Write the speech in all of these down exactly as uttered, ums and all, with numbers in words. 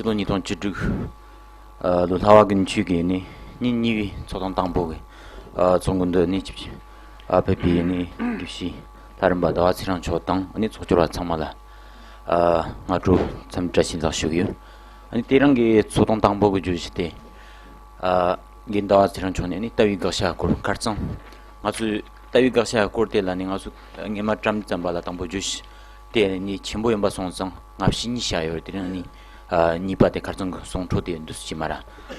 ལོ་ཉིས་སྟོང་བཅུ་དྲུག་ཨ་ལོ་ལྷ་བ་དགུན་ཆོས་ཀྱི་ནི་ཉིན་གཉིས་པའི་ཚོགས་ཐེངས་དང་པོ་གི་ཨ་ཚོགས་འགོ་འདི་ནི་ཅིབ་ཅིབ་ཨ་ཕེབས་པའི་ནི་དགེ་བཤེས་ལྷ་རམས་པ་ཟླ་བ་ཚེ་རིང་མཆོག་དང་ནི་ཚོགས་ཞུགས་པ་ཚང་མ་ལ་ཨ་སྔ་དྲོ་འཚམས་འདྲི་བཀྲ་ཤིས་བདེ་ལེགས་ཞུ་གི་ཡོད། ཨ་ནི་དེ་རིང་གི་ཚོགས་ཐེངས་དང་པོ་གི་བརྗོད་གཞི་དེ་ཨ་རྒན་ཟླ་བ་ཚེ་རིང་མཆོག་ནས་ནི་ལྟ་བའི་དགག་བྱ་སྐོར། ཁ་རྩང་ང་ཚོས་ལྟ་བའི་དགག་བྱ་སྐོར་དེ་ལ་ནི་ང་ཚོ་སྔས་མ་བཀྲམ་ཙམ་པ་ལ་དང་པོ་བརྗོད་གཞི་དེ་ནི་ཆེན་པོ་ཡིན་པ་སོང་ཙང་སྔ་ཕྱི་གཉིས་བྱས་ཡོད་རེད། དེ་རིང་ནི་ཨ་གཉིས་པ་དེ་ཁ་རྩང་གི་གསུང་འཕྲོ་དེ་འདུག་སེ་ཅིག་མ་ར་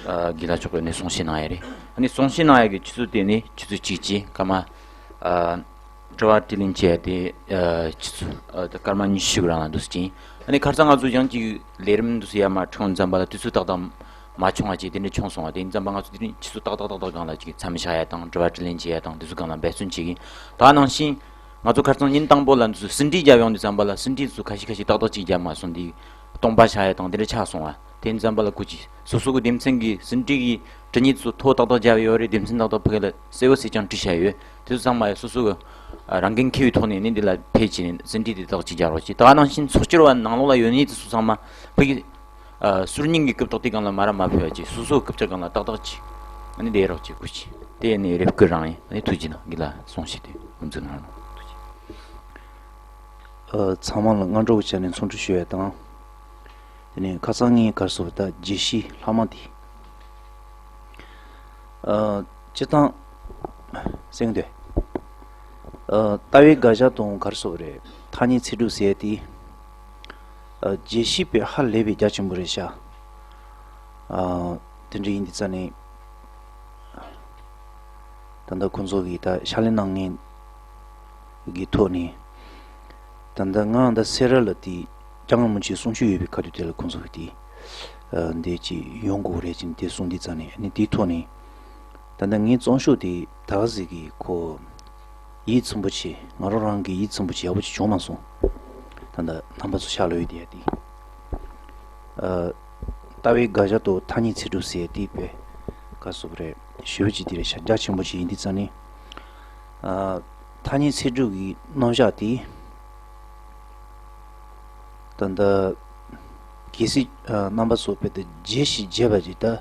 ཨ་དགེ་ལགས་མཆོག་གིས་ནི་གསུང་བཤད་གནང་ཡ་རེད། ཨ་ནི་གསུང་བཤད་གནང་ཡ་གི་ཆུ་ཚོད་དེ་ནི་ཆུ་ཚོད་གཅིག་བྱས་སྐར་མ་ཨ་དྲི་བ་དྲིས་ལན་བྱས་ཏེ་ཨ་ཆུ་ཚོད་ཨ་སྐར་མ་ཉི་ཤུ་རང་ལ་འདུག་སེ་ཅིག་ཡིན། ཨ་ནི་ཁ་རྩང་ང་ཚོ་ཡང་ཅིག་ལས་རིམ་འདུག་སེ་ཡར་མར་འཁྲུག་ཙམ་པ་ལ་དུས་ཚོད་ཏག་ཏག་མ་བྱུང་བ་ཅིག་དེ་འདྲ་བྱུང་སོང་བ། དེ་ཡིན་ཙམ་པ་ང་ཚོ་དེ་རིང་ཆུ་ཚོད་ཏག་ཏག་ཏག་ཏག་སྒང་ལ་ཅིག་མཚམས་བཞག་ཡ་དང་དྲི་བ་དྲིས་ལན་བྱེད་ཡ་དང་དེ་ཚོ་སྒང་ལ་འབད་བརྩོན་བྱེད་ཀྱི་ཡིན། ད་ནང་བཞིན་ང་ཚོ་ཁ་རྩང་ཉིན་དང་པོ་ལ་འདུག་སེ་ཟིན་བྲིས་བརྒྱབ་ཡོང་དུས་ཙམ་པ་ལ་ཟིན་བྲིས་ཚོ་ཁ་ཤས་ཁ་ཤས་ཏག་ཏག་ཅིག་བརྒྱབ་མ་སོང་དེ་སྟོང་པ་བཞག་ཡ་དང་དེ་འདྲ་ཆགས་སོང་བ། དེ་ཡིན་ཙམ་པ་ལ་སྐུ་མཁྱེན་སོ་སོ་གི་སྡེ་ཚན་གྱི་ཟིན་བྲིས་ཀྱི་དྲི་ཉིད་ཚོ་ཐོ་ཏག་ཏག་བརྒྱབ་ཡོད་རེད། སྡེ་ཚན་ཏག་ཏག་ཕ་གི་ལ་གསལ་བོ་གསལ་རྐྱང་བྲིས་བཞག་ཡོད། དེ་ཚོ་ཚང་མ་སོ་སོ་གི་ཨ་རང་འགན་འཁྱེར་བའི་ཐོག་ནས་ནི་འདི་ལ་ཕེབས་བྱས་ནས་ཟིན་བྲིས་དེ་དག་ཅིག་རྒྱག་རོགས་གྱིས། ད་ག་ནང་བཞིན་ཚོགས་སྐྱོར་བ་ནང་ལོགས་ལ་ཡོད་མཁན་དེ་ཚོ་ཚང་མ་ཕ་གི་ཨ་ཟུར་རྙིང་གི་རྐུབ་སྟེགས་དེ་སྒང་ལ་མ་ར་མ་ཕེབས་པ་ཅིག་སོ་སོའི་རྐུབ་ཀྱི་སྒང་ལ་ཏག་ཏག་ཅིག་ཨ་ནི་བསྡད་རོགས་གྱིས། སྐུ་མཁྱེན། དེ་ནི་རེ་སྐུལ་རང་ཡིན། ཨ་ནི་ཐུགས་རྗེ་གནང་། འདི་ལ་གསུང་བཤད་དེ་དབུ་འཛུགས་གནང་རོགས། ཐུགས་རྗེ་ཆེ། ཨ་ཚང་མ་ལ་སྔ་དྲོ་གི་ཆ་ནས་འཚམས་འདྲི་ཞུ་ཡ་དང་། དེ་ནས་ཁ་སང་ངས་ག་རེ་ཟེར་བ་ད་རྒྱས་བཤད་ལྷག་མ་དེ། ཨ་སྤྱིར་བཏང་། གསན་འདོད། ཨ་ལྟ་བའི་དགག་བྱ་དང་ག་རེ་ཟེར་བ་རེད། ཐ་སྙད་ཚིག་གྲུབ་ཟེར་ཡ་དེ། ཨ་རྒྱས་བཤད་པས་ཧ་ལས་པའི་རྒྱ་ཆེན་པོ་རེད་ཤག་ཨ་དེ་འདྲ་ཡིན་དུས་ཙ་ནས། ད་ལྟ་ཁོང་ཚོ་གིས་ད་ཕྱག་ལས་གནང་མཁན་གྱི་ཐོག་ནས། ད་ལྟ་ང་ད་སེ་ར་ལ་དེ་ལྕང་རིན་པོ་ཆེའི་གསུང་ཆོས་ཡོད་པའི་ཁ་ཐུག་དེ་ལ་ཁོང་ཚོ་གིས་དེ་འདི་ཅིག་ཡོང་དགོས་རེད་ཅེས་དེ་གསུངས་དུས་ཙ་ནས། ཨ་ནི་དེའི་ཐོག་ནས་ད་ལྟ་ངའི་བརྩམས་ཆོས་དེ་ད་ག་ཟིག་གི་ཁོ་ཡིད་ཚིམ་པོ་ཆེ། ང་རང་རང་གི་ཡིད་ཚིམ་པོ་ཆེ་ཡག་པོ་ཅིག་བྱུང་མ་སོང་། ད་ལྟ་རྣམ་པ་ཚོ་ཤར་ལ་ཡོད་དེ་ཡ་དེ། ཨ། ལྟ་བའི་དགག་བྱ་དང་ཐ་སྙད་ཚིག་གྲུབ་ཟེར་དེ་དཔེ་ག་རེ་ཟེར་བ་རེད། ཞེ་པོ་ཅིག་དེ་རེད་ཤག་རྒྱ་ཆེན་པོ་ཅིག་ཡིན་དུས་ཙ་ནས། ཨ། ཐ་སྙད་ཚིག་གྲུབ་ཀྱི་རྣམ་གཞག་དེ། ད་ལྟ་གལ་སྲིད་ཨ་རྣམ་པ་ཚོ་དཔེ་དེ་རྒྱས་ཤིག་བརྗོད་པ་ཅིག་ད།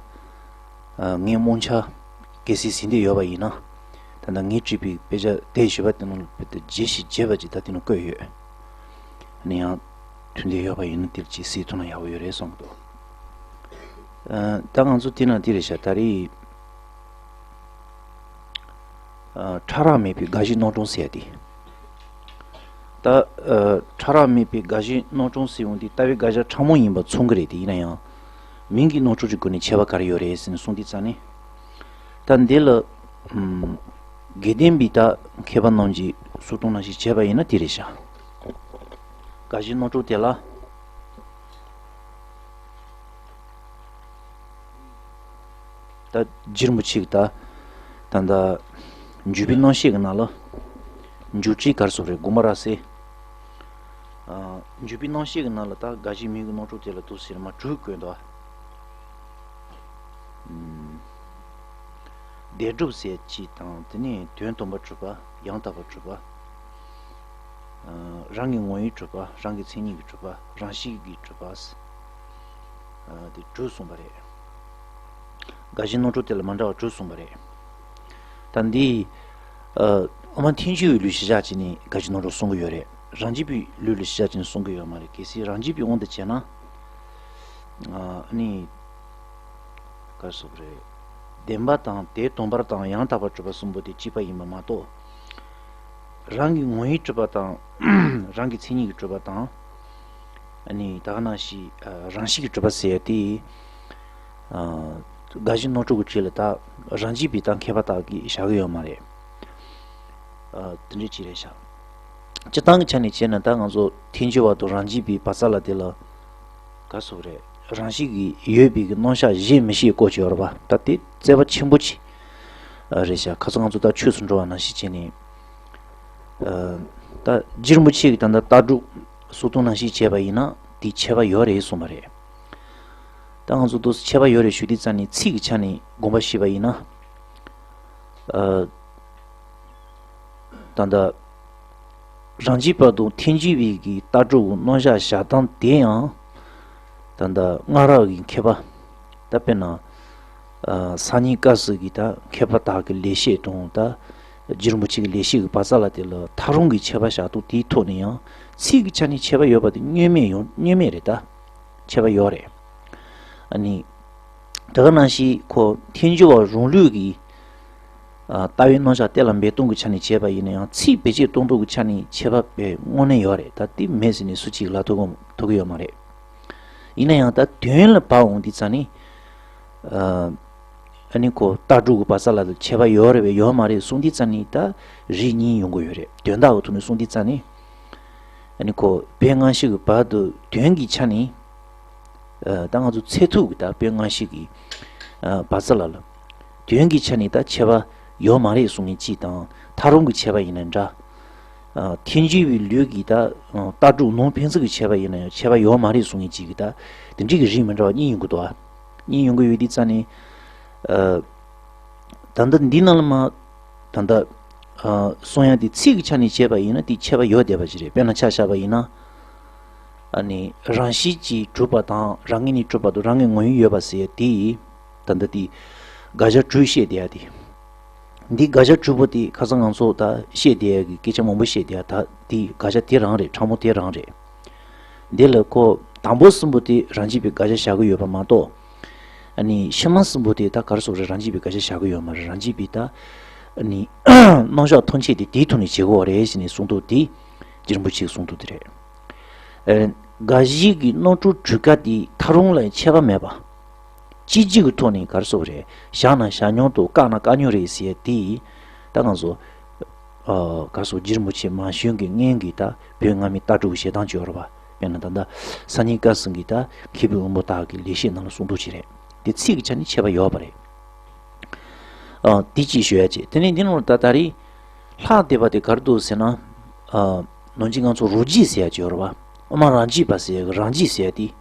ཨ་ངའི་རྨོངས་འཆར་གལ་སྲིད་ཟིན་བསྡད་ཡོད་པ་ཡིན་ན། ད་ལྟ་ངས་བྲིས་པའི་དཔེ་ཆ་དེ་ཞུས་པ་དེ་ནང་ལ་དཔེ་དེ་རྒྱས་ཤིག་བརྗོད་པ་ཅིག་ད་དེ་ནང་བཀོད་ཡོད། ནས་ཡང་ཐུགས་འདོད་ཡོད་པ་ཡིན་ན་དེར་ཅིག་གཟིགས་ཐུབ་ན་ཡག་པོ་ཡོད་རེད་བསམ་གི་འདུག་ཨ་ད་ང་ཚོ་དེ་ན་དེ་རེད་ཤག་ད་རེས་ཨ་ཕྲ་རགས་མེད་པའི་དགག་གཞི་རྣམ་གྲངས་ཟེར་ཡ་དེ། ད་ཨ་ཕྲ་རགས་མེད་པའི་དགག་གཞི་རྣམ་གྲངས་ཟེར་ཡོང་དུས་ལྟ་བའི་དགག་བྱ་ཕྲ་མོ་ཡིན་པ་མཚོན་གི་རེད་དེ། ཡིན་ན་ཡང་མིང་གི་རྣམ་གྲངས་ཀྱི་སྒོ་ནས་ཁྱད་པར་ག་རེ་ཡོད་རེད་ཟེར་ནས་གསུངས་དུས་ཙ་ནས། ད་འདི་ལ་ཨམ་དགེ་ལྡན་པའི་ད་མཁས་པ་རྣམས་ཀྱིས་གསུངས་དོན་ནང་བཞིན་བྱས་པ་ཡིན་ན་དེ་རེད་ཤག་དགག་གཞི་རྣམ་གྲངས་དེ་ལ་ད་རྗེ་རིན་པོ་ཆེ་གིས་ད་ད་ལྟ་འཇུག་པའི་རྣམ་བཤད་ཀྱི་ནང་ལ་འཇུག་ཁྲིད་ག་རེ་ཟེར་བ་རེད། དགོངས་པ་རབ་གསལ། ཨ་འཇུག་པའི་རྣམ་བཤད་ཀྱི་ནང་ལ་ད་དགག་གཞི་མིང་གི་རྣམ་གྲངས་དེ་ལ་འདུག་ཟེར་མ་དྲུག་བཀོད་འདུག་ཨ། ཨམ། བདེན་གྲུབ་ཟེར་གཅིག་དང་། དེ་ནས་དོན་དམ་པར་གྲུབ་པ། ཡང་དག་པར་གྲུབ་པ། ཨ་རང་གི་ངོ་བོས་གྲུབ་པ། རང་གི་མཚན་ཉིད་ཀྱིས་གྲུབ་པ། རང་བཞིན་གྱིས་གྲུབ་པ། ཨ་དེ་དྲུག་གསུངས་པ་རེད། དགག་གཞི་རྣམ་གྲངས་དེ་ལ་མ་འདྲ་བ་དྲུག་གསུངས་པ་རེད། ད་འདི་ཨ་དབུ་མ་ཐལ་འགྱུར་བའི་ལུགས་གཞི་བཞག་བྱས་ནས་དགག་གཞི་རྣམ་གྲངས་གསུང་གི་ཡོད་རེད། རང་རྒྱུད་པའི་ལུགས་ལ་གཞི་བཞག་བྱས་ནས་གསུང་གི་ཡོད་མ་རེད། གལ་སྲིད་རང་རྒྱུད་པའི་དབང་དུ་བྱས་ན། ཨ་ནི་ག་རེ་ཟེར་དགོས་རེད། བདེན་པ་དང་དེ་དོན་དམ་པར་དང་ཡང་དག་པར་གྲུབ་པ་གསུམ་པོ་དེ་གཅིག་པ་ཡིན་པ་མ་གཏོགས། རང་གི་ངོ་བོས་གྲུབ་པ་དང་། རང་གི་མཚན་ཉིད་ཀྱིས་གྲུབ་པ་དང་། ཨ་ནི་ད་ག་ནང་བཞིན་ཨ་རང་བཞིན་གྱིས་གྲུབ་པ་ཟེར་ཡ་དེ། ཨ་དགག་གཞི་རྣམ་གྲངས་ཀྱི་གྲས་ལ་ད་རང་རྒྱུད་པའི་ད་མཁས་པ་དག་གིས་བཞག་གི་ཡོད་མ་རེད། ཨ་དེ་འདྲ་ཅིག་རེད་ཤག་སྤྱིར་བཏང་གི་ཆ་ནས་བྱས་ན་ད་ང་ཚོ་ཐལ་འགྱུར་བ་དང་རང་རྒྱུད་པའི་བར་མཚམས་ལ་དེ་ལ་ག་རེ་ཟེར་དགོས་རེད། རང་བཞིན་གྱིས་ཡོད་པའི་གི་རྣམ་གཞག་བཞེད་མི་ཤེས་སྐོར་ཅིག་ཡོད་རེད་པ། ད་དེ་རྩོད་པ་ཆེན་པོ་ཅིག་རེད་ཤག་ཁ་སང་ང་ཚོ་ད་ཆོས་སུ་འགྲོ་བ་ནང་བཞིན་བྱས་ནས། ཨ་ད་རྗེ་རིན་པོ་ཆེ་གིས་ད་ལྟ་ལྟ་གྲུབ་གསུང་དོན་ནང་བཞིན་བྱས་པ་ཡིན་ན་དེ་ཁྱད་པར་ཡོད་རེད་གསུངས་པ་རེད། ད་ང་ཚོ་འདུག་སེ་ཁྱད་པར་ཡོད་རེད་ཞུ་དུས་ཙ་ནས་ཚིག་གི་ཆ་ནས་དགོངས་པ་བཞེས་པ་ཡིན་ན། ཨ་ད་ལྟ་རང་རྒྱུད་པ་དང་ཐལ་འགྱུར་བའི་གི་ལྟ་གྲུབ་ཀྱི་རྣམ་གཞག་བཞག་སྟངས་དེ་ཡང་ ད་ལྟ་སྔ་རབས་ཀྱི་མཁས་པ། ད་དཔེར་ན། ཨ། སང་ཉིན་སྐབས་སུ་གི་ད་མཁས་པ་དག་གི་ལེགས་བཤད་དང་ད། རྗེ་རིན་པོ་ཆེ་གི་ལེགས་བཤད་ཀྱི་བར་མཚམས་ལ་དེ་ལ་ཐག་རིང་གི་ཁྱད་པར་བཞག་འདུག་དེའི་ཐོག་ནས་ཡང་ཚིག་གི་ཆ་ནས་ཁྱད་པར་ཡོད་པ་དེ་བསྙོན་མེད་ཡོང་བསྙོན་མེད་རེད་ད། ཁྱད་པར་ཡོད་རེད། ཨ་ནི། དེ་ག་ནང་བཞིན་ཁོ་ཐལ་འགྱུར་བ་རང་ལུགས་ཀྱི། ཨ། ལྟ་བའི་རྣམ་གཞག་གཏན་ལ་འབེབས་སྟངས་ཀྱི་ཆ་ནས་བྱས་པ་ཡིན་ན་ཡང་ཚིག་བེད་སྤྱོད་གཏོང་སྟངས་ཀྱི་ཆ་ནས་ཁྱད་པར་དཔེ་དངོས་གནས་ཡོད་རེད། ད་དེ་མེད་ཟེར་ནས་སུ་གཅིག་ལབ་ཐུབ་ཀྱི་ཐུབ་ཀྱི་ཡོད་མ་རེད། ཡིན་ན་ཡང་ད་དོན་ལ་བབས་འོང་དུས་ཙང་ནི། ཨ། ཨ་ནི་ཁོ་ལྟ་གྲུབ་ཀྱི་བར་མཚམས་ལ་ཁྱད་པར་ཡོད་རེད་པས་ཡོད་མ་རེད་གསུངས་དུས་ཙང་ནི་ད་རིགས་གཉིས་ཡོང་གི་ཡོད་རེད། དོན་དག་གི་ཐོག་ནས་གསུངས་དུས་ཙང་ནི། ཨ་ནི་ཁོ་བོད་སྔ་ཕྱི་གི་བར་དུ་དོན་གྱི་ཆ་ནས། ཨ། ད་ང་ཚོ་ཚད་ཐུབ་ཀྱི་ད་བོད་སྔ་ཕྱི་གི། ཨ། བར་མཚམས་ལ་ལ། དོན་གྱི་ཆ་ནས་ད་ཁྱད་པར་ཡོད་མ་རེད་གསུང་མཁན་གཅིག་དང་ཐག་རིང་གི་ཁྱད་པར་ཡིན་ན་འདྲ། ཨ། ཐལ་འགྱུར་བའི་ལུགས་ཀྱི་ད་ལྟ་གྲུབ་ནང་ཕན་ཚུན་གྱི་ཁྱད་པར་ཡིན་ན་ཡང་ཁྱད་པར་ཡོད་མ་རེད་གསུང་མཁན་གཅིག་གི་ད་དེ་འདྲའི་གི་རིགས་མི་འདྲ་བ་གཉིས་ཡོང་གི་འདུག་ཨ། གཉིས་ཡོང་གི་ཡོད་དུས་ཙང་ནས། ཨ། ད་ལྟ་འདི་ནང་ལ་མ། ད་ལྟ། ཨ། གསུང་ཡག་དེ་ཚིག་གི་ཆ་ནས་བྱས་པ་ཡིན་ན་དེ་ཁྱད་པར་ཡོད་བསྡད་པ་ཞིག་རེད། དཔེར་ན་ཆ་བཞག་པ་ཡིན་ན། ཨ་ནི་རང་བཞིན་གྱིས་གྲུབ་པ་དང་རང་ངོས་ནས་གྲུབ་པ་དང་རང་གི་ངོ་བོ་ཡོད་པ་ཟེར་ཡ་དེ། ད་ལྟ་དེ་དགག་བྱ་དྲུག་བཤད་བསྡད་ཡ་དེ། འདི་དགག་བྱ་དྲུག་པོ་དེ་ཁ་སང་ང་ཚོ་ད་བཤད་བསྡད་ཡ་གི་སྐད་ཆ་མང་པོ་བཤད་བསྡད་ཡ་ད་དེ་དགག་བྱ་དེ་རང་རེད། ཕྲ་མོ་དེ་རང་རེད། འདི་ལ་ཁོ་དང་པོ་གསུམ་པོ་དེ་རང་བཞིན་པའི་དགག་བྱ་བཞག་གི་ཡོད་པ་མ་གཏོགས། ཨ་ནི་ཕྱི་མ་གསུམ་པོ་དེ་ད་ག་རེ་ཟེར་དགོས་རེད། རང་བཞིན་པའི་དགག་བྱ་བཞག་གི་ཡོད་མ་རེད། རང་བཞིན་པའི་ད། ཨ་ནི། རྣམ་གཞག་ཐམས་ཅད་དེ་དེའི་ཐོག་ནས་བྱེད་དགོས་པ་རེད་ཟེར་ནས་གསུངས་འདུག་དེ། རྗེ་རིན་པོ་ཆེས་གསུངས་འདུག་དེ་རེད། ཨ། དགག་གཞི་གི་རྣམ་གྲངས་དྲུག་ཀ་དེ་ཐག་རིང་ལ་ཁྱད་པར་མེད་པ། སྤྱི་སྤྱི་གི་ཐོག་ནས་ག་རེ་ཟེར་དགོས་རེད། བཞག་ན་བཞག་སྙོམས་དང་བཀག་ན་བཀག་སྙོམས་རེད་ཟེར་ཡ་དེ། ད་ང་ཚོ། ཨ། ག་རེ་ཟེར། རྗེ་རིན་པོ་ཆེ་མ་བྱོན་གྱི་སྔོན་གྱི་ད་བོད་སྔ་མའི་ལྟ་གྲུབ་བྱེད་སྟངས་ཅིག་ཡོད་རེད་པ། དཔེར་ན་ད་ལྟ་སང་ཉིན་སྐབས་སུ་གི་ད་མཁས་པའི་དབང་པོ་དག་གི་ལེགས་བཤད་ནང་ལ་གསུངས་འདུག་ཅིག་རེད། དེ་ཚིག་གི་ཆ་ནས་ཁྱད་པར་ཡོད་པ་རེད། ཨ། དེ་གཅིག་ཞུ་ཡ་བྱས། དེ་ནས་འདི་ནང་ལ་ད་ད་རེས་ལྷག་བསྡད་པ་དེ་ག་རེ་འདུག་ཟེར་ན། ཨ། ནང་ཆོས་ང་ཚོ་རང་རྒྱུད་ཟེར་ཡ་ཅིག་ཡོད་རེད་པ། དབུ་མ་རང་རྒྱུད་པ་ཟེར་ཡ་གི་རང་རྒྱུད་ཟེར་ཡ་དེ།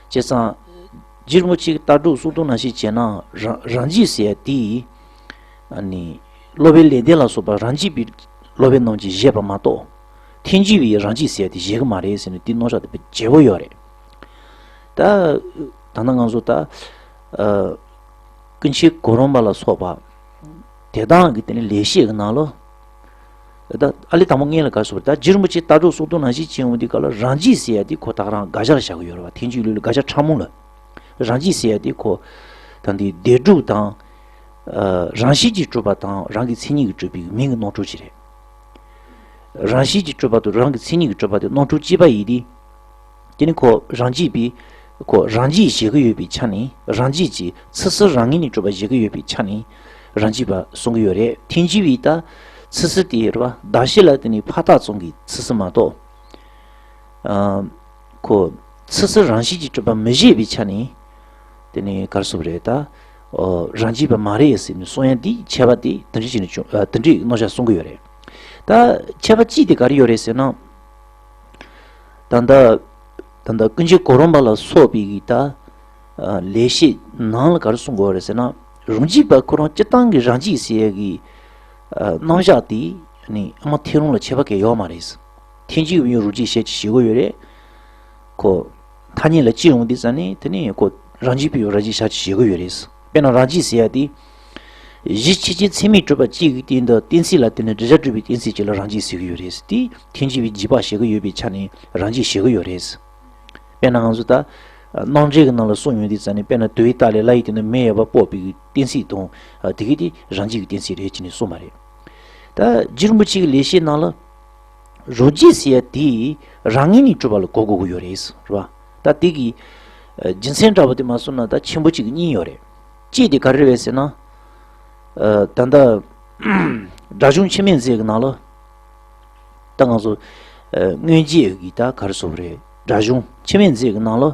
བྱས་ཙང་། རྗེ་རིན་པོ་ཆེ་གི་ལྟ་གྲུབ་གསུང་སྟངས་ནང་བཞིན་བྱས་ན་རང་རང་རྒྱུད་ཟེར་ཡ་དེ། ཨ་ནི། སློབ་པའི་ལེགས་ལྡན་ལ་སོགས་པ་རང་རྒྱུད་པའི་སློབ་དཔོན་རྣམས་ཀྱིས་བཞེད་པ་མ་གཏོགས། ཐལ་འགྱུར་བའི་རང་རྒྱུད་ཟེར་ཡ་དེ་བཞེད་གི་མ་རེད་ཟེར་ནས་དེ་རྣམ་གཞག་དེ་དཔེ་བརྗེ་པོ་ཡོད་རེད། ད། ད་ལྟ་ང་ཚོ་ད། ཨ། ཀུན་མཁྱེན་གོ་རམས་པ་ལ་སོགས་པ། དེ་དག་གི་དེ་ནི་ལེགས་བཤད་ཀྱི་ནང་ལོ། ད་ཨ་ལེ་དང་པོ་སྔོན་ལ་ག་རེ་ཟེར་དགོས་རེད། ད་རྗེ་རིན་པོ་ཆེ་ལྟ་གྲུབ་གསུང་སྟངས་ནང་བཞིན་བྱས་འོང་དུས་སྐབས་ལ་རང་རྒྱུད་ཟེར་ཡ་དེ་ཁོ་ད་ག་རང་དགག་བྱ་ལ་བཞག་གི་ཡོད་རེད་པ། ཐལ་འགྱུར་ལུགས་ལ་དགག་བྱ་ཕྲ་མོ་ལ། རང་རྒྱུད་ཟེར་ཡ་དེ་ཁོ། ད་འདི་སྡེ་དྲུག་དང་། ཨ། རང་བཞིན་གྱིས་གྲུབ་པ་དང་རང་གི་མཚན་ཉིད་ཀྱིས་གྲུབ་པའི་མིང་གི་རྣམ་གྲངས་ཅིག་རེད། རང་བཞིན་གྱིས་གྲུབ་པ་དང་རང་གི་མཚན་ཉིད་ཀྱིས་གྲུབ་པ་དེ་རྣམ་གྲངས་གཅིག་པ་ཡིན་ཏེ། དེ་ནི་ཁོ་རང་རྒྱུད་པའི། ཁོ་རང་རྒྱུད་བཞེད་ཀྱི་ཡོད་པའི་ཆ་ནས་རང་རྒྱུད་ཀྱི་ཚུལ་གསུམ་རང་ངོས་ནས་གྲུབ་པ་བཞེད་ཀྱི་ཡོད་པའི་ཆ་ནས་རང་རྒྱུད་པ་གསུང་གི་ཡོད་རེད། ཐལ་འགྱུར་བའི་ད་ཚུལ་གསུམ་དེ་རེད་པ། གདགས་གཞི་ལ་དེ་ནི་ཕར་བཏགས་ཙམ་གྱི་ཚུལ་གསུམ་མ་གཏོགས། ཨ། ཁོ། ཚུལ་གསུམ་རང་བཞིན་གྱིས་གྲུབ་པ་མི་བཞེད་པའི་ཆ་ནས། དེ་ནི་ག་རེ་ཟེར་དགོས་རེད་ད། ཨོ། རང་རྒྱུད་པ་མ་རེད་ཟེར་ནས་གསུང་ཡ་འདི་ཁྱད་པར་དེ་དེ་འདྲ་བྱས་ནས་བྱུང་། ཨ། དེ་འདྲའི་རྣམ་གཞག་གསུང་གི་ཡོད་རེད། ད་ཁྱད་པར་གཅིག་དེ་ག་རེ་ཡོད་རེད་ཟེར་ན། ད་ལྟ། ད་ལྟ་ཀུན་མཁྱེན་གོ་རམས་པ་ལ་སོགས་པའི་གི་ད། ཨ། ལེགས་བཤད་ནང་ལ་ག་རེ་གསུང་གི་ཡོད་རེད་ཟེར་ན། རང་རྒྱུད་པ་ཁོ་རང་སྤྱིར་བཏང་གི་རང་རྒྱུད་ཟེར་ཡ་གི། ཨ། རྣམ་གཞག་དེ་ནི་ཨ་མ་ཐལ་རང་ལ་ཁྱད་པར་གང་ཡང་ཡོད་མ་རེད། ཐལ་འགྱུར་བའི་རང་རྒྱུད་བཤད་ཀྱི་བྱེད་སྒོ་ཡོད་རེད། ཁོ། ཐ་སྙད་ལ་སྤྱི་ཡོང་དུས་ཙ་ནས་དེ་ནས་ཁོ་རང་རྒྱུད་པའི་རང་རྒྱུད་བཤད་ཀྱི་བྱེད་སྒོ་ཡོད་རེད། དཔེར་ན་རང་རྒྱུད་ཟེར་ཡ་དེ། གཞི་ཆོས་ཅན་ཚད་མས་གྲུབ་པ་གཅིག་གི་སྟེང་དུ་གཏན་ཚིགས་ལ་བརྟེན་ནས་འགྲེལ་བྱ་སྒྲུབ་པའི་གཏན་ཚིགས་གཅིག་ལ་རང་རྒྱུད་ཟེར་གྱི་ཡོད་རེད། དེ་ཐལ་འགྱུར་བའི་རྗེས་དཔག་བྱེད་ཀྱི་ཡོད་པའི་ཆ་ནས་རང་རྒྱུད་བྱེད་ཀྱི་ཡོད་རེད། དཔེར་ན་ང་ཚོ་ད། རྣམ་འགྲེལ་གྱི་ནང་ལ་གསུངས་ཡོང་དུས་ཙ་ནས་དཔེར་ན་དུ་བའི་རྟགས་ལས་ལ་ཡི་སྟེང་དུ་མེ་ཡོད་པ་དཔོག་པའི་གཏན་ཚིགས་དང་། དེ་གའི་དེ་རང་རྒྱུད་ཀྱི་གཏན་ཚིགས་རེད་ཅེས་ནས་གསུངས་པ་རེད། ད་རྗེ་རིན་པོ་ཆེ་གི་ལེགས་བཤད་ནང་ལ། རང་རྒྱུད་ཟེར་ཡ་དེ་རང་ངོས་ནས་གྲུབ་པ་ལ་གོ་དགོས་ཀྱི་ཡོད་རེད། རེད་པ། ད་དེ་གི་རྒྱུ་མཚན་འདྲ་པོ་དེ་མ་གསུངས་ན་ད་ཆེན་པོ་གཅིག་གཉིས་ཡོད་རེད། གཅིག་དེ་ག་རེ་རེད་ཟེར་ན། ད་ལྟ་སྒྲ་གཞུང་འཆི་མེད་མཛོད་ཀྱི་ནང་ལ། ད་ང་ཚོ་སྔོན་རྗེས་ཀྱི་ད་ག་རེ་ཟེར་དགོས་རེད། སྒྲ་གཞུང་འཆི་མེད་མཛོད་ཀྱི་ནང་ལ།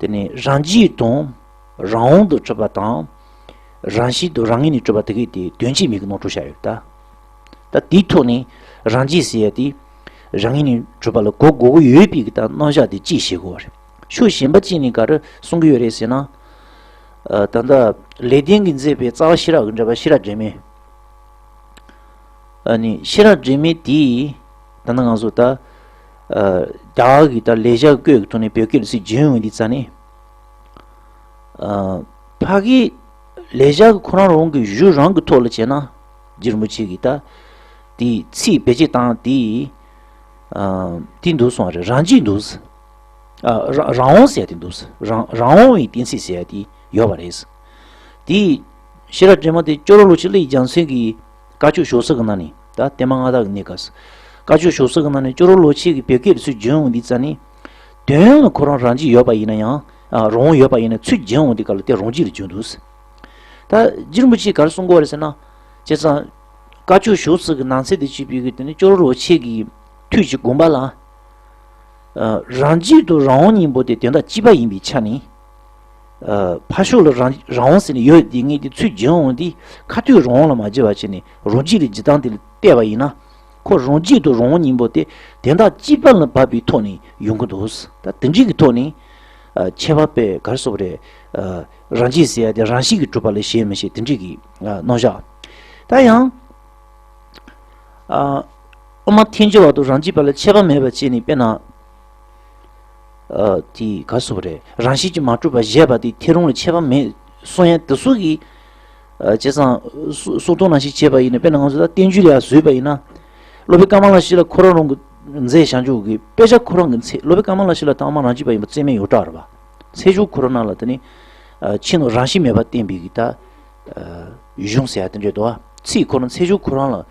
དེ་ནས་རང་རྒྱུད་དང་རང་དབང་དུ་གྲུབ་པ་དང་། རང་བཞིན་དུ་རང་ངོས་ནས་གྲུབ་པ་དེ་གའི་དེ་དོན་གཅིག་མིང་གི་ནང་འཁྲུག་བྱ་ཡོད་ད། ད་དེའི་ཐོག་ནས་རང་རྒྱུད་ཟེར་ཡ་དེ་རང་ངོས་ནས་གྲུབ་པ་ལ་གོ་དགོས་ཀྱི་ཡོད་པའི་གི་ད་རྣམ་གཞག་དེ་གཅིག་བྱེད་དགོས་པ་རེད། ཕྱོགས་གཞན་པ་གཅིག་ནས་ག་རེ་གསུང་གི་ཡོད་རེད་ཟེར་ན། ད་ལྟ་ལེགས་ལྡན་གྱིས་མཛད་པའི་རྩ་བ་ཤེས་རབ་ཀྱི་འགྲེལ་པ་ཤེས་རབ་འབྲེལ་མེད། ཨ་ནི་ཤེས་རབ་འབྲེལ་མེད་དེ་ད་ལྟ་ང་ཚོ་ད། རྒྱ་གར་གྱི་ད་ལེགས་སྦྱར་བཀོད་ཀྱི་ཐོག་ནས་བོད་སྐད་ལ་ཚུར་བསྒྱུར་ཡོང་དུས་ཙ་ནས། ཨ། ཕ་གི་ལེགས་སྦྱར་གྱི་ཁོ་རང་རང་གི་གཞུང་རང་གི་ཐོག་ལ་བྱས་ན། རྗེ་རིན་པོ་ཆེ་གིས་ད་དེའི་ཚིག་བེད་སྤྱོད་བཏང་དེ། ཨ། དེ་འདུག་སོང་བ་རེད། རང་འཇུག་འདུག། ཨ། རང་རང་དབང་ཟེར་ཡ་དེ་འདུག། རང་རང་དབང་བའི་གཏན་ཚིགས་ཟེར་ཡ་དེ་ཡོད་པ་རེད། དེ་ཤེས་རབ་སྒྲོན་མ་དེ་ཅོག་རོ་ལོ་ཆེ་གླུ་ཡི་རྒྱལ་མཚན་གྱི་བཀའ་ཆོས་ཞུ་ས་གི་ནང་ནས། ད་བསྟན་པ་སྔ་དར་གྱི་གནས་སྐབས་སུ་བཀའ་ཆོས་ཞུ་ས་གི་ནང་ནས་ཅོག་རོ་ལོ་ཆེ་གིས་བོད་སྐད་ལ་ཚུར་བསྒྱུར་འོང་དུས་ཙ་ནས། དོན་ལ་ཁོ་རང་རང་འཇུག་ཡོད་པ་ཡིན་ན་ཡང་། ཨ། རང་དབང་ཡོད་པ་ཡིན་ན་ཚུར་བསྒྱུར་འོང་དུས་སྐབས་ལ་དེ་རང་འཇུག་ལ་འགྱུར་འདུག། ད་རྗེ་རིན་པོ་ཆེས་ག་རེ་གསུང་གི་ཡོད་རེད་ཟེར་ན། བྱས་ཙང་བཀའ་ཆོས་ཞུ་ས་གི་ནང་གསེས་དེ་བྱས་པའི་གི་དེ་ནི་ཅོག་རོ་ལོ་ཆེ་གི་ཐུགས་ཀྱི་དགོངས་པ་ལ། ཨ། རང་འཇུག་དང་རང་དབང་གཉིས་པོ་དེ་དོན་དག་གཅིག་པ་ཡིན་པའི་ཆ་ནས། ཨ། ཕར་ཕྱོགས་ལ་རང་རང་དབང་ཟེར་ནས་ཡོད་དེ་ངས་དེ་ཚུར་བསྒྱུར་འོང་དུས་ཁ་ཐུག་རང་དབང་ལ་མ་བསྒྱུར་བ་བྱས་ནས་རང་འཇུག་ལ་འཇུག་སྟངས་དེ་ལ་བལྟས་པ་ཡིན་ན། ཁོ་རང་འཇུག་དང་རང་དབང་གཉིས་པོ་དེ་དོན་དག་གཅིག་པ་ལ་བབས་པའི་ཐོག་ནས་ཡོང་གི་འདུག། ད་དེ་འདྲའི་གི་ཐོག་ནས། ཨ། ཁྱད་པར་དཔེ་ག་རེ་ཟེར་དགོས་རེད། ཨ། རང་འཇུག་ཟེར་ཡ་དེ་རང་བཞིན་གྱིས་གྲུབ་པ་ལ་ཞེན་མི་བྱེད་དེ་འདྲའི་གི། ཨ། རྣམ་གཞག། ད་ཡང་། ཨ། དབུ་མ་ཐལ་འགྱུར་བ་དང་རང་རྒྱུད་པ་ལ་ཁྱད་པར་མེད་པ་བྱས་ནས་དཔེར་ན། ཨ། དེ་ག་རེ་ཟེར་དགོས་རེད། རང་བཞིན་གྱིས་མ་གྲུབ་པ་བཞེད་པ་དེ་ཐལ་རུང་ལ་ཁྱད་པར་མེད་གསུང་ཡ་དེ་ཚོ་གི། ཨ། བྱས་ཙང་གསུང་གསུང་སྟངས་ནང་བཞིན་བྱས་པ་ཡིན་ན། དཔེར་ན་ང་ཚོ་ད་བསྟན་བཅོས་ལ་ཡང་བཟོས་པ་ཡིན་ན། སློབ་དཔོན་ཀ་མ་ལ་ཤཱི་ལ་ཁོ་རང་རང་གི་མཛད་བྱང་ཆུབ་ཀྱི་དཔེ་ཆ་ཁོ་རང་གི་མཛད། སློབ་དཔོན་ཀ་མ་ལ་ཤཱི་ལ་དང་དབུ་མ་རང་རྒྱུད་པ་ཡིན་པ་རྩོད་མེད་ཡོངས་གྲགས་རེད་པ། མཛད་བྱང་ཁོ་རང་ནང་ལ་དེ་ནི། ཨ། ཕྱི་ནང་རང་བཞིན་མེད་པར་བསྟན་པའི་གི་ད། ཨ། གཞུང་ཟེར་ཡ་དེ་འདྲ་འདུག། ཨ། ཚིག་ཁོ་རང་མཛད་བྱང་ཁོ་རང་ལ་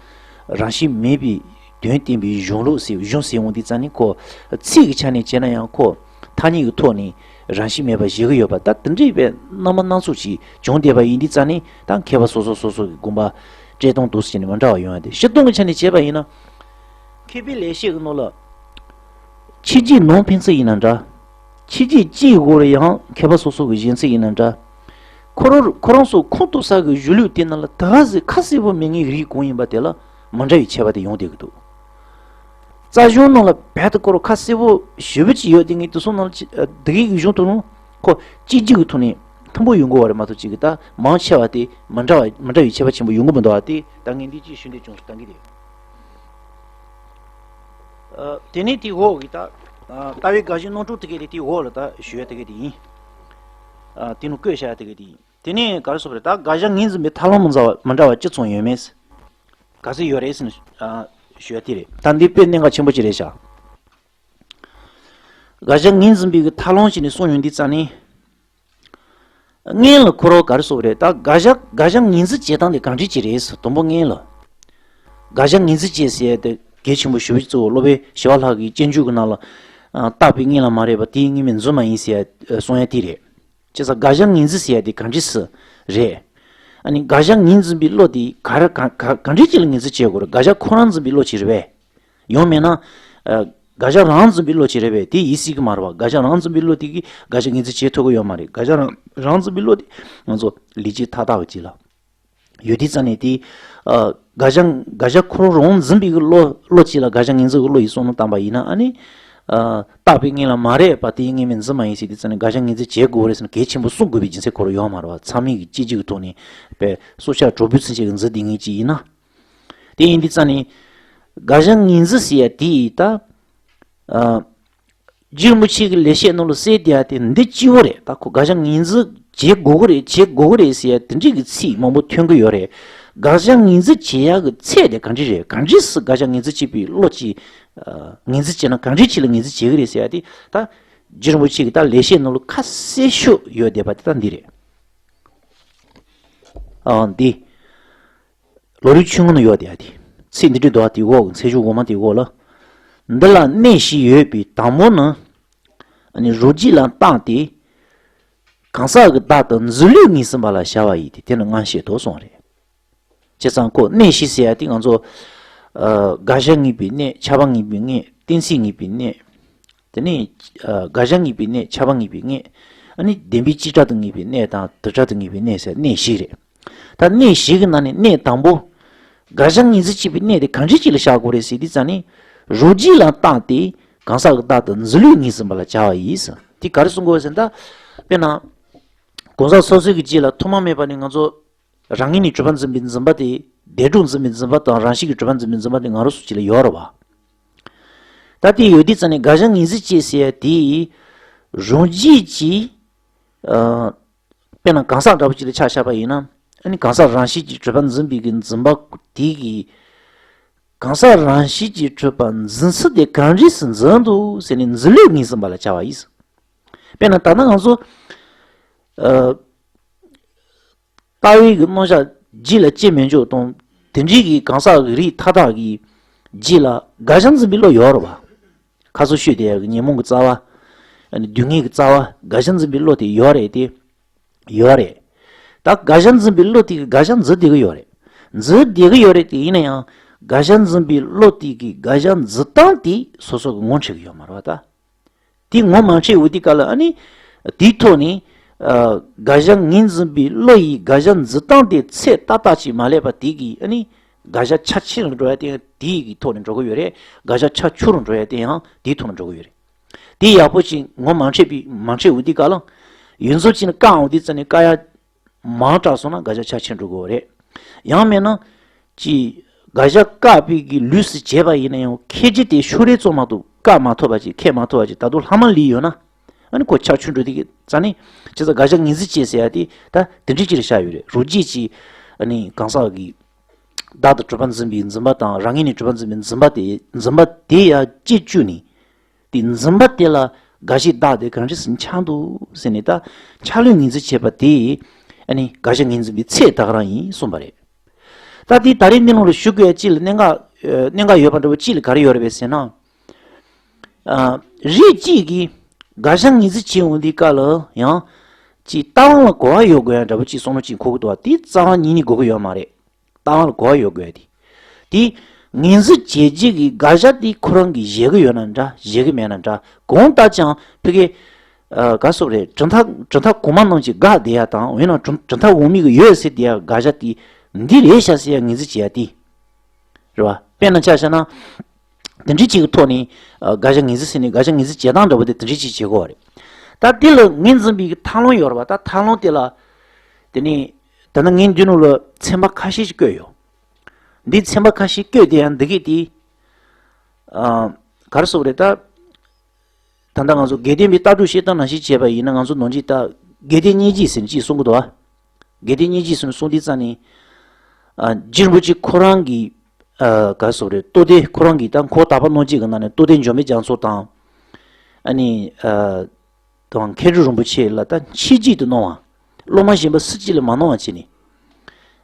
རང་བཞིན་མེད་པའི་དོན་བསྟན་པའི་གཞུང་ལུགས་ཟེར། གཞུང་ཟེར་འོང་དུས་ཙ་ནས་ཁོ་ཚིག་གི་ཆ་ནས་བྱས་ན་ཡང་ཁོ་ཐ་སྙད་ཀྱི་ཐོག་ནས་རང་བཞིན་མེད་པ་བཞེད་ཀྱི་ཡོད་པ། ད་དེ་འདྲའི་བའི་རྣམ་པ་སྣ་ཚོགས་ཤིག་བྱུང་བསྡད་པ་ཡིན་དུས་ཙ་ནས། ད་མཁས་པ་སོ་སོ་སོ་སོ་གི་དགོངས་པ་བཀྲལ་སྟངས་འདུག་ཟེར་ནས་མི་འདྲ་བ་ཡོང་ཡ་དེ། སྤྱིར་བཏང་གི་ཆ་ནས་བྱས་པ་ཡིན་ན། མཁས་པའི་ལེགས་བཤད་ཀྱི་ནང་ལ། ཕྱི་རྒྱལ་ནང་ཕན་ཚུན་ཡིན་ན་འདྲ། ཕྱི་རྒྱལ་སྤྱིའི་སྒོ་ལ་ཡང་མཁས་པ་སོ་སོ་གི་བཞེད་ཚིག་ཡིན་ན་འདྲ། ཁོ་རང་ཁོ་རང་ཚོ་ཁུངས་གཏུགས་ས་གི་གཞུང་ལུགས་དེ་ནང་ལ་ད་ག་ཟེ་ཁ་གསལ་པོ་མེད་མཁན་གྱི་རིགས་གང་ཡིན་པ་དེ་ལ་མི་འདྲ་བའི་ཁྱད་པར་དེ་ཡོང་བསྡད་ཀྱི་འདུག། རྩ་གཞུང་ནང་ལ་རྦད་དེ་ཁོ་རང་ཁ་གསལ་པོ་ཞེ་པོ་ཅིག་ཡོད་དེ། ངས་དེ་ཚོ་ནང་ལ་ཅི། ཨ། དེ་གའི་གཞུང་དེ་ནང་ཁོ་གཅིག་གྱུར་གྱི་ཐོག་ནས་མཐུན་པོ་ཡོང་གི་ཡོད་རེད་མ་གཏོགས། གཅིག་གི་ད་མང་ཆེ་བ་དེ་མི་འདྲ་བ་མི་འདྲ་བའི་ཁྱད་པར་ཆེན་པོ་ཡོང་གི་མི་འདུག་པ། དེ་ད་ངས་འདི་གཅིག་ཞུ་འདོད་བྱུང་སོང་། ད་གིན་དེ། ཨ། དེ་ནས་དེའི་འོག་གི་ད། ཨ། ལྟ་བའི་དགའ་བཞིའི་རྣམ་གྲངས་དེ་གའི་དེ། དེའི་འོག་ལ་ད་ཞུ་ཡ་དེ་གའི་དེ་ཡིན། ཨ། དེ་ནང་བཀོད་བཞག་ཡ་དེ་གའི་དེ་ཡིན། དེ་ནས་ག་རེ་ཟེར་དགོས་རེད། ད་དགག་བྱ་ངོས་འཛིན་པའི་ཐབས་ལམ་མི་འདྲ་བ་མི་འདྲ་བ་ཅི་ཙམ་ཡོད་མེད། ག་ཚོད་ཡོད་རེད་ཟེར་ནས། ཨ། ཞུ་ཡ་དེ་རེད། ད་འདི་དཔེ་གནད་འགག་ཆེན་པོ་ཅིག་རེད་ཤག། དགག་བྱ་ངོས་འཛིན་པའི་གི་ཐབས་ལམ་ཞིག་ནས་གསུངས་ཡོང་དུས་ཙ་ནས། སྔོན་ལ་ཁོ་རང་ག་རེ་ཟེར་དགོས་རེད། ད་དགག་བྱ་དགག་བྱ་ངོས་འཛིན་བྱེད་སྟངས་དེ་ག་འདྲ་ཅིག་རེད་ཟེར། དང་པོ་སྔོན་ལ་དགག་བྱ་ངོས་འཛིན་བྱེད་ཟེར་ཡ་དེ་གལ་ཆེན་པོ་ཞེ་པོ་ཅིག་བརྩི་འོ། སློབ་དཔོན་ཞི་བ་ལྷ་གི་སྤྱོད་འཇུག་གི་ནང་ལ། ཨ། བརྟགས་པས་དངོས་ལ་མ་རེག་པ། དེས་དངོས་མེད་རྫུན་མ་ཡིན་ཟེར་ཡ། ཨ། གསུང་ཡ་དེ་རེད། བྱས་ཙང་དགག་བྱ་ངོས་འཛིན་ཟེར་ཡ་དེ་ག་འདྲ་ཞིག་རེད། ཨ་ནི་དགག་བྱ་ངོས་འཛིན་པའི་བློ་དེ་ག་རེ་ག་ག་ག་འདྲ་ཅིག་ལ་ངོས་འཛིན་བྱེད་དགོས་རེད། དགག་བྱ་ཁོ་རང་འཛིན་པའི་བློ་ཅིག་རེད་པས། ཡང་མིན་ན། ཨ། དགག་བྱ་རང་འཛིན་པའི་བློ་ཅིག་རེད་པས། དེ་ཡིན་སྲིད་ཀྱི་མ་རེད་པ། དགག་བྱ་རང་འཛིན་པའི་བློ་དེ་གིས་དགག་བྱ་ངོས་འཛིན་བྱེད་ཐུབ་ཀྱི་ཡོད་མ་རེད། དགག་བྱ་རང་རང་འཛིན་པའི་བློ་དེ་ང་ཚོ་ལས་རྒྱུ་མཐའ་དག་གི་ཅིག་ལ་ཡོད་དུས་ཙ་ནས་དེ། ཨ། དགག་བྱ་དགག་བྱ་ཁོ་རང་རང་འཛིན་པའི་བློ་བློ་ཅིག་ལ་དགག་བྱ་ངོས་འཛིན་གྱི་བློ་ཡིས་བསམ་བློ་བཏང་པ་ཡིན་ན། ཨ་ནི། ཨ། བརྟགས་པས་དངོས་ལ་མ་རེག་པ། དེས་དངོས་མེད་རྫུན་མ་ཡིན་ཟེར་དུས་ཙ་ནས་དགག་བྱ་ངོས་འཛིན་བྱེད་དགོས་རེད་ཟེར་ན་གལ་ཆེན་པོ་གསུང་དགོས་པའི་རྒྱུ་མཚན་ཁོ་རང་ཡོད་མ་རེད་པ། ཚང་མས་ཀྱི་གཅིག་གྱུར་གྱི་ཐོག་ནས་དཔེ་སྲོག་ཆགས་གྲོག་སྦུར་ཚུན་ཆད་ཀྱི་འཛིན་བསྡད་མཁན་ཅིག་ཡིན་ན། དེ་ཡིན་དུས་ཙ་ནས་དགག་བྱ་ངོས་འཛིན་ཟེར་ཡ་དེ་ཡིས་ད། ཨ། རྗེ་རིན་པོ་ཆེ་གི་ལེགས་བཤད་ནང་ལ་གསལ་བསྡད་ཡ་དེ་འདི་གཅིག་པོ་རེད། ད་ཁོ་དགག་བྱ་ངོས་འཛིན་བྱེད་དགོས་ཀྱི་རེད། བྱེད་དགོས་ཀྱི་རེད་ཟེར་ཡ་དེ་འདྲའི་གི་ཚིག་མང་པོ་ཐོན་གྱི་ཡོད་རེད། དགག་བྱ་ངོས་འཛིན་བྱེད་ཡ་གི་ཚད་དེ་ག་འདྲ་རེད། ག་འདྲ་སེ་དགག་བྱ་ངོས་འཛིན་བྱེད་པའི་བློ་ཅིག། ཨ། ངོས་འཛིན་བྱས་ན་ག་འདྲ་ཅིག་ལ་ངོས་འཛིན་བྱེད་ཀྱི་རེད་ཟེར་ཡ་དེ། ད་རྗེ་རིན་པོ་ཆེ་གི་ད་ལེགས་བཤད་ནང་ལ་ཁ་གསལ་ཤོས་ཡོད་བསྡད་པ་དེ་ད་འདི་རེད། ཨ། འདི། ལམ་རིམ་ཆོས་མངོན་ན་ཡོད་བསྡད་ཡ་དེ། ཚིག་འདི་འདྲ་འདུག་པ། དེའི་འོག་གི་མཛད་བྱང་འོག་མ་དེའི་འོག་ལ། འདི་ལ་གནད་བཞི་ཡོད་པའི་དང་པོ་ནི། ཨ་ནི་རང་རྒྱུད་ལ་བརྟགས་ཏེ། གང་ཟག་གི་བདག་ཏུ་འཛིན་ལུགས་ངོས་ཟིན་པ་ལ་བྱ་བ་ཡིན་ཏེ། དེ་ནི་སྔར་བཤད་དོ་གསུངས་པ་རེད། བྱས་ཙང་ཁོ་གནད་བཞི་ཟེར་ཡ་དེ་ང་ཚོ། ཨ། དགག་བྱ་ངེས་པའི་གནད། ཁྱབ་པ་ངེས་པའི་གནད། གཏན་ཚིགས་ངེས་པའི་གནད། དེ་ནས། ཨ། དགག་བྱ་ངེས་པའི་གནད། ཁྱབ་པ་ངེས་པའི་གནད། ཨ་ནི་བདེན་པའི་བྱེ་བྲག་ཏུ་ངེས་པའི་གནད་དང་། དོན་བྱེ་བྲག་ཏུ་ངེས་པའི་གནད་ཟེར་གནད་བཞི་རེད། ད་གནད་བཞི་གི་ནང་ནས་གནད་དང་པོ། དགག་བྱ་ངོས་འཛིན་བྱེད་པའི་གནད་དེ་གང་འདྲ་ཅིག་ལ་བཞག་དགོས་རེད་ཟེར་དུས་ཙ་ནས། རང་རྒྱུད་ལ་བརྟགས་ཏེ་གང་ཟག་གི་བདག་ཏུ་འཛིན་ལུགས་ངོས་ཟིན་པ་ལ་བྱ་བ་ཡིན་ཟེར། དེ་ག་རེ་གསུང་གི་ཡོད་ཟེར་ན། ད་དཔེར་ན། གང་ཟག་སོ་སོའི་གི་རྒྱུད་ལ་ཐོག་མ་མེད་པ་ནས་ང་ཚོ་རང་ངོས་ནས་གྲུབ་པར་འཛིན་པའི་འཛིན་པ་དེ། བདེན་གྲུབ་འཛིན་པའི་འཛིན་པ་དང་། རང་བཞིན་གྱིས་གྲུབ་པར་འཛིན་པའི་འཛིན་པ་དེ་ང་རང་ཚོའི་རྒྱུད་ལ་ཡོད་རེད་པ། ད་དེ་ཡོད་དུས་ཙང་ནས་དགག་བྱ་ངེས་འཛིན་བྱེད་ཟེར་ཡ་དེ་རང་རྒྱུད་ཀྱི་ཨ། དཔེར་ན་གང་ཟག་འདྲ་པོ་ཅིག་ལ་ཆ་བཞག་པ་ཡིན་ན། ཨ་ནི་གང་ཟག་རང་བཞིན་གྱིས་གྲུབ་པ་འཛིན་པའི་གི་འཛིན་པ་དེ་གི། གང་ཟག་རང་བཞིན་གྱིས་གྲུབ་པ་འཛིན་ཚུལ་དེ་གང་འདྲས་སུ་འཛིན་འདུག་ཟེར་ནས་འཛིན་ལུགས་ངོས་ཟིན་པ་ལ་བྱ་བ་ཡིན། དཔེར་ན་ད་ལྟ་ང་ཚོ་ཨ། ལྟ་བའི་གི་རྣམ་གཞག་རྒྱུད་ལ་སྐྱེ་མི་འཇུག་དང་། དེ་འདྲའི་གི་གང་ཟག་གི་རིགས་མཐའ་དག་གི་རྒྱུད་ལ་དགག་བྱ་འཛིན་པའི་བློ་ཡོད་རེད་བ། ཁ་སང་ཞུས་དེ་ཡ་གི་ཉོན་མོངས་ཀྱི་རྩ་བ། ཨ་ནི་སྡུག་བསྔལ་གྱི་རྩ་བ། དགག་བྱ་འཛིན་པའི་བློ་དེ་ཡོད་རེད་དེ། ཡོད་རེད། ད་དགག་བྱ་འཛིན་པའི་བློ་དེ་གི་དགག་བྱ་འཛིན་བསྡད་ཀྱི་ཡོད་རེད། འཛིན་བསྡད་ཀྱི་ཡོད་རེད་དེ། ཡིན་ན་ཡང་དགག་བྱ་འཛིན་པའི་བློ་དེ་གི་དགག་བྱ་འཛིན་སྟངས་དེ་སོ་སོ་གི་ངོ་འཕྲོད་ཀྱི་ཡོད་མ་རེད་བ་ད། དེ་ངོ་མ་འཕྲོད་འོ་དེ་ག་ལ་ཨ་ནི། དེའི་ཐོག་ནས། ཨ། དགག་བྱ་ངོས་འཛིན་པའི་བློ་ཡིས་དགག་བྱ་འཛིན་སྟངས་དེ་ཚད་ཏག་ཏག་ཅིག་མ་སླེབས་པ་དེ་གིས་ཨ་ནི། དགག་བྱ་ཆ་ཆེ་རུ་འགྲོ་ཡ་དེ་དེའི་གི་ཐོག་ནས་འགྲོ་གི་ཡོད་རེད། དགག་བྱ་ཆ་ཆུང་རུ་འགྲོ་ཡ་དེ་ཡང་དེའི་ཐོག་ནས་འགྲོ་གི་ཡོད་རེད། དེ་ཡག་པོ་ཅིག་ངོ་མ་འཕྲོད་པའི་མ་འཕྲོད་འོ་དེ་ག་ལ། ཡོངས་རྫོགས་ཅིག་ནས་བཀག་འོ་དེ་ཙམ་ནས་བཀག་ཡ། མང་དྲགས་སོང་ན་དགག་བྱ་ཆ་ཆེ་འགྲོ་གི་ཡོད་རེད། ཡང་མིན་ན། ཅིག་དགག་བྱ་བཀག་པའི་གི་ལུས་སུ་བྱས་པ་ཡིན་ན་ཡང་ཁས་ཀྱི་དེ་ཤུགས་རེ་ཙམ་མ་གཏོགས་བཀག་མ་ཐུབ་པ་ཅིག་ཁས་མ་ཐུབ་པ་ཅིག་ད་དུང་ལྷག་མ་ལུས་ཡོད་ན། ཨ་ནི་ཁོ་ཆ་ཆུང་འགྲོ་དེ་གི་རྩ་ནས། བྱས་ཙང་དགག་བྱ་ངོས་འཛིན་བྱེད་ཟེར་ཡ་དེ་ད་དེ་འདྲའི་ཅིག་ལ་བཞག་ཡོད་རེད། རང་རྒྱུད་ཀྱི་ཨ་ནི་གང་ཟག་གི་བདག་ཏུ་གྲུབ་པ་འཛིན་པའི་འཛིན་པ་དང་། རང་ངོས་ནས་གྲུབ་པ་འཛིན་པའི་འཛིན་པ་དེ། འཛིན་པ་དེ་ཡར་སྐྱེ་བཅུག་ནས། དེ་འཛིན་པ་དེ་ལ་དགག་བྱའི་བདག་དེ་གང་འདྲ་སེ་ཆགས་འདུག་ཟེར་ནས། ད་ཆགས་ལུགས་ངོས་འཛིན་བྱེད་པ་དེ་ཨ་ནི་དགག་བྱ་ངོས་འཛིན་པའི་ཚད་ད་ག་རང་ཡིན་གསུངས་པ་རེད། ད་དེ་ད་རེས་འདི་ནང་ལ་ཞུ་དགོས་ཡ་གཅིག་ལ་གནད་འགག་ཨ། གནད་འགག་ཡོད་པ་འདྲ་པོ་གཅིག་ལ་ག་རེ་ཡོད་རེད་པས་ཟེར་ན། ཨ། རིགས་གཅིག་གིས་དགག་བྱ་ངོས་འཛིན་བྱེད་འོང་དུས་སྐབས་ལ་ཡང་། ཅིག་ལྟ་བ་ལ་གོ་བ་ཡོད་དགོས་ཡ་འདྲ་པོ་གཅིག་བསམ་བློ་གཅིག་འཁོར་གྱི་འདུག་བ། དེ་རྩ་བ་ཉིད་ནས་དགོས་ཀྱི་ཡོད་མ་རེད། ལྟ་བ་ལ་གོ་བ་ཡོད་དགོས་ཏེ། དེ་ངོས་འཛིན་བྱེད་བྱེད་ཀྱི་དགག་བྱ་དེ་ཁོ་རང་གིས་བཞེད་ཀྱི་ཡོད་ན་འདྲ། བཞེད་ཀྱི་མེད་ན་འདྲ། གང་ལྟར་ཀྱང་ཕ་གི། ཨ། ག་རེ་ཟེར་དགོས་རེད། གྲུབ་མཐའ། གྲུབ་མཐའ་གོང་མ་རྣམས་ཀྱིས་དགག་བསྡད་ཡ་དང་། འོ་ཡིན་ན་གྲུབ། གྲུབ་མཐའ་འོག་མའི་གིས་ཡོད་ཟེར་བསྡད་ཡ་དགག་བྱ་དེ་འདི་རེད་ཤག་ཟེར་ཡ་ངོས་འཛིན་བྱེད་ཡ་དེ། རེད་བ། དཔེར་ན་ཆ་བཞག་ན། དེ་འདྲའི་ཅིག་གི་ཐོག་ནས། ཨ། དགག་བྱ་ངོས་འཛིན་ཟེར་ནས་དགག་བྱ་ངོས་འཛིན་བྱེད་སྟངས་འདྲ་པོ་དེ་དེ་འདྲའི་ཅིག་བྱེད་དགོས་པ་རེད། ད་དེ་ལ་ངོས་འཛིན་པའི་གི་མཐའ་ལམ་ཡོད་རེད་བ། ད་མཐའ་ལམ་དེ་ལ། དེ་ནས། ད་ནི་ངས་འདི་ནང་ལ་ཚན་པ་ཁ་ཤས་ཤིག་བཀོད་ཡོད། འདི་ཚན་པ་ཁ་ཤས་བཀོད་དེ་ཡང་འདི་གི་དེ། ཨ། ག་རེ་ཟེར་དགོས་རེད་ད། ད་ལྟ་ང་ཚོ་དགེ་ལྡན་པའི་ལྟ་གྲུབ་བཤད་སྟངས་ནང་བཞིན་བྱས་པ་ཡིན་ན། ང་ཚོ་ནང་བཞིན་ད་དགེ་ལྡན་སྙིང་རྗེ་ཟེར་ནས་ཅིག་གསུང་གི་འདུག་བ། དགེ་ལྡན་སྙིང་རྗེ་ཟེར་ནས་གསུང་དུས་ཙང་ནས། ཨ། རྗེ་རིན་པོ་ཆེ་ཁོ་རང་གི། ཨ། ག་རེ་ཟེར་དགོས་རེད། རྟོགས་ལྡན། ཁོ་རང་གི་ད་འཁོར་དག་པ་སྣང་བརྒྱད་ཀྱི་ནང་ནས་རྟོགས་ལྡན་འབྱོར་མེད་རྒྱ་མཚོ་དང་། ཨ་ནི། ཨ། དང་མཁས་གྲུབ་རིན་པོ་ཆེ་ལ་ད་ཆེས་བརྗོད་དུ་གནང་བ། སློབ་མ་གཞན་པ་སུ་གཅིག་ལ་མ་གནང་བ་བྱས་ནས།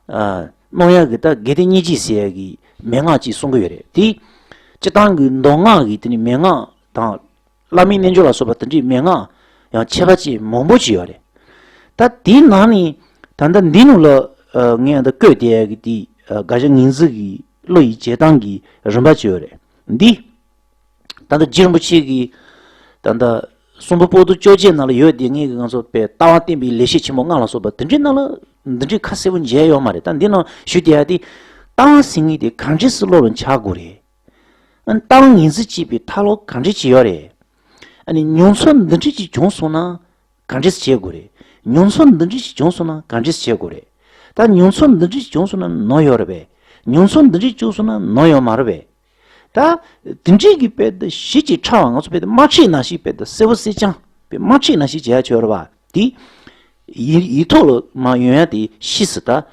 ཨ། གནང་ཡག་གི་ད་དགེ་ལྡན་སྙིང་རྗེ་ཟེར་ཡག་གི་མན་ངག་ཅིག་གསུང་གི་ཡོད་རེད། དེ་སྤྱིར་བཏང་གི་མདོ་སྔགས་ཀྱི་དེ་ནི་མན་ངག་དང་། བླ་མའི་རྣལ་འབྱོར་ལ་སོགས་པ་དེ་འདྲའི་མན་ངག་ཡང་ཁྱད་པར་ཅན་མང་པོ་ཅིག་ཡོད་རེད། ད་དེའི་ནང་ནས་ད་ལྟ་འདི་ནང་ལ། ཨ། ངས་ད་བཀོད་བསྡད་ཡག་གི་དེ། ཨ། དགག་བྱ་ངོས་འཛིན་གྱི་བློ་ཡི་བྱེད་སྟངས་ཀྱི་རིམ་པ་ཅིག་ཡོད་རེད། འདི། ད་ལྟ་རྗེ་རིན་པོ་ཆེ་གིས་ད་ལྟ་གསུང་འབུམ་པོ་ཏི་བཅོ་བརྒྱད་ནང་ལ་ཡོད་དེ། ངས་ང་ཚོ་དཔེ་ལྟ་བ་བསྟན་པའི་ལེགས་བཤད་ཆེན་མོ་ལྔ་ལ་སོགས་པ་དེ་འདྲའི་ནང་ལ་འདི་འདྲའི་ཁ་གསལ་པོ་མཇལ་ཡོད་མ་རེད། ད་འདི་ནང་ཞུ་བསྡད་ཡ་དེ། ལྟ་བ་ཟེར་མཁན་དེ་གང་འདྲས་སེ་བློ་ལ་འཆར་དགོས་རེད། ཨ། ལྟ་བ་ངོས་འཛིན་བྱེད་པའི་ཐབས་ལམ་གང་འདྲས་ཅིག་ཡོད་རེད། ཨ་ནི་མྱོང་ཚོར་འདི་འདྲས་ཅིག་བྱུང་སོང་ན་གང་འདྲས་སེ་བྱེད་དགོས་རེད། མྱོང་ཚོར་འདི་འདྲས་ཅིག་བྱུང་སོང་ན་གང་འདྲས་སེ་བྱེད་དགོས་རེད། ད་མྱོང་ཚོར་འདི་འདྲས་ཅིག་བྱུང་སོང་ན་ནོར་ཡོད་རེད་པས། མྱོང་ཚོར་འདི་འདྲས་བྱུང་སོང་ན་ནོར་ཡོད་མ་རེད་པས། ད་དེ་འདྲས་ཀྱི་དཔེ་དེ་གཞི་ཅིག་ཕྲ་བ། ང་ཚོ་དཔེ་དེ་དམར་ཁྲིད་ནང་བཞིན། དཔེ་དེ་གསལ་པོ་གསལ་རྐྱང་། དཔེ་དམར་ཁྲིད་ནང་བཞིན་བྱེད་ཡ་ཅིག་ཡོད་རེད་པ། དེ་ཡིག་ཡིག་ཐོག་ལ་མར་ཡོང་ཡ་དེ་ཤེས་སོང་ད།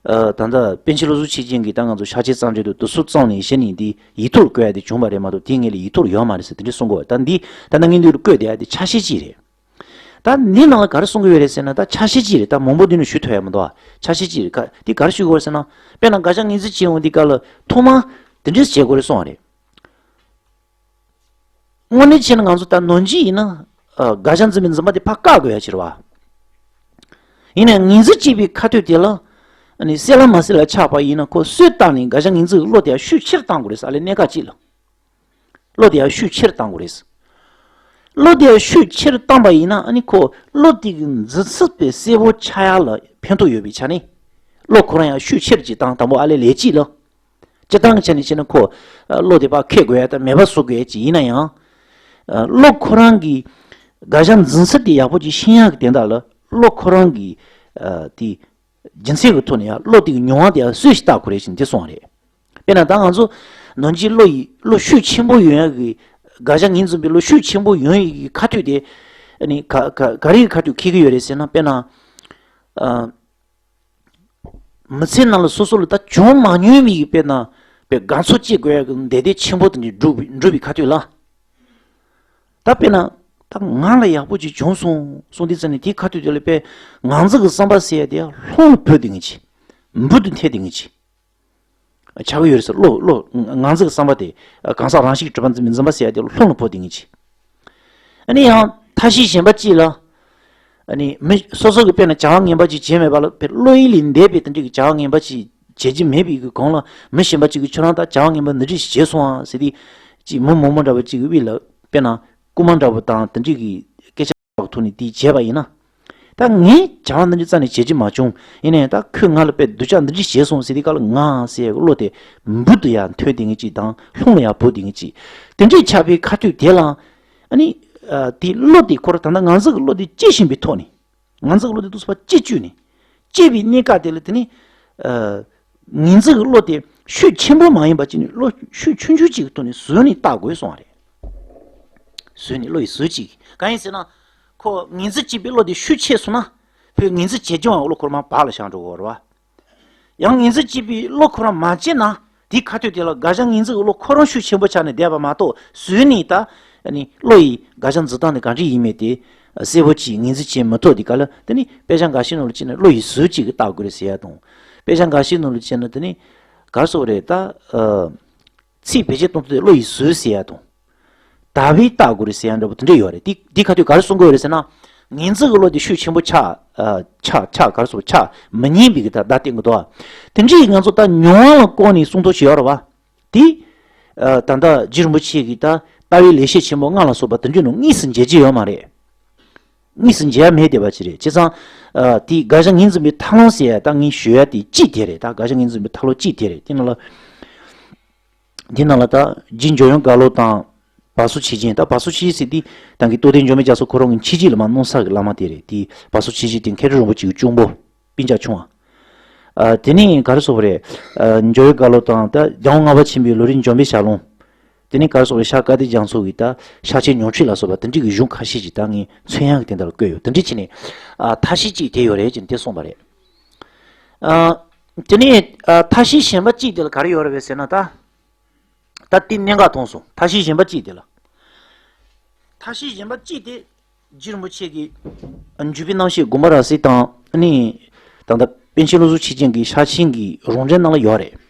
ཨ། ད་ལྟ་པཎ་ཆེན་བློ་བཟང་ཆོས་རྒྱན་གྱིས་ད་ང་ཚོ་ཕྱག་ཆེན་རྩོམ་འབྲི་དུས་དེ་ཚོ་བརྩམས་ནས་གཞི་ནས་འདི་ཡིག་ཐོག་ལ་བཀོད་ཡ་དེ་བྱུང་བ་རེད་མ་གཏོགས། དེའི་སྔོན་ལ་ཡིག་ཐོག་ལ་ཡོད་མ་རེད་ཟེར་དེ་འདྲས་གསུང་གི་ཡོད་པ། ད་འདི་ད་ལྟ་ངས་འདི་ལ་བཀོད་བསྡད་ཡ་དེ་ཆ་ཤས་ཅིག་རེད། ད་འདི་ནང་ལ་ག་རེ་གསུང་གི་ཡོད་རེད་ཟེར་ན། ད་ཆ་ཤས་ཅིག་རེད། ད་མང་པོ་འདི་ནས་ཞུ་ཐུབ་ཡ་མི་འདུག་ཨ། ཆ་ཤས་ཅིག་རེད། ག་འདི་ག་རེ་ཞུ་དགོས་ཟེར་ན། དཔེར་ན་དགག་བྱ་ངོས་འཛིན་བྱེད་འོང་དུས་སྐབས་ལ་ཐོག་མར་དེ་འདྲས་བྱེད་དགོས་རེད་གསུངས་པ་རེད། དངོས་གནས་བྱས་ན་ང་ཚོ་ད་ནང་བཞིན་ཡིན་ན། ཨ། དགག་བྱ་འཛིན་པའི་འཛིན་པ་དེ་ཕར་བཀག་དགོས་ཡ་ཅིག་རེད་བ། ཡིན་ནའང་ངོས་འཛིན་བྱེད་པའི་ཁ་ཐུག་དེ་ལ། ཨ་ནི་གསལ་ལ་མ་གསལ་ལ་ཆགས་པ་ཡིན་ན། ཁོ་སོས་བཏང་ནས་དགག་བྱ་ངོས་འཛིན་གྱི་བློ་དེ་ཡང་ཤུགས་ཆེར་བཏང་དགོས་རེད་ཟེར། ཨ་ལས་གནད་འགག་ཅིག་ལ། བློ་དེ་ཡང་ཤུགས་ཆེར་བཏང་དགོས་རེད། བློ་དེ་ཡང་ཤུགས་ཆེར་བཏང་པ་ཡིན་ན། ཨ་ནི་ཁོ་བློ་དེ་གི་འཛིན་ཚུལ་དེ་གསལ་པོ་ཆགས་ཡ་ལ་ཕན་ཐོགས་ཡོད་པའི་ཆ་ནས། བློ་ཁོ་རང་ཡང་ཤུགས་ཆེར་ཅིག་བཏང་། དང་པོ་ཨ་ལས་ལས་གཅིག་ལ། སྤྱིར་བཏང་གི་ཆ་ནས་བཤད་ན་ཁོ། ཨ། བློ་དེ་ཕར་ཁེགས་དགོས་ཡ་དང་མེད་པ་བཟོ་དགོས་ཡ་ཅིག་ཡིན་ན་ཡང་། ཨ། བློ་ཁོ་རང་གི་དགག་བྱ་འཛིན་ཚུལ་དེ་ཡག་པོ་ཅིག་ཤེས་ཡག་གི་དོན་དག་ལ། བློ་ཁོ་རང་གི། ཨ། དེ་རྒྱུ་མཚན་གྱི་ཐོག་ནས་ཡང་བློ་དེ་གི་མྱོང་བ་དེ་ཡང་གསོས་ཤིག་བལྟ་དགོས་རེད་ཟེར་འདི་གསུངས་པ་རེད། དཔེར་ན་ད་ང་ཚོ་ནང་བཞིན་བློ་ཡི། བློ་ཤུགས་ཆེན་པོ་ཡོང་ཡག་གི། དགག་བྱ་ངོས་འཛིན་པའི་བློ་ཤུགས་ཆེན་པོ་ཡོང་ཡི་གི་ཁ་ཐུག་དེ། ཨ་ནི་ག་ག་ག་རེ་གི་ཁ་ཐུག་འཁེལ་གི་ཡོད་རེད་ཟེར་ན། དཔེར་ན། ཨ། མི་ཚེ་ནང་ལ་སོ་སོ་ལ་ད་བྱུང་མ་མྱོང་བའི་དཔེར་ན་དཔེ་དགའ་ཚོར་སྐྱེ་དགོས་ཡ་གི་འདོད་སྡེ་ཆེན་པོ་དེ་འདྲ་འགྲུབ་པའི་འགྲུབ་པའི་ཁ་ཐུག་ལ། ད་དཔེར་ན་ད་ང་ལ་ཡག་པོ་ཅིག་བྱུང་སོང་སོང་དུས་ཙམ་ནས་དེའི་ཁ་ཐུག་དེ་ལ་དཔེ་ང་ཚོ་གི་བསམ་པ་ཟེར་ཡ་དེ་ལྷུང་ལ་བུད་དེ་ངེས་ཀྱི། འབུར་དུ་ཐལ་དེ་ངེས་ཀྱི། ཆགས་ཀྱི་ཡོད་རེད་ཟེར། བློ་བློ་ང་ཚོ་གི་བསམ་པ་དེ་གང་ཟག་རང་བཞིན་གྱིས་གྲུབ་པ་འཛིན་པའི་འཛིན་པ་ཟེར་ཡ་དེ་ལྷུང་ལ་བུད་དེ་ངེས་ཀྱི། ཨ་ནི་ཡང་མཐའ་བཞི་གཞན་པ་གཅིག་ལ། ཨ་ནི་མི་སོ་སོ་གི་དཔེར་ན་བྱ་བ་ངན་པ་ཅིག་བྱས་མེད་པ་ལ་དཔེ་བློ་ཡུལ་ལས་འདས་པའི་དེ་འདྲའི་གི་བྱ་བ་ངན་པ་ཅིག་བྱེད་ཀྱི་མེད་པའི་གི་གོང་ལ་མི་གཞན་པ་ཅིག་གིས་ཁྱོད་རང་ད་བྱ་བ་ངན་པ་འདི་འདྲ་ཞིག་བྱས་སོང་ཨ་ཟེར་ཏེ། ཅིག་མི་མང་པོ་འདྲ་བོ་ཅིག་གི་དབུས་ལ་དཔེར་ན་རྐུ་མ་འདྲ་བོ་དང་དེ་འདྲའི་གི་སྐད་ཆ་འདྲ་བོ་ཐོག་ནས་དེ་བྱས་པ་ཡིན་ན། ད་ངས་བྱ་བ་འདི་འདྲ་རྩ་ནས་བྱེད་ཀྱི་མ་བྱུང་། ཡིན་ནའི་ད་ཁོས་ང་ལ་དཔེ་སྡུག་ཅག་འདི་འདྲ་བྱས་སོང་ཟེར་དུས་སྐབས་ལ་ང་ཟེར་བློ་དེ་འབུར་དུ་ཡར་ཐོན་དེ་ངེས་ཀྱི་དང་ལྷུང་ལ་ཡར་བུད་དེ་ངེས་ཀྱི། དེ་འདྲའི་ཆགས་པའི་ཁ་ཐུག་དེ་ལ། ཨ་ནི། ཨ། དེ་བློ་དེ་ཁོ་ར་ད་ལྟ་ང་ཚོ་གི་བློ་དེ་གཅེས་བཞིན་པའི་ཐོག་ནས། ང་ཚོ་གི་བློ་དེ་ཏོག་ཙམ་ཕར་གཅེས་གཅུས་ནས། གཅེས་པའི་གནས་སྐབས་དེ་ལ་དེ་ནི། ཨ། ངེས་འཛིན་གྱི་བློ་དེ་ཤུགས་ཆེན་པོ་མ་ཡིན་པ་ཅིག་ནས་བློ་ཤུགས་ཆུང་ཆུང་ཅིག་གི་ཐོག་ནས་བཟོས་ནས་བལྟ་དགོས་གསུངས་པ་རེད། བཟོས་ནས་བློ་ཡིས་བཟོས་ཅིག། གང་ཡིན་ཟེར་ན། ཁོ་ངེས་འཛིན་གཅེས་པའི་བློ་དེ་ཤུགས་ཆེ་སོང་ན། ཕར་ངེས་འཛིན་བྱེད་ཀྱི་ཡོད་པའི་བློ་ཁོ་རང་བག་ལ་བཞག་འགྲོ་གི་ཡོད་རེད་བ། ཡང་ངེས་འཛིན་གཅེས་པའི་བློ་ཁོ་རང་མ་སྐྱེས་ན། དེའི་ཁ་ཐུག་དེ་ལ་དགག་བྱ་ངེས་འཛིན་གྱི་བློ་ཁོ་རང་ཤུགས་ཆེན་པོ་ཆགས་ནས་བསྡད་པ་མ་གཏོགས། བཟོས་ནས་ད། ཨ་ནི་བློ་ཡིས་དགག་བྱ་འཛིན་སྟངས་དེ་ག་འདྲ་ཡིན་མིན་དེ་གསལ་པོ་ཅིག་ངེས་འཛིན་བྱེད་མི་ཐུབ་དུས་སྐབས་ལ། དེ་ནི་དཔེ་ཆ་འགའ་ཤས་ནང་ལ་བྱས་ན་བློ་ཡིས་བཟོས་ཅིག་གི་བལྟ་དགོས་རེད་ཟེར་ཡ་དང་། དཔེ་ཆ་འགའ་ཤས་ནང་ལ་བྱས་ན་དེ་ནི་ག་རེ་ཟེར་དགོས་རེད་ད། ཨ། ཚིག་བེད་སྤྱོད་གཏོང་ཐུབ་དེ་བློ་ཡིས་བཟོས་ཟེར་ཡ་དང་། བལྟ་བས་བལྟ་དགོས་རེད་ཟེར་ཡ་འདྲ་པོ་དེ་འདྲ་ཡོད་རེད། དེ་དེ་ཁ་ཐུག་ག་རེ་གསུང་གི་ཡོད་རེད་ཟེར་ན། ངེས་འཛིན་གྱི་བློ་དེ་ཤུགས་ཆེན་པོ་ཆགས། ཨ། ཆགས་ཆགས་ག་རེ་ཟེར། ཆགས་མི་ཉན་པའི་གི་ད་བརྡ་བསྟན་གི་འདུག་ཨ། དེ་འདྲའི་ང་ཚོ་ད་མྱོང་བ་ལ་བཀོད་ནས་གསུང་ཐུབ་ཞིག་ཡོད་རེད་བ། དེ། ཨ། ད་ལྟ་རྗེ་རིན་པོ་ཆེ་གིས་ད་ལྟ་བའི་ལེགས་བཤད་ཆེན་མོ་ལྔ་ལ་སོགས་པ་དེ་འདྲའི་ནང་དངོས་སུ་མཇལ་རྒྱུ་ཡོད་མ་རེད། དངོས་སུ་མཇལ་ཡ་མེད་བསྡད་པ་ཅིག་རེད། བྱས་ཙང་། ཨ། དེ་དགག་བྱ་ངོས་འཛིན་པའི་ཐབས་ལམ་ཟེར་ཡ་ད་ངས་ཞུ་ཡ་དེ་གཅིག་དེ་རེད། ད་དགག་བྱ་ངོས་འཛིན་པའི་ཐབས་ལམ་གཅིག་དེ་རེད། དེ་ནང་ལ། འདི་ནང་ལ་ད་རྗེ་འཇམ་དབྱངས་རྒྭ་ལོ་དང་བ་སོ་ཆོས་རྒྱན། ད་བ་སོ་ཆོས་རྒྱན་ཟེར་དེ་ད་གིན་རྟོགས་ལྡན་འབྱོར་མེད་རྒྱ་མཚོ་ཁོ་རང་གི་ཆོས་རྗེ་བླ་མ་སྣང་ས་གི་བླ་མ་དེ་རེད། དེ་བ་སོ་ཆོས་རྒྱན་དེ་མཁན་སྤྲུལ་རིན་པོ་ཆེ་གི་གཅུང་པོ། སྤུན་ཀྱག་ཆུང་བ། ཨ། དེ་ནས་ག་རེ་ཟེར་དགོས་རེད། ཨ། འཇམ་དབྱངས་རྒྭ་ལོ་དང་ད་རྒྱལ་དབང་ལྔ་པ་ཆེན་པོའི་ལོ་རིམ་འཇམ་དཔལ་ཞལ་ལུང་། དེ་ནས་ག་རེ་ཟེར་དགོས་རེད། ཤར་སྐལ་ལྡན་རྒྱ་མཚོ་གི་ད་ཤར་ཆེན་ཉུང་འཕྲི་ལ་སོགས་པ་དེ་འདྲའི་གི་གཞུང་ཁ་ཤས་ཅིག་ད་ངས་མཚོན་ཡག་གི་དེ་འདྲ་ལ་བཀོད་ཡོད། དེ་འདྲ་བྱས་ནས། ཨ། ཐབས་ཤེས་གཅིག་དེ་ཡོད་རེད་ཅེས་དེ་གསུངས་པ་རེད། ཨ། དེ་ནས། ཨ། ཐབས་ཤེས་གཞན་པ་གཅིག་དེ་ལ་ག་རེ་ཡོད་རེད་པས་ཟེར་ན་ད། ད་དེ་གནད་འགག་མཐོང་སོང་། ཐབས་ཤེས་གཞན་པ་གཅིག་དེ་ལ། ཐབས་ཤེས་གཞན་པ་གཅིག་དེ། རྗེ་རིན་པོ་ཆེ་གིས་འཇུ་པའི་རྣམ་བཤད་དགོངས་པ་རབ་གསལ་དང་། ཨ་ནི། ད་ལྟ་པཎ་ཆེན་བློ་བཟང་ཆོས་རྒྱན་གྱི་ཕྱག་ཆེན་གྱི་རང་འགྲེལ་ནང་ལ་ཡོད་རེད།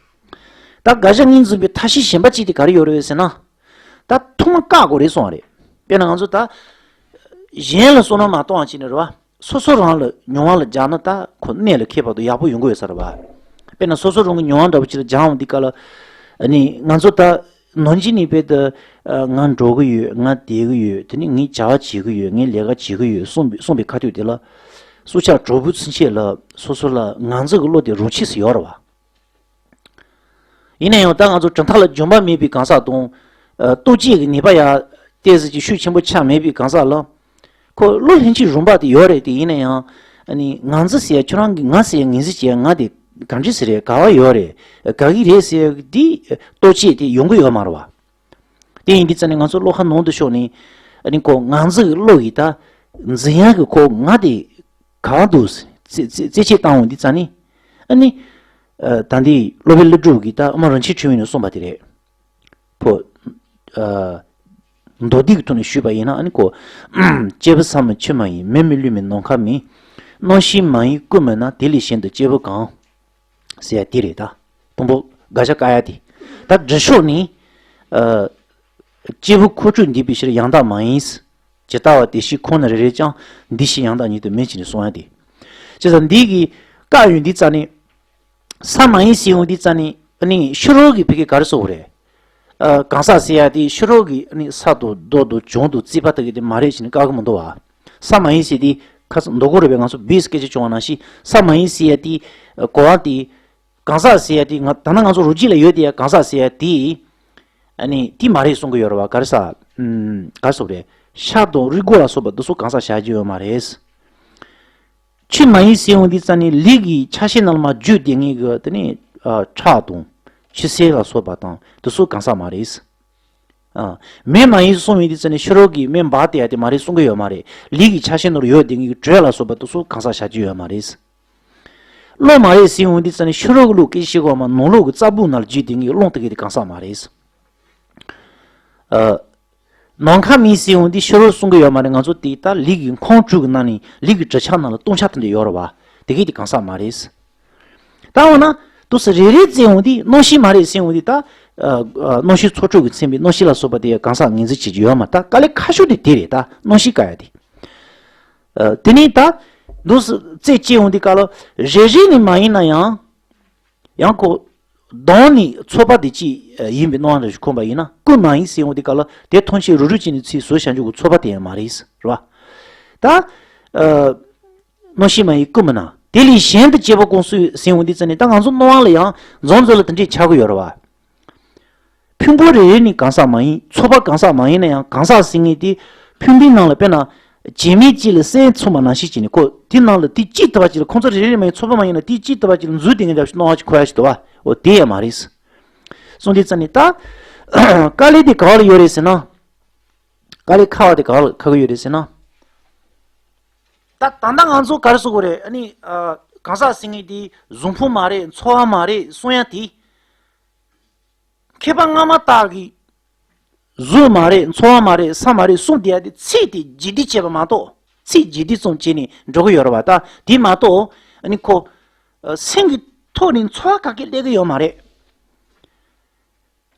ད་དགག་བྱ་ངོས་འཛིན་པའི་ཐབས་ཤེས་གཞན་པ་གཅིག་དེ་ག་རེ་ཡོད་རེད་ཟེར་ན། ད་ཐོག་མར་བཀག་དགོས་རེད་གསུངས་པ་རེད། དཔེར་ན་ང་ཚོ་ད། གཞན་ལ་བསམ་བློ་མ་གཏོང་བ་བྱས་ནས་རེད་བ། སོ་སོ་རང་ལ་མྱོང་བ་ལ་སྦྱར་ན་ད་ཁོ་གནད་ལ་འཁེལ་བར་དུ་ཡག་པོ་ཡོང་གི་ཡོད་ས་རེད་བ། དཔེར་ན་སོ་སོ་རང་གི་མྱོང་བ་འདྲ་པོ་ཅིག་ལ་སྦྱར་འོང་དུས་སྐབས་ལ། ཨ་ནི་ང་ཚོ་ད་ནང་ཆོས་ནས་དཔེ་ད། ཨ། ང་འགྲོ་གི་ཡོད། ང་བསྡད་གི་ཡོད། དེ་ནས་ངས་བྱ་བ་བྱེད་གི་ཡོད། ངས་ལས་ཀ་བྱེད་གི་ཡོད་གསུངས་པའི་གསུངས་པའི་ཁ་ཐུག་དེ་ལ། སྲོག་ཆགས་གྲོག་སྦུར་ཚུན་ཆད་ལ་སོ་སོ་ལ་ངར་འཛིན་གྱི་བློ་དེ་རང་ཆས་སུ་ཡོད་རེད་བ། ཡིན་ན་ཡང་ད་ང་ཚོ་གྲུབ་མཐའ་ལ་འཇོན་པ་མེད་པའི་གང་ཟག་དང་། ཨ། ལྟོ་ཆས་ཀྱི་ནུས་པ་ཡང་ཏོག་ཙམ་ཅིག་ཤུགས་ཆེན་པོ་ཆགས་མེད་པའི་གང་ཟག་ལ། ཁོ་བློ་ལྷན་སྐྱེས་རང་བབས་དེ་ཡོད་རེད་དེ། ཡིན་ན་ཡང་། ཨ་ནི་ངར་འཛིན་ཟེར་ཡ། ཁྱོད་རང་གི་ང་ཟེར་ཡ་ངེས་འཛིན་བྱེད་ཡ་ང་དེ་ག་འདྲ་ཟེར་རེད། ག་བ་ཡོད་རེད། ག་གི་རེད་ཟེར་ཡ་དེ་ལྟོ་ཆས་དེ་ཡོང་གི་ཡོད་མ་རེད་བ། དེ་ཡིན་དུས་ཙ་ནས་ང་ཚོ་བློ་ཁ་ནང་དུ་ཤོར་ནས། ཨ་ནི་ཁོ་ངར་འཛིན་གྱི་བློ་ཡིས་ད་འཛིན་ཡ་གི་ཁོ་ང་དེ་ག་བ་འདུག་རྩད་རྩད་རྩད་ཆོད་བཏང་འོང་དུས་ཙ་ནས། ཨ་ནི། ཨ། ད་འདི་སློབ་དཔོན་ཀླུ་སྒྲུབ་ཀྱིས་ད་དབུ་མ་རིན་ཆེན་ཕྲེང་བའི་ནང་གསུངས་པ་དེ་རེད། ཁོ། ཨ། མདོ་སྡེ་གི་ཐོག་ནས་ཞུས་པ་ཡིན་ན། ཨ་ནི་ཁོ། སྐྱེས་བུ་ཟ་མིན་ཆུ་མིན་ཡིན། མེ་མིན་རླུང་མིན་ནམ་མཁའ་མིན། རྣམ་ཤེས་མ་ཡིན་ཀུན་མིན་ན། དེ་ལས་གཞན་དུ་སྐྱེས་བུ་གང་། ཟེར་ཡ་དེ་རེད་ད། དང་པོ་དགག་བྱ་བཀག་ཡ་དེ། ད་འབྲི་ཕྱོགས་ནས། ཨ། སྐྱེས་བུ་ཁོ་ཆོས་འདས་པའི་ཕྱིར་ཡང་དག་མ་ཡིན། ཇི་ལྟ་བ་དེ་བཞིན་ཁོ་ན་རེ་རེ་ཀྱང་། འདས་ཕྱིར་ཡང་དག་ཉིད་དུ་མིན་ཞེས་ནས་གསུང་ཡ་དེ། བྱས་ཙང་འདི་གི་བཀག་ཡོང་དུས་ཙ་ནས། ས་མ་ཡིན་ཟེར་ཡོང་དུས་ཙ་ནས། ཨ་ནི་ཕྱི་རོལ་གྱི་ཕ་གི་ག་རེ་ཟེར་དགོས་རེད། ཨ། གང་ཟག་ཟེར་ཡ་དེ་ཕྱི་རོལ་གྱི། ཨ་ནི་ས་དང་རྡོ་དང་བྱུང་དང་བརྩིགས་པ་དག་གི་དེ་མ་རེད་ཅེས་ནས་བཀག་གི་མི་འདུག་བ། ས་མ་ཡིན་ཟེར་དེ་ཁ་སང་མདོ་སྒོ་རུ་བས་ང་ཚོ་བིས་སྐད་ཆ་བྱུང་བ་ནང་བཞིན། ས་མ་ཡིན་ཟེར་ཡ་དེ་གོ་བ་དེ། གང་ཟག་ཟེར་ཡ་དེ། ང་ད་ནང་ང་ཚོ་རུ་སྐྱེས་ལ་ཡོད་དེ་ཡ་གང་ཟག་ཟེར་ཡ་དེ། ཨ་ནི་དེ་མ་རེད་གསུང་གི་ཡོད་རེད་བ། ག་རེ་ཟ། ཨམ། ག་རེ་ཟེར་དགོས་རེད། ཤ་དང་རུས་སྒོ་ལ་སོགས་པ་འདི་ཚོ་གང་ཟག་བཞག་རྒྱུ་ཡོད་མ་རེད། ཆུ་མ་ཡིན་ཟེར་ཡོང་དུས་ཙ་ནས་ལུས་ཀྱི་ཆ་ཤས་ནང་ལ་མར་འཇུ་བསྡད་མཁན་གྱི་དེ་ནས། ཨ། ཁྲག་དང་ཆུ་སེར་ལ་སོགས་པ་དང་དེ་ཚོ་གང་ཟག་མ་རེད། ཨ། མེ་མ་ཡིན་གསུངས་ཡོང་དུས་ཙ་ནས་ཕྱི་རོལ་གྱི་མེ་འབར་བསྡད་ཡ་དེ་མ་རེད་གསུང་གི་ཡོད་མ་རེད། ལུས་ཀྱི་ཆ་ཤས་ནང་ལ་ཡོད་བསྡད་མཁན་གྱི་དྲོད་ལ་སོགས་པ་དེ་ཚོ་གང་ཟག་བཞག་རྒྱུ་ཡོད་མ་རེད། བློ་མ་རེད་ཟེར་ཡོང་དུས་ཙ་ནས་ཕྱི་རོལ་གྱི་བློ་སྐད་ཆ་བཤད་གོ་མ། ནང་ལོགས་ཀྱི་རྩ་བུ་ནང་ལ་རྒྱུས་ལྡན་གྱི་རླུང་དེ་གས་དེ་གང་ཟག་མ་རེད། ཨ། ནམ་མཁའ་མིན་ཟེར་ཡོང་དུས་ཕྱི་རོལ་གསུང་གི་ཡོད་མ་རེད། ང་ཚོ་དེ་ད་ལུས་ཀྱི་ཁོང་དྲུག་གི་ནང་ནས་ལུས་ཀྱི་དྲི་ཆབ་ནང་ལ་ལྟུང་བྱ་དེ་འདྲ་ཡོད་རེད་བ། དེ་གས་དེ་གང་ཟག་མ་རེད། ད་འོ་ན་དུས་སུ་རེ་རེ་བཙལ་ཡོང་དུས་རྣམ་ཤེས་མ་རེད་ཟེར་ཡོང་དུས་ད། ཨ། ཨ། རྣམ་ཤེས་ཚོགས་དྲུག་གིས་མཚོན་པའི་རྣམ་ཤེས་ལ་སོགས་པ་དེ་གང་ཟག་ངོས་འཛིན་བྱེད་ཀྱི་ཡོད་མ་རེད། ད་དཀའ་ལས་ཁག་ཤོས་དེ་དེ་རེད། ད་རྣམ་ཤེས་དཀའ་ཡ་དེ། ཨ། དེ་ནས་ད་དུས་སུ་རྩད་བཅད་ཡོང་དུས་སྐབས་ལ་རེ་རེ་ནས་མ་ཡིན་ན་ཡང་། ཡང་ཁོ་གདོད་ནས་ཚོགས་པ་དེ་གཅིག་ཡིན་པའི་སྣང་བ་འདྲ་ཞིག་འཁོར་བ་ཡིན་ན་ཀུན་མ་ཡིན་ཟེར་ཡོང་དུས་སྐབས་ལ་དེ་ཐམས་ཅད་རུག་རུག་བྱས་ནས་ཚུར་བཟོས་བཞག་རྒྱུ་གི་ཚོགས་པ་དེ་ཡང་མ་རེད། རེད་བ། ད། ཨ། རྣམ་ཤེས་མ་ཡིན་ཀུན་མིན་ན། དེ་ལས་གཞན་དུ་སྐྱེ་བོ་ཀུན་སུ་ཟེར་ཡོང་དུས་ཙ་ནས་ད་ང་ཚོ་སྣང་བ་ལ་ཡང་འཛོམས་འཛོམས་ལ་དེ་འདྲས་ཆགས་ཀྱི་ཡོད་རེད་བ། ཕུང་པོ་རེ་རེ་ནི་གང་ཟག་མ་ཡིན། ཚོགས་པ་གང་ཟག་མ་ཡིན་ན་ཡང་གང་ཟག་ཟེར་མཁན་དེ་ཕུང་པོའི་ནང་ལ་དཔེར་ན་བྱེ་མའི་དཀྱིལ་ལ་སྲན་ཚུད་པ་ནང་བཞིན་བྱས་ནས་ཁོ་དེ་ནང་ལ་དེ་གཅིག་ལྟ་བུ་ཅིག་ལ། ཁོང་ཚོ་རེ་རེ་ནས་མ་ཡིན། ཚོགས་པ་མ་ཡིན་ན་དེ་གཅིག་ལྟ་བུ་ཅིག་ལ་འཛུལ་བསྡད་མཁན་འདྲ་ཞིག་སྣང་བ་ཅིག་འཁོར་ཡ་ཞིག་འདུག་བ། འོ་དེ་ཡང་མ་རེད། གསུངས་དུས་ཙ་ནས་ད་དཀའ་ལས་དེ་ག་བ་ལ་ཡོད་རེད་ཟེར་ན། དཀའ་ལས་ཁག་པ་དེ་ག་བ་ལ་ཁག་གི་ཡོད་རེད་ཟེར་ན། ད་ད་ལྟ་ང་ཚོ་ག་རེ་ཟེར་དགོས་རེད། ཨ་ནི། ཨ། གང་ཟག་ཟེར་མཁན་དེ་གཟུགས་ཕུང་མ་རེད། ཚོར་བ་མ་རེད་གསུང་ཡ་དེ། མཁས་པ་སྔ་མ་དག་གིས་གཟུགས་མ་རེད། ཚོར་བ་མ་རེད། ས་མ་རེད་གསུངས་བསྡད་ཡ་དེ་ཚིག་དེ་རྗེས་འདེད་བྱས་པ་མ་གཏོགས། ཚིག་རྗེས་འདེད་ཙམ་བྱས་ནས་འགྲོ་གི་ཡོད་རེད་བ། ད་དེ་མ་གཏོགས་ཨ་ནི་ཁོ། ཨ། སེམས་ཀྱི་ཐོག་ནས་ཚོར་བ་ག་གེ་སླེབས་ཀྱི་ཡོད་མ་རེད།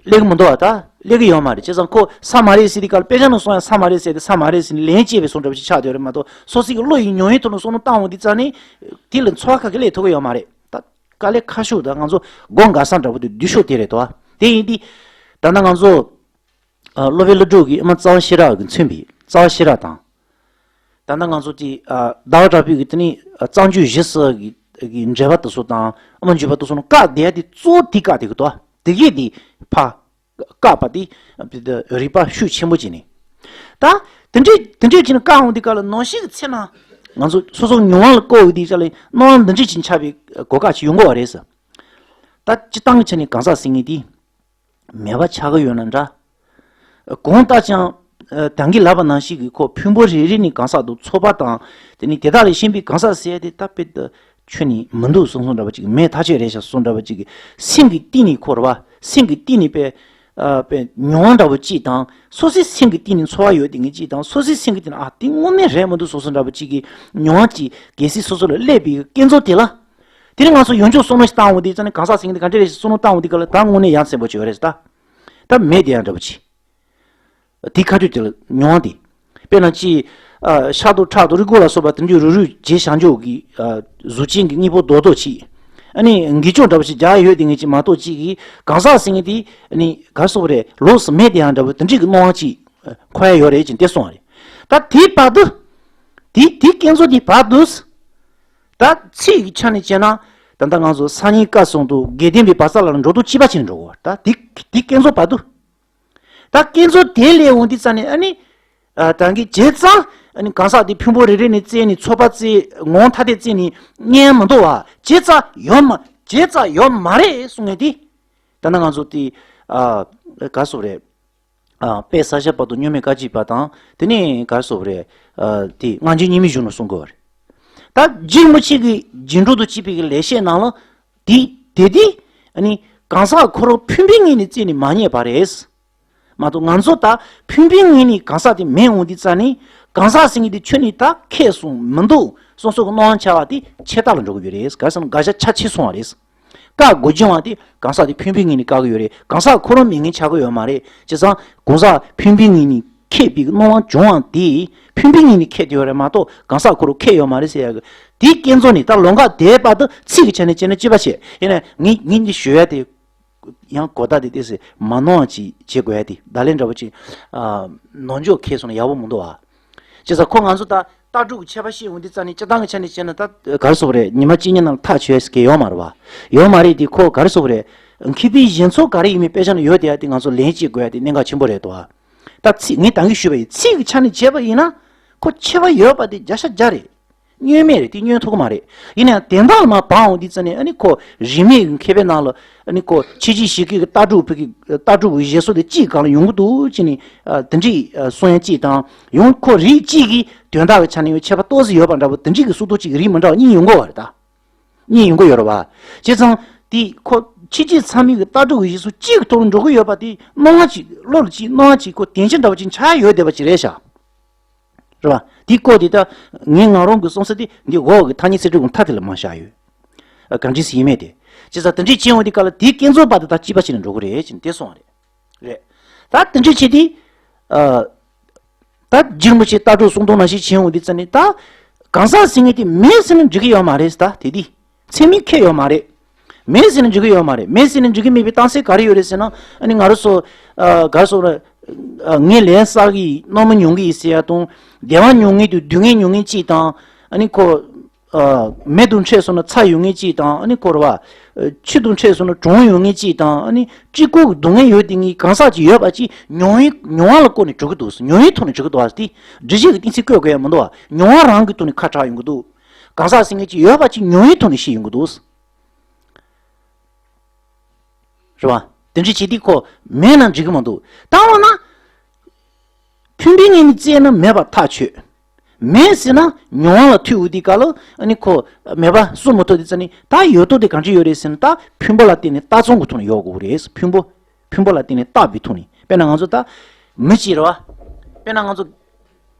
སླེབས་ཀྱི་མི་འདུག་བ། ད་སླེབས་ཀྱི་ཡོད་མ་རེད། བྱས་ཙང་ཁོ་ས་མ་རེད་ཟེར་དུས་སྐབས་ལ་དཔེ་ཆ་ནང་སོང་ཡང་ས་མ་རེད་ཟེར་ཏེ་ས་མ་རེད་ཟེར་ནས་ལན་བྱས་པའི་བཟོ་འདྲ་པོ་ཅིག་ཆགས་བསྡད་ཡོད་རེད་མ་གཏོགས། སོ་སོའི་གི་བློ་ཡི་མྱོང་བའི་ཐོག་ནས་བསམ་བློ་བཏང་འོང་དུས་ཙ་ནས་དེ་ལ་ཚོར་བ་ག་གེ་སླེབས་ཐུབ་ཀྱི་ཡོད་མ་རེད། ད་དཀའ་ལས་ཁག་ཤོས་ད་ང་ཚོ་སྒོ་འགབ་ས་འདྲ་པོ་དེ་སྡུག་ཤོས་དེ་རེད་དོ། དེ་ཡིན་དུས་ད་ལྟ་ང་ཚོ། ཨ། སློབ་དཔོན་ཀླུ་སྒྲུབ་ཀྱིས་ཨ་མ་རྩ་བ་ཤེས་རབ་ཀྱིས་མཚོན་པའི་རྩ་བ་ཤེས་རབ་དང་། ད་ལྟ་ང་ཚོ་དེ། ཨ། ཟླ་བ་གྲགས་པའི་གི་དེ་ནི་རྩ་འཇུག་བཞི་སོགས་ཀྱི་གི་འགྲེལ་པ་དེ་ཚོ་དང་ཨ་མ་འཇུག་པ་དེ་ཚོ་ནང་བཀག་བསྡད་ཡ་དེ་གཙོ་བོ་དེ་བཀག་བསྡད་གི་འདུག་དེ་གས་དེ་ཕར་བཀག་པ་དེ་རིགས་པ་ཤུགས་ཆེན་པོ་བྱས་ནས། ད་དེ་འདྲས་དེ་འདྲས་བྱས་ནས་བཀག་འོང་དུས་སྐབས་ལ་ནང་བཞིན་གྱི་ཚེ་ན་ང་ཚོ་སོ་སོ་མྱོང་བ་ལ་བཀོད་འོང་དུས་སྐབས་ལ་སྣང་བ་འདི་འདྲས་བྱས་ནས་ཆགས་པའི་གོ་སྐབས་ཅིག་ཡོང་གི་ཡོད་རེད་ཟེར། ད་སྤྱིར་བཏང་གི་ཆ་ནས་གང་ཟག་ཟེར་མཁན་དེ། མེད་པ་ཆགས་ཀྱི་ཡོད་ན་འདྲ། གང་ལྟར་ཀྱང་། ཨ། ད་གིན་ལབ་པ་ནང་བཞིན་གྱི་ཁོ་ཕུང་པོ་རེ་རེ་ནས་གང་ཟག་འདུག་ཚོགས་པ་དང་། དེ་ནས་དེ་དག་ལས་གཞན་པའི་གང་ཟག་ཟེར་ཡ་དེ་ད་དཔེ་ད་ཁྱོན་ནས་མི་འདུག་གསུངས་གསུངས་འདྲ་པོ་ཅིག་མེད་ཐག་ཆོད་རེད་ཤག་གསུངས་འདྲ་པོ་ཅིག་གི་སེམས་ཀྱི་གཏིང་ནས་འཁོར་བ། སེམས་ཀྱི་གཏིང་ནས་དཔེ། ཨ། དཔེ་མྱོང་བ་འདྲ་པོ་ཅིག་དང་། སོ་སོའི་སེམས་ཀྱི་གཏིང་ནས་ཚོར་བ་ཡོད་དེ་ངེས་ཅིག་དང་། སོ་སོའི་སེམས་ཀྱི་གཏིང་ནས་ཨ་དེ་དངོས་གནས་རེད་མི་འདུག་གསུངས་གསུངས་འདྲ་པོ་ཅིག་གི་མྱོང་བ་ཅིག་གལ་སྲིད་སོ་སོ་ལ་སླེབས་པའི་སྐྱེ་ཚུལ་དེ་ལ། དེ་ནས་ང་ཚོ་ཡོངས་ཁྱབ་བསམ་བློ་ཞིག་བཏང་འོང་དུས་ཙང་ནས་གང་ཟག་ཟེར་མཁན་དེ་ག་འདྲ་རེད་ཞེས་བསམ་བློ་བཏང་འོང་དུས་སྐབས་ལ་ད་དངོས་གནས་ཡ་མཚན་པོ་ཅིག་ཡོད་རེད་ད། ད་མེད་དེ་ཡང་འདྲ་པོ་ཅིག་དེ་ཁ་ཐུག་དེ་ལ་མྱོང་བ་དེ། དཔེར་ན་ཅིག་ཨ། ཤ་དང་ཁྲག་དང་རུས་ཁོག་ལ་སོགས་པ་དེ་འདྲའི་རུལ་རུལ་བྱས་བཞག་འཇོག་གི། ཨ། གཟུགས་ཅན་གྱི་དངོས་པོ་རྡོག་རྡོག་ཅིག་ཨ་ནི་འགུལ་སྐྱོད་འདྲ་པོ་ཞིག་རྒྱག་ཡོད་དེ་ངེས་ཅིག་མ་གཏོགས་ཅིག་གིས་གང་ཟག་ཟེར་མཁན་དེ་ཨ་ནི་ག་རེ་ཟེར་དགོས་རེད། ལོགས་སུ་མེད་དེ་ཡང་འདྲ་པོ་དེ་འདྲའི་གི་སྣང་བ་ཅིག་འཁོར་ཡ་ཡོད་རེད་ཅེས་དེ་གསུངས་པ་རེད། ད་དེའི་བར་དུ། དེ་དེ་སྐྱེ་ཚུལ་དེའི་བར་དུ། ད་ཚིག་གི་ཆ་ནས་བྱས་ན། ད་ལྟ་ང་ཚོ་སང་ཉིན་སྐབས་གསུམ་དུ་དགེ་ལྡན་པའི་བག་ཚ་ལ་འགྲོ་དོན་གཅིག་པ་བྱས་ནས་འགྲོ་དགོས། ད་དེ་དེ་སྐྱེ་ཚུལ་བར་དུ། ད་སྐྱེ་ཚུལ་དེ་སླེབས་འོང་དུས་ཙང་ནས་ཨ་ནི། ཨ། ད་གིན་བྱས་ཙང་ཨ་ནི་གང་ཟག་དེ་ཕུང་པོ་རེ་རེ་ནས་བཙལ་ནས་ཚོགས་པ་བཙལ་ངོ་ཐ་དད་བཙལ་ནས་རྙེད་མི་འདུག་བ། བྱས་ཙང་ཡོད་མ་བྱས་ཙང་ཡོད་མ་རེད་གསུང་ངེས་དེ། ད་ལྟ་ང་ཚོ་དེ། ཨ། ག་རེ་ཟེར་དགོས་རེད། ཨ། དཔལ་ས་སྐྱ་པ་དང་མཉམ་མེད་སྐད་ཅིག་པ་དང་དེ་ནས་ག་རེ་ཟེར་དགོས་རེད། ཨ། དེ་སྔ་འགྱུར་རྙིང་མའི་གཞུང་ནས་གསུང་གི་ཡོད་རེད། ད་རྗེ་རིན་པོ་ཆེ་གིས་རྗེས་འགྲོ་དང་བཅས་པའི་ལེགས་བཤད་ནང་ལ་དེ་དེ་དེ་ཨ་ནི་གང་ཟག་ཁོ་རང་ཕུང་པོའི་ངོས་ནས་བཙལ་ནས་མ་རྙེད་པ་རེད། མ་གཏོགས་ང་ཚོ་ད་ཕུང་པོའི་ངོས་ནས་གང་ཟག་དེ་མེད་འོང་དུས་ཙང་ནས་གང་ཟག་ཟེར་མཁན་དེ་ཁྱོན་ནས་ད་ཁེགས་སོང་མི་འདུག་སོང་སོང་གི་སྣང་བ་འཆར་བ་དེ་ཆད་ལྟ་ལ་འགྲོ་གི་ཡོད་རེད། ག་རེ་ཟེར་ན་དགག་བྱ་ཆ་ཆེ་སོང་བ་རེད། བཀག་དགོས་བྱུང་བ་དེ་གང་ཟག་དེ་ཕུང་པོའི་ངོས་ནས་བཀག་གི་ཡོད་རེད། གང་ཟག་ཁོ་རང་མེད་མཁན་ཆགས་ཀྱི་ཡོད་མ་རེད། བྱས་ཙང་གང་ཟག་ཕུང་པོའི་ངོས་ནས་ཁེགས་པའི་སྣང་བ་བྱུང་བ་དེ་ཕུང་པོའི་ངོས་ནས་ཁེགས་ཏེ་ཡོད་རེད་མ་གཏོགས་གང་ཟག་ཁོ་རང་ཁེགས་ཡོད་མ་རེད་ཟེར་ཡ་གི་དེའི་སྐྱེ་ཚུལ་ནི་ད་ལམ་ཁ་དེའི་བར་དུ་ཚིག་གི་ཆ་ནས་བྱས་ན་གཅིག་པ་བྱས་ཡིན་ན་ངས་ངས་འདི་ཞུ་ཡ་དེ་ཡང་གོ་བརྡ་དེ་ཏོག་ཙམ་མ་ནོར་བ་ཅིག་བྱེད་དགོས་ཡ་དེ་བརྡ་ལན་འདྲ་པོ་ཅིག་ཨ། ནོར་འཇོག་ཁེལ་སོང་ན་ཡག་པོ་མི་འདུག་ཨ། བྱས་ཙང་ཁོ་ང་ཚོ་ད་ལྟ་གྲུབ་ཀྱི་ཁྱད་པར་ཤེས་འོང་དུས་ཙང་ནས་སྤྱིར་བཏང་གི་ཆ་ནས་བྱས་ན་ད་ག་རེ་ཟེར་དགོས་རེད། ཉི་མ་གཅིག་གཉིས་ནང་ལ་ཐག་ཆོད་ཡ་ཟེར་མཁན་ཡོད་མ་རེད་བ། ཡོད་མ་རེད་དེ་ཁོ་ག་རེ་ཟེར་དགོས་རེད། མཁས་པའི་གཞི་ཚོགས་ག་རེ་ཡིན་མིན་དཔེ་ཆ་ནང་ཡོད་དེ་ཡ་དེ་ང་ཚོ་ལན་བྱེད་དགོས་ཡ་དེ་གནད་འགག་ཆེན་པོ་རེད་དོ། ད་ཚིག་ངས་ད་གིན་ཞུས་པ་ཡིན། ཚིག་གི་ཆ་ནས་བྱས་པ་ཡིན་ན་ཁོ་ཁྱད་པར་ཡོད་པ་དེ་བརྒྱ་ཆ་བརྒྱ་རེད། བསྙོན་མེད་རེད། དེ་བསྙོན་ཐུབ་ཀྱི་མ་རེད། ཡིན་ནའང་དོན་དག་ལ་མར་བབས་འོང་དུས་ཙམ་ནས་ཨ་ནི་ཁོ་རིས་མེད་ཀྱི་མཁས་པའི་ནང་ལ་ཨ་ནི་ཁོ་ཕྱི་རྒྱལ་ཞིག་གི་ལྟ་གྲུབ་བོད་ཀྱི་ལྟ་གྲུབ་ཀྱི་བཞེད་སྲོལ་དེ་གཅིག་སྒང་ལ་ཡོང་གི་འདུག་ཅེས་ནས་དེ་འདྲའི་གསུང་ཡ་གཅིག་དང་། ཡང་ཁོ་རིགས་གཅིག་གི་དོན་དག་གི་ཆ་ནས་ཡང་ཁྱད་པར་ཏོག་ཙམ་ཡོད་པ་འདྲ་པོ་དེ་འདྲའི་གི་སུ་ཏོག་གཅིག་གི་རིགས་མི་འདྲ་བ་གཉིས་ཡོང་གི་ཡོད་རེད་ད། གཉིས་ཡོང་གི་ཡོད་རེད་བ། བྱས་ཙང་དེ་ཁོ་ཕྱི་རྒྱལ་ཚང་མའི་གི་ལྟ་གྲུབ་ཀྱི་གཞི་སུ་གཅིག་གི་ཐོག་ལ་འགྲོ་གི་ཡོད་པ་དེ་སྣང་བ་ཅིག་བློ་ལ་ཅིག་སྣང་བ་ཅིག་ཁོ་བདེན་ཅན་འདྲ་བ་ཅིག་ཆགས་ཡོད་བསྡད་པ་ཅིག་རེད་ཤག་རེད་བ། དེའི་སྐོར་དེ་ད་ངས་ང་རང་གི་གསུང་ས་དེ་འདི་འོག་གི་ཐ་སྙད་ཚིག་གྲོགས་ཀྱི་མཐའ་དེ་ལ་མ་བཞག་ཡོད། ཨ་གང་ཅི་ཟེར་ཡིན་མེད་དེ། བྱས་ཙང་དེ་འདྲས་བྱས་འོང་དུས་སྐབས་ལ་དེའི་སྐྱེ་ཚུལ་བར་དུ་ད་གཅིག་པ་ཞིག་ལ་འགྲོ་གི་རེད་ཅེས་དེ་གསུངས་པ་རེད། རེད། ད་དེ་འདྲས་བྱས་ཏེ། ཨ། ད་རྗེ་རིན་པོ་ཆེ་ལྟ་གྲུབ་གསུང་སྟངས་ནང་བཞིན་བྱས་འོང་དུས་ཙམ་ནས་ད། གང་ཟག་ཟེར་མཁན་དེ་མེད་ཟེར་ན་འགྲིག་གི་ཡོད་མ་རེད་ད་དེ་དེ། ཚད་མས་ཁེགས་ཡོད་མ་རེད། མེད་ཟེར་ན་འགྲིག་གི་ཡོད་མ་རེད། མེད་ཟེར་ན་འགྲིག་གི་མེད་པའི་རྟགས་མཚན་ག་རེ་ཡོད་རེད་ཟེར་ན། ཨ་ནི་ང་རང་ཚོ། ཨ་ག་རེ་ཟེར། ཨ་ངས་ལས་བསགས་ཀྱི་ཡིན། སྣང་མེད་མྱོང་གི་ཡིན་ཟེར་ཡ་དང་། བདེ་བ་མྱོང་མཁན་དང་སྡུག་བསྔལ་མྱོང་མཁན་གཅིག་དང་། ཨ་ནི་ཁོ། ཨ་མེ་དང་འཕྲད་སོང་ན་ཚ་ཡོང་མཁན་གཅིག་དང་། ཨ་ནི་ཁོ་རེད་བ། ཨ་ཆུ་དང་འཕྲད་སོང་ན་གྲང་ཡོང་མཁན་གཅིག་དང་། ཨ་ནི་གཅིག་པོ་གི་སྡུག་བསྔལ་ཡོད་དེ་ངའི་གང་ཟག་ཅིག་ཡོད་པ་ཅིག་མྱོང་བའི་མྱོང་བ་ལ་བཀོད་ནས་གྲུབ་ཀྱི་འདུག་མྱོང་བའི་ཐོག་ནས་གྲུབ་ཀྱི་འདུག་བ་དེ། འགྲེལ་བཤད་ཀྱི་གཏན་ཚིགས་བཀོད་དགོས་ཡ་མི་འདུག་བ། མྱོང་བ་རང་གི་ཐོག་ནས་ཁ་གྲགས་ཡོང་གི་འདུག་གང་ཟག་ཟེར་མཁན་ཅིག་ཡོད་པ་ཅིག་མྱོང་བའི་ཐོག་ནས་ཤེས་ཡོང་གི་འདུག་རེད་བ། དེ་འདྲ་བྱེད་དུས་ཁོ་མེད་ན་འགྲིག་གི་མི་འདུག་བཏང་བ་ན། ཕུང་པོའི་ངོས་ནས་བཙལ་ན་མེད་པར་ཐག་ཆོད། མེད་ཟེར་ན་མྱོང་བ་ལ་ཐུག་འོང་དུས་སྐབས་ལ་ཨ་ནི་ཁོ་མེད་པ་གསུང་མི་ཐུབ་དུས་ཙམ་ནས་ད་ཡོད་དོ་དེ་གང་ཅི་ཡོད་རེད་ཟེར་ན། ད་ཕུང་པོ་ལ་བརྟེན་ནས་བཏགས་ཙམ་གྱི་ཐོག་ནས་ཡོད་དགོས་རེད། ཕུང་པོ། ཕུང་པོ་ལ་བརྟེན་ནས་བཏགས་པའི་ཐོག་ནས། དཔེར་ན་ང་ཚོ་ད་མི་གཅིག་རེད་བ། དཔེར་ན་ང་ཚོ།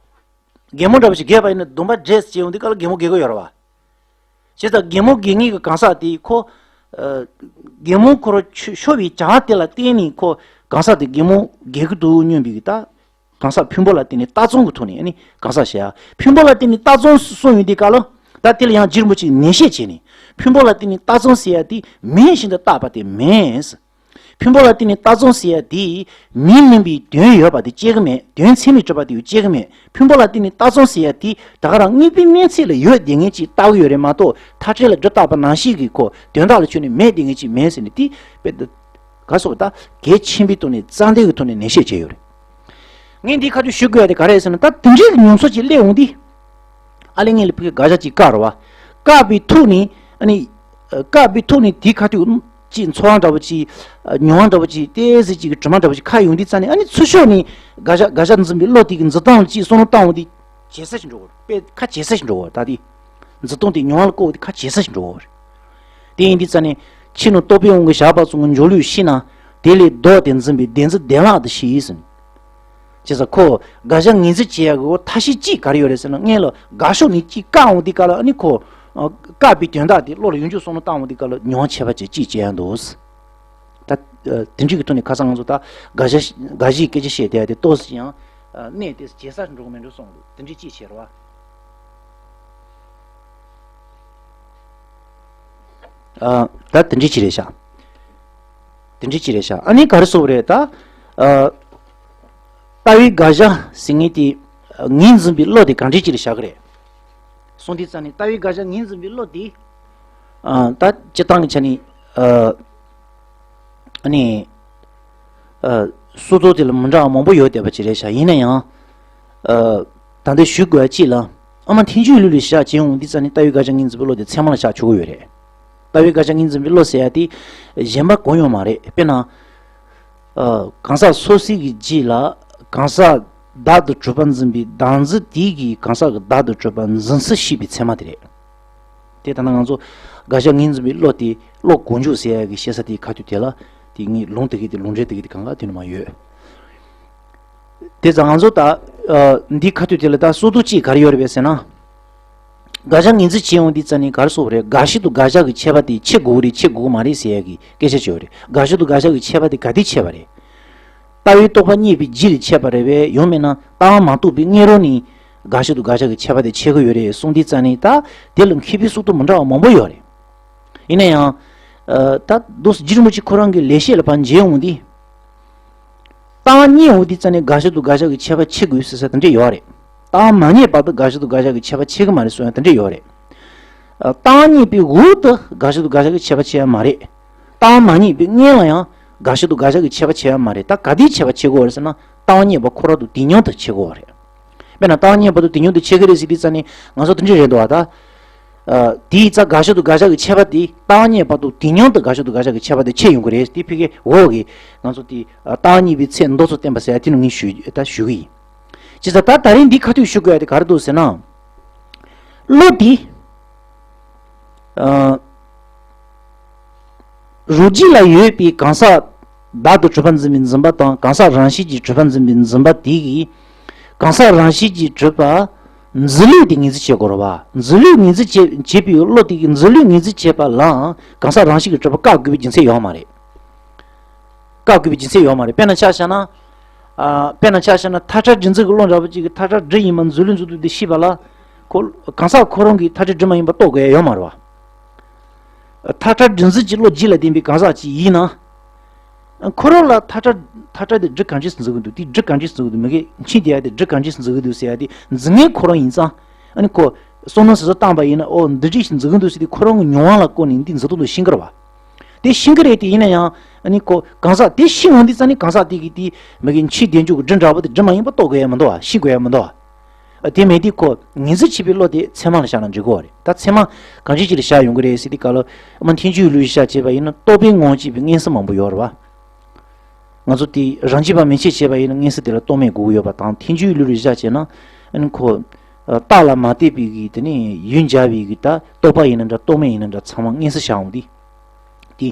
རྒན་མོ་འདྲ་པོ་ཞིག་རྒས་པ་ཡིན་ན་སྡོམ་པ་བགྲེས་བྱས་འོང་དུས་སྐབས་ལ་རྒན་མོ་རྒས་ཀྱི་ཡོད་རེད་བ། བྱས་ཙང་རྒན་མོ་རྒས་མཁན་གྱི་གང་ཟག་དེ་ཁོ། ཨ་རྒན་མོ་ཁོ་རང་ཤོར་བའི་བྱ་བ་དེ་ལ་བརྟེན་ནས་ཁོ་གང་ཟག་དེ་རྒན་མོ་རྒས་ཀྱི་འདུག་སྙམ་པའི་གི་ད། གང་ཟག་ཕུང་པོ་ལ་བརྟེན་ནས་བཏགས་ཙམ་གྱི་ཐོག་ནས་ཨ་ནི་གང་ཟག་བྱ་ཡ། ཕུང་པོ་ལ་བརྟེན་ནས་བཏགས་ཙམ་གསུངས་ཡོང་དུས་སྐབས་ལ། ད་དེ་ལ་ཡང་རྗེ་རིན་པོ་ཆེས་ནན་བཤད་བྱས་ནས། ཕུང་པོ་ལ་བརྟེན་ནས་བཏགས་ཙམ་ཟེར་ཡ་དེ་མིང་བཞིན་དུ་བཏགས་པ་དེ་མིན། ཕུང་པོ་ལ་བརྟེན་ནས་བཏགས་ཙམ་ཟེར་ཡ་དེ་མིང་མིན་པའི་དོན་ཡོད་པ་དེ་སྐྱེ་གི་མེད། དོན་ཚད་མས་གྲུབ་པ་དེ་ཡང་སྐྱེ་གི་མེད། ཕུང་པོ་ལ་བརྟེན་ནས་བཏགས་ཙམ་ཟེར་ཡ་དེ་ད་ག་རང་དངོས་པོའི་གནས་ཚད་ལ་ཡོད་བསྡད་མཁན་ཅིག་བཏགས་ཀྱི་ཡོད་རེད་མ་གཏོགས། མཐའ་བྲལ་ལ་སྒྲོ་བཏགས་པ་ནང་བཞིན་གྱི་ཁོ་དོན་དག་ལ་ཁྱོན་ནས་མེད་བསྡད་མཁན་ཅིག་མིན་ཟེར་ནས་དེ་དཔེ་ག་སོགས་ད་གལ་ཆེན་པོའི་ཐོག་ནས་རྩ་འདི་གི་ཐོག་ནས་ནན་བཤད་བྱས་ཡོད་རེད། ངས་འདི་ཁ་ཐུག་ཞུ་དགོས་ཡ་དེ་ག་རེ་རེད་ཟེར་ན། ད་དེ་འདྲའི་གི་མྱོང་ཚོར་ཅིག་སླེབས་འོང་དུས། ཨ་ལས་ངས་ལ་ཕ་གི་དགག་བྱ་ཅིག་བཀག་རོགས་བ། བཀག་པའི་ཐོག་ནས་ཨ་ནི། བཀག་པའི་ཐོག་ནས་དེའི་ཁ་ཐུག་ཅིག་ཚོར་བ་འདྲ་བོ་ཅིག་མྱོང་བ་འདྲ་བོ་ཅིག་ཏོག་ཙམ་ཅིག་གི་དྲི་མ་འདྲ་བོ་ཅིག་ཁ་ཡོང་དུས་ཙམ་ནས། ཨ་ནི་ཚུར་ཤོག་ནས་དགག་བྱ་དགག་བྱ་འཛིན་པའི་བློ་དེ་གི་འཛིན་སྟངས་ལ་ཅིག་བསམ་བློ་བཏང་འོང་དུས། ཇེ་སྲ་ཞིག་འགྲོ་གི་རེད། དཔེ་ཁ་ཇེ་སྲ་ཞིག་འགྲོ་གི་རེད། ད་དེ་འཛིན་སྟངས་དེ་མྱོང་བ་ལ་བཀོད་དེ་ཁ་ཇེ་སྲ་ཞིག་འགྲོ་གི་རེད། དེ་ཡིན་དུས་ཙམ་ནས་ཕྱི་ནང་རྟོག་པའི་དབང་གིས་བཞག་པ་ཙམ་གྱི་འཇོག་ལུགས་ཤེས་ན། དེ་ལས་ལྡོག་སྟེ་འཛིན་པའི་བདེན་འཛིན་བདེ་བླག་ཏུ་ཤེས་ཟིན། བྱས་ཙང་ཁོ་དགག་བྱ་ངོས་འཛིན་བྱེད་ཡག་གི་ཐབས་ཤེས་གཅིག་ག་རེ་ཡོད་རེད་ཟེར་ན། སྔོན་ལ་དགག་ཕྱོགས་ནས་གཅིག་བཀག་འོང་དུས་སྐབས་ལ་ཨ་ནི་ཁོ། བཀག་པའི་དོན་དག་དེ་བློ་ལ་ཡང་བསྐྱར་བསམ་བློ་བཏང་འོང་དུས་སྐབས་ལ་མྱོང་བ་ཁྱད་པར་ཅན་གཅིག་སྐྱེ་ཡག་འདུག་ད་དེ་འདྲའི་གི་ཐོག་ནས་ཁ་སང་ང་ཚོ་ད་དགག་བྱ་དགག་གཞིའི་སྐད་ཆ་བཤད་བསྡད་ཡ་དེ་ཏོག་ཙམ་ཡང་གནས་དེ་ཇེ་སྲ་འགྲོ་གི་མེད་འགྲོ་གསུངས་འདུག་དེ་འདྲའི་གཅིག་བྱས་རེད་བ། ཨ། ད་དེ་འདྲའི་གཅིག་རེད་ཤག་དེ་འདྲའི་གཅིག་རེད་ཤག་ཨ་ནི་ག་རེ་ཟེར་དགོས་རེད་ད། ཨ། ལྟ་བའི་དགག་བྱ་ཟེར་མཁན་དེ་ངོས་འཛིན་པའི་བློ་དེ་གང་འདྲའི་གཅིག་རེད་བཞག་གི་རེད། གསུངས་དུས་ཙམ་ནས་ལྟ་བའི་དགག་བྱ་ངོས་འཛིན་པའི་བློ་དེ། ཨ། ད་སྤྱིར་བཏང་གི་ཆ་ནས། ཨ། ཨ་ནི། ཨ། སོ་སོ་དེ་ལ་མི་འདྲ་བ་མང་པོ་ཡོད་བསྡད་པ་ཅིག་རེད་ཤག་ཡིན་ན་ཡང་། ཨ། ད་ལྟ་ཞུ་དགོས་པ་གཅིག་ལ། ཨ་མ་ཐལ་འགྱུར་ལུགས་ལ་བཞག་བྱས་འོང་དུས་ཙམ་ནས་ལྟ་བའི་དགག་བྱ་ངོས་འཛིན་པའི་བློ་དེ་ཚད་མ་ལ་བཞག་ཆོག་གི་ཡོད་རེད། ལྟ་བའི་དགག་བྱ་ངོས་འཛིན་པའི་བློ་ཟེར་ཡ་དེ། གཞན་པ་གང་ཡང་མ་རེད། དཔེར་ན། ཨ། གང་ཟག་སོ་སོའི་གི་རྗེས་ལ་གང་ཟག་བདག་ཏུ་གྲུབ་པ་འཛིན་པའི་བདག་འཛིན་དེ་གིས་གང་ཟག་གི་བདག་ཏུ་གྲུབ་པ་འཛིན་ཚུལ་ཤེས་པའི་ཚད་མ་དེ་རེད། དེ་ལྟ་ན་ང་ཚོ་དགག་བྱ་ངོས་འཛིན་པའི་བློ་དེ་བློ་གང་འཇུག་ཟེར་ཡ་གི་བཤད་ས་དེའི་ཁ་ཐུག་དེ་ལ་དེ་ངས་ལུང་དེ་གི་དེ་ལུང་འདྲེན་དེ་གི་དེ་གང་ག་དེ་ནི་མ་ཡོད། དེ་ཙང་ང་ཚོ་ད། ཨ། འདིའི་ཁ་ཐུག་དེ་ལ་ད་སོ་སོ་གཅིག་ག་རེ་ཡོད་རེད་པས་ཟེར་ན། དགག་བྱ་ངོས་འཛིན་བྱེད་འོང་དུས་ཙམ་ནས་ག་རེ་ཟེར་དགོས་རེད། དགག་གཞི་དང་དགག་བྱ་གི་ཁྱད་པར་དེ་ཕྱེ་དགོས་རེད་ཕྱེ་དགོས་མ་རེད་ཟེར་ཡ་གི་སྐད་ཆ་ཅིག་ཡོད་རེད། དགག་གཞི་དང་དགག་བྱ་གི་ཁྱད་པར་དེ་ག་དུས་ཕྱེ་བ་རེད། ལྟ་བའི་རྟོག་པ་རྙེད་པའི་རྗེས་ལ་ཕྱེ་བ་རེད་པས། ཡང་མིན་ན་ལྟ་བ་མ་རྟོགས་པའི་སྔོན་རོལ་ནས་དགག་གཞི་དང་དགག་བྱ་གི་ཁྱད་པར་དེ་ཕྱེ་གི་ཡོད་རེད་གསུངས་དུས་ཙམ་ནས་ད་དེ་ལ་མཁས་པའི་གསུང་སྟངས་མི་འདྲ་བ་མང་པོ་ཡོད་རེད། ཡིན་ན་ཡང་། ཨ། ད་དུ་རྗེ་རིན་པོ་ཆེ་ཁོ་རང་གི་ལེགས་བཤད་ལ་ཕར་མཇལ་འོང་དུས། ལྟ་བ་རྙེད་འོང་དུས་ཙམ་ནས་དགག་གཞི་དང་དགག་བྱ་གི་ཁྱད་པར་ཕྱེ་དགོས་ཟེར་ས་དེ་འདྲས་ཡོད་རེད། ལྟ་བ་མ་རྙེད་བར་དུ་དགག་གཞི་དང་དགག་བྱ་གི་ཁྱད་པར་ཕྱེ་གི་མ་རེད་གསུང་ཡ་དེ་འདྲས་ཡོད་རེད། ཨ། ལྟ་བ་རྙེད་པའི་འོག་ཏུ་དགག་གཞི་དང་དགག་བྱ་གི་ཁྱད་པར་ཕྱེ་ཡ་མ་རེད། ལྟ་བ་མ་རྙེད་པའི་སྔོན་ལ་ཡང་དགག་གཞི་དང་དགག་བྱ་གི་ཁྱད་པར་ཕྱེ་ཡ་མ་རེད། ད་ག་དུས་ཁྱད་པར་ཕྱེ་དགོས་རེད་ཟེར་ན། ལྟ་བ་རྙེད་པ་ཁོ་རང་དང་དེ་མཉམ་དུ་ཕྱེ་དགོས་རེད། དཔེར་ན་རྟགས་རྙེད་བར་དུ་དེ་མྱོང་དུ་ཆད་ཀྱི་རེད་ཟེར་དུས་ཙ་ནི་ང་ཚོ་དེ་འདྲ་རེད་འདུག་བ་ད། ཨ། དེའི་རྩ་དགག་བྱ་དང་དགག་བྱ་གི་ཁྱད་པར་དེ་རྟགས་རྙེད་བར་དུ་དེ་མྱོང་དུ་དགག་བྱ་དང་དགག་བྱ་གི་ཁྱད་པར་དེ་ཆད་ཡོང་གི་རེད། དེ་ཕ་གི་འོག་གི་ང་ཚོ་དེ་རྟགས་རྙེད་པའི་ཚེ་མདོ་ཚོ་བསྟན་པ་ཟེར་ཡ་དེ་ནང་ངས་ཞུ་ད་ཞུ་གི་ཡིན། བྱས་ཙང་ད་ད་རིང་འདི་ཁ་ཐུག་ཞུ་དགོས་ཡ་དེ་ག་རེ་འདུག་ཟེར་ན། བློ་དེ། ཨ། རང་རྒྱུད་ལ་ཡོད་པའི་གང་ཟག་བདག་ཏུ་གྲུབ་པ་འཛིན་པའི་འཛིན་པ་དང་གང་ཟག་རང་བཞིན་གྱིས་གྲུབ་པ་འཛིན་པའི་འཛིན་པ་དེ་གིས། གང་ཟག་རང་བཞིན་གྱིས་གྲུབ་པ་འཛིན་ལུགས་དེ་ངེས་འཛིན་བྱེད་དགོས་རེད་བ། འཛིན་ལུགས་ངེས་འཛིན་བྱེད་བྱེད་པའི་བློ་དེ་གིས་འཛིན་ལུགས་ངེས་འཛིན་བྱེད་པ་ལའང་གང་ཟག་རང་བཞིན་གྱིས་གྲུབ་པ་བཀག་དགོས་པའི་རྒྱུ་མཚན་ཡོད་མ་རེད། བཀག་དགོས་པའི་རྒྱུ་མཚན་ཡོད་མ་རེད། དཔེར་ན་ཆ་བཞག་ན། ཨ། དཔེར་ན་ཆ་བཞག་ན་མཐའ་བྲལ་སྒྲིབ་འཛིན་གྱི་བློ་འདྲ་པོ་ཅིག་གིས་མཐའ་བྲལ་སྒྲིབ་ཡིན་པ་འཛིན་ལུགས་འཛིན་སྟངས་དེ་ཤེས་པ་ལ། ཁོ། གང་ཟག་ཁོ་རང་གིས་མཐའ་བྲལ་སྒྲིབ་མ་ཡིན་པ་རྟོགས་དགོས་ཡ་ཡོད་མ་རེད་བ། མཐའ་བྲལ་སྒྲིབ་འཛིན་གྱི་བློ་རྒྱུད་ལ་ལྡན་པའི་གང་ཟག་ཅིག་ཡིན་ན། ཁོ་རང་ལ་མཐའ་བྲལ་མཐའ་བྲལ་དེ་སྒྲིབ་གང་ཅི་འཛིན་གྱི་འདུག་དེ་སྒྲིབ་གང་ཅི་འཛིན་གྱི་འདུག་མི་དགེ་འཆིང་དེ་ཡ་དེ་སྒྲིབ་གང་ཅི་འཛིན་གྱི་འདུག་ཟེར་ཡ་དེ་འཛིན་མཁན་ཁོ་རང་ཡིན་ཙང་། ཨ་ནི་ཁོ། བསམ་བློ་ཟེར་ཟེར་བཏང་པ་ཡིན་ན་ཨོ་འདི་འདྲ་ཞིག་འཛིན་གྱི་འདུག་ཟེར་དེ་ཁོ་རང་གི་མྱོང་བ་ལ་བཀོད་ནས་འདི་འཛིན་སྟངས་དེ་ཤེས་ཀྱི་རེད་བ། དེ་ཤེས་ཀྱི་རེད་དེ་ཡིན་ན་ཡང་ཨ་ནི་ཁོ་གང་ཟག་དེ་ཤེས་འོང་དུས་ཙང་ནི་གང་ཟག་དེ་གིས་དེ་མི་དགེ་འཆིང་བདེ་འཇུག་གི་སྒྲིབ་འདྲ་པོ་དེ་སྒྲིབ་མ་ཡིན་པ་རྟོགས་དགོས་ཡ་མི་འདུག་བ། ཤེས་དགོས་ཡ་མི་འདུག་བ། དེ་མེད་དུས་ཁོ་ངེས་འཛིན་བྱེད་པའི་བློ་དེ་ཚད་མ་ལ་བཞག་ན་འགྲིག་གི་རེད། ད་ཚད་མ་གང་ཅི་ཅིག་ལ་བཞག་ཡོང་གི་རེད་ཟེར་དུས་སྐབས་ལ་ཨ་མ་ཐལ་འགྱུར་ལུགས་བཞག་བྱས་པ་ཡིན་ན་རྟོག་པའི་ངོ་བོ་གཅིག་པའི་མངོན་གསལ་མང་པོ་ཡོད་རེད་བ། ང་ཚོ་དེ་རང་རྒྱུད་པ་མན་ཆད་བྱས་པ་ཡིན་ན་མངོན་གསལ་དེ་ལ་རྟོག་མེད་དགོས་ཀྱི་ཡོད་པ་དང་ཐལ་འགྱུར་ལུགས་ལ་བཞག་བྱས་ན་ཨ་ནི་ཁོ། རྟགས་ལ་མ་བལྟས་པའི་གི་དེ་ནི་ཡུལ་འཇལ་བའི་གི་ད་རྟོག་པ་ཡིན་ན་འདྲ་རྟོག་མེད་ཡིན་ན་འདྲ་ཚང་མ་མངོན་གསལ་བཞག་འོང་དུས། དེ།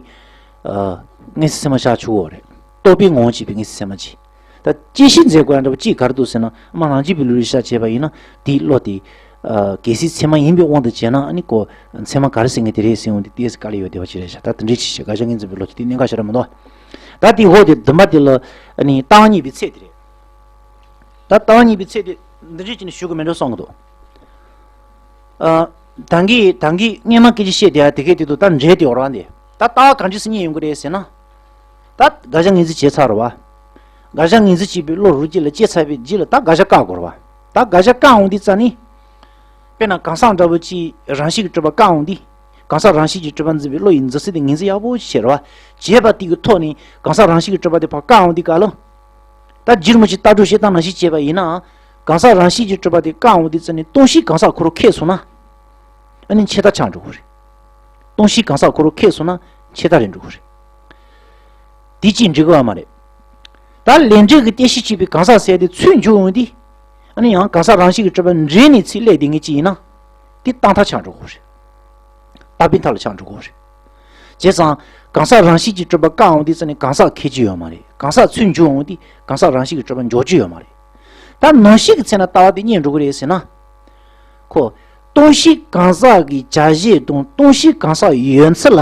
ཨ། མངོན་གསལ་ཚད་མ་བཞག་ཆོག་གི་རེད། རྟོག་པའི་ངོ་བོ་གཅིག་པའི་མངོན་གསལ་ཚད་མ་གཅིག་ད་དཔྱད་ཤེས་མཛད་དགོས་ཡ་འདྲ་པོ་གཅིག་ག་རེ་འདུག་ཟེར་ན་མ་རང་རྒྱུད་པའི་ལུགས་ལ་བཞག་བྱས་པ་ཡིན་ན་དེའི་བློ་དེ། ཨ། གལ་སྲིད་ཚད་མ་ཡིན་པའི་དབང་དུ་བྱས་ན་ཨ་ནི་ཁོ། ཚད་མ་ག་རེ་ཟེར་མཁན་དེ་རེད་ཟེར་འོང་དུས་ཏོག་ཙམ་དཀའ་ལས་ཡོད་བསྡད་པ་ཅིག་རེད་ཤག་ད་དེ་འདྲའི་ཅིག་བྱས་དགག་བྱ་ངོས་འཛིན་པའི་བློ་དེ་དེ་གནད་འགག་ཞེ་དྲག་མི་འདུག་ད་དེའི་འོག་དེ་བདུན་པ་དེ་ལ་ཨ་ནི་རྟགས་རྙེད་པའི་ཚད་དེ་རེད། ད་རྟགས་རྙེད་པའི་ཚད་དེ་འདི་འདྲས་ཀྱི་ནི་ཞུ་དགོས་མེད་འགྲོ་གསུང་གི་འདུག་ཨ། ད་གིན་ད་གིན་སྔས་མ་སྐད་ཆ་བཤད་བསྡད་ཡ་དེ་གས་དེ་དུ་ད་འབྲེལ་དེ་ཡོད་རེད་བ་འདི། ད་རྟགས་གང་ཅི་སེ་རྙེད་ཡོང་གི་རེད་ཟེར་ན། ད་དགག་བྱ་ངོས་འཛིན་བྱས་ཚར་རེད་བ། དགག་བྱ་ངོས་འཛིན་བྱས་པའི་བློ་རང་རྒྱུད་ལ་སྐྱེས་ཚར་བའི་རྗེས་ལ་ད་དགག་བྱ་བཀག་དགོས་རེད་བ། ད་དགག་བྱ་བཀག་འོང་དུས་ཙ་ནི། དཔེར་ན་གང་ཟག་འདྲ་པོ་ཅིག་རང་བཞིན་གྱིས་གྲུབ་པ་བཀག་འོང་དུས། གང་ཟག་རང་བཞིན་གྱིས་གྲུབ་པ་འཛིན་པའི་བློ་ཡི་འཛིན་སྟངས་དེ་ངོས་འཛིན་ཡག་པོ་བྱས་རེད་བ། བྱས་པ་དེ་གི་ཐོག་ནས་གང་ཟག་རང་བཞིན་གྱིས་གྲུབ་པ་དེ་ཕར་བཀག་འོང་དུས་ག་ལ། ད་རྗེ་རིན་པོ་ཆེས་ལྟ་གྲུབ་བཤད་སྟངས་ནང་བཞིན་བྱས་པ་ཡིན་ན། གང་ཟག་རང་བཞིན་གྱིས་གྲུབ་པ་དེ་བཀག་འོང་དུས་ཙ་ནི་སྟོང་གཞི་གང་ཟག་ཁོ་རང་ཁེགས་སོང་ན། ཨ་ནི་ཆད་ལྟ་ཆགས་འགྲོ་གི་རེད། སྟོང་གཞི་གང་ཟག་ཁོ་རང་ཁེགས་སོང་ན་ཆད་ལྟ་རེད་འགྲོ་གི་རེད། དེ་གཅིག་འགྲིག་གི་ཡོད་མ་རེད། ད་ལས་འབྲས་ཀྱི་རྟེན་གཞི་བྱས་པའི་གང་ཟག་ཟེར་དེ་ཚུར་འཇུག་འོང་དུས། ཨ་ནི་ཡང་གང་ཟག་རང་བཞིན་གྱིས་གྲུབ་པ་འབྲེལ་ནས་ཚུར་སླེབས་བསྡད་མཁན་ཅིག་ཡིན་ན། དེ་རྟག་མཐའ་ཆགས་འགྲོ་གི་རེད། རྟག་པའི་མཐའ་ལ་ཆགས་འགྲོ་གི་རེད། བྱས་ཙང་། གང་ཟག་རང་བཞིན་གྱིས་གྲུབ་པ་བཀག་འོང་དུས་ཙ་ནི་གང་ཟག་ཁེགས་ཀྱི་ཡོད་མ་རེད། གང་ཟག་ཚུར་འཇུག་འོང་དུས་གང་ཟག་རང་བཞིན་གྱིས་གྲུབ་པ་འཇོག་རྒྱུ་ཡོད་མ་རེད། ད་ནང་བཞིན་གྱི་ཚེ་ན་ལྟ་བ་དེ་རྙེད་འགྲོ་གི་རེད་ཟེར་ན། ཁོ། སྟོང་གཞི་གང་ཟག་གི་བྱ་བྱེད་དང་སྟོང་གཞི་གང་ཟག་ཡོད་ཚད་ལ།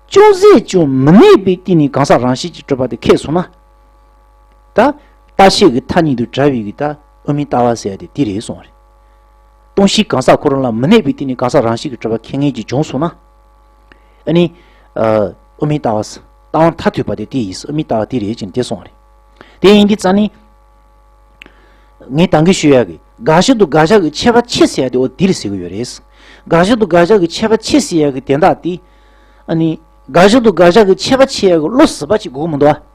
ཅུང་ཟད་ཀྱང་མི་གནས་པའི་སྟེང་ནས་གང་ཟག་རང་བཞིན་གྱིས་གྲུབ་པ་དེ་ཁེགས་སོང་ན། ད། ལྟ་བྱེད་ཀྱི་མཐའ་གཉིས་དང་བྲལ་བའི་གི་ད་དབུ་མའི་ལྟ་བ་ཟེར་ཡ་དེ་དེ་རེད་གསུངས་པ་རེད། སྟོང་གཞི་གང་ཟག་ཁོ་རང་ལ་མི་གནས་པའི་སྟེང་ནས་གང་ཟག་རང་བཞིན་གྱིས་གྲུབ་པ་ཁེགས་མཁན་ཅིག་བྱུང་སོང་ན། ཨ་ནི། ཨ། དབུ་མའི་ལྟ་བ་ཟེར། ལྟ་བ་མཐར་ཐུག་པ་དེ་དེ་ཡིན་ཟེར། དབུ་མའི་ལྟ་བ་དེ་རེད་ཅེས་དེ་གསུངས་པ་རེད། དེ་ཡིན་དུས་ཙ་ནི། ངས་ད་གིན་ཞུ་ཡ་གི་དགག་གཞི་དང་དགག་བྱ་གི་ཁྱད་པར་ཕྱེ་ཟེར་ཡ་དེ་འོ་དེ་རེད་ཟེར་གི་ཡོད་རེད། དགག་གཞི་དང་དགག་བྱ་གི་ཁྱད་པར་ཕྱེ་ཟེར་ཡ་གི་དོན་དག་དེ། ཨ་ནི། དགག་གཞི་དང་དགག་བྱ་གི་ཁྱད་པར་ཕྱེ་ཡ་གི་བློ་གཟུ་བ་ཅིག་དགོས་ཀྱི་མི་འདུག་ཨ།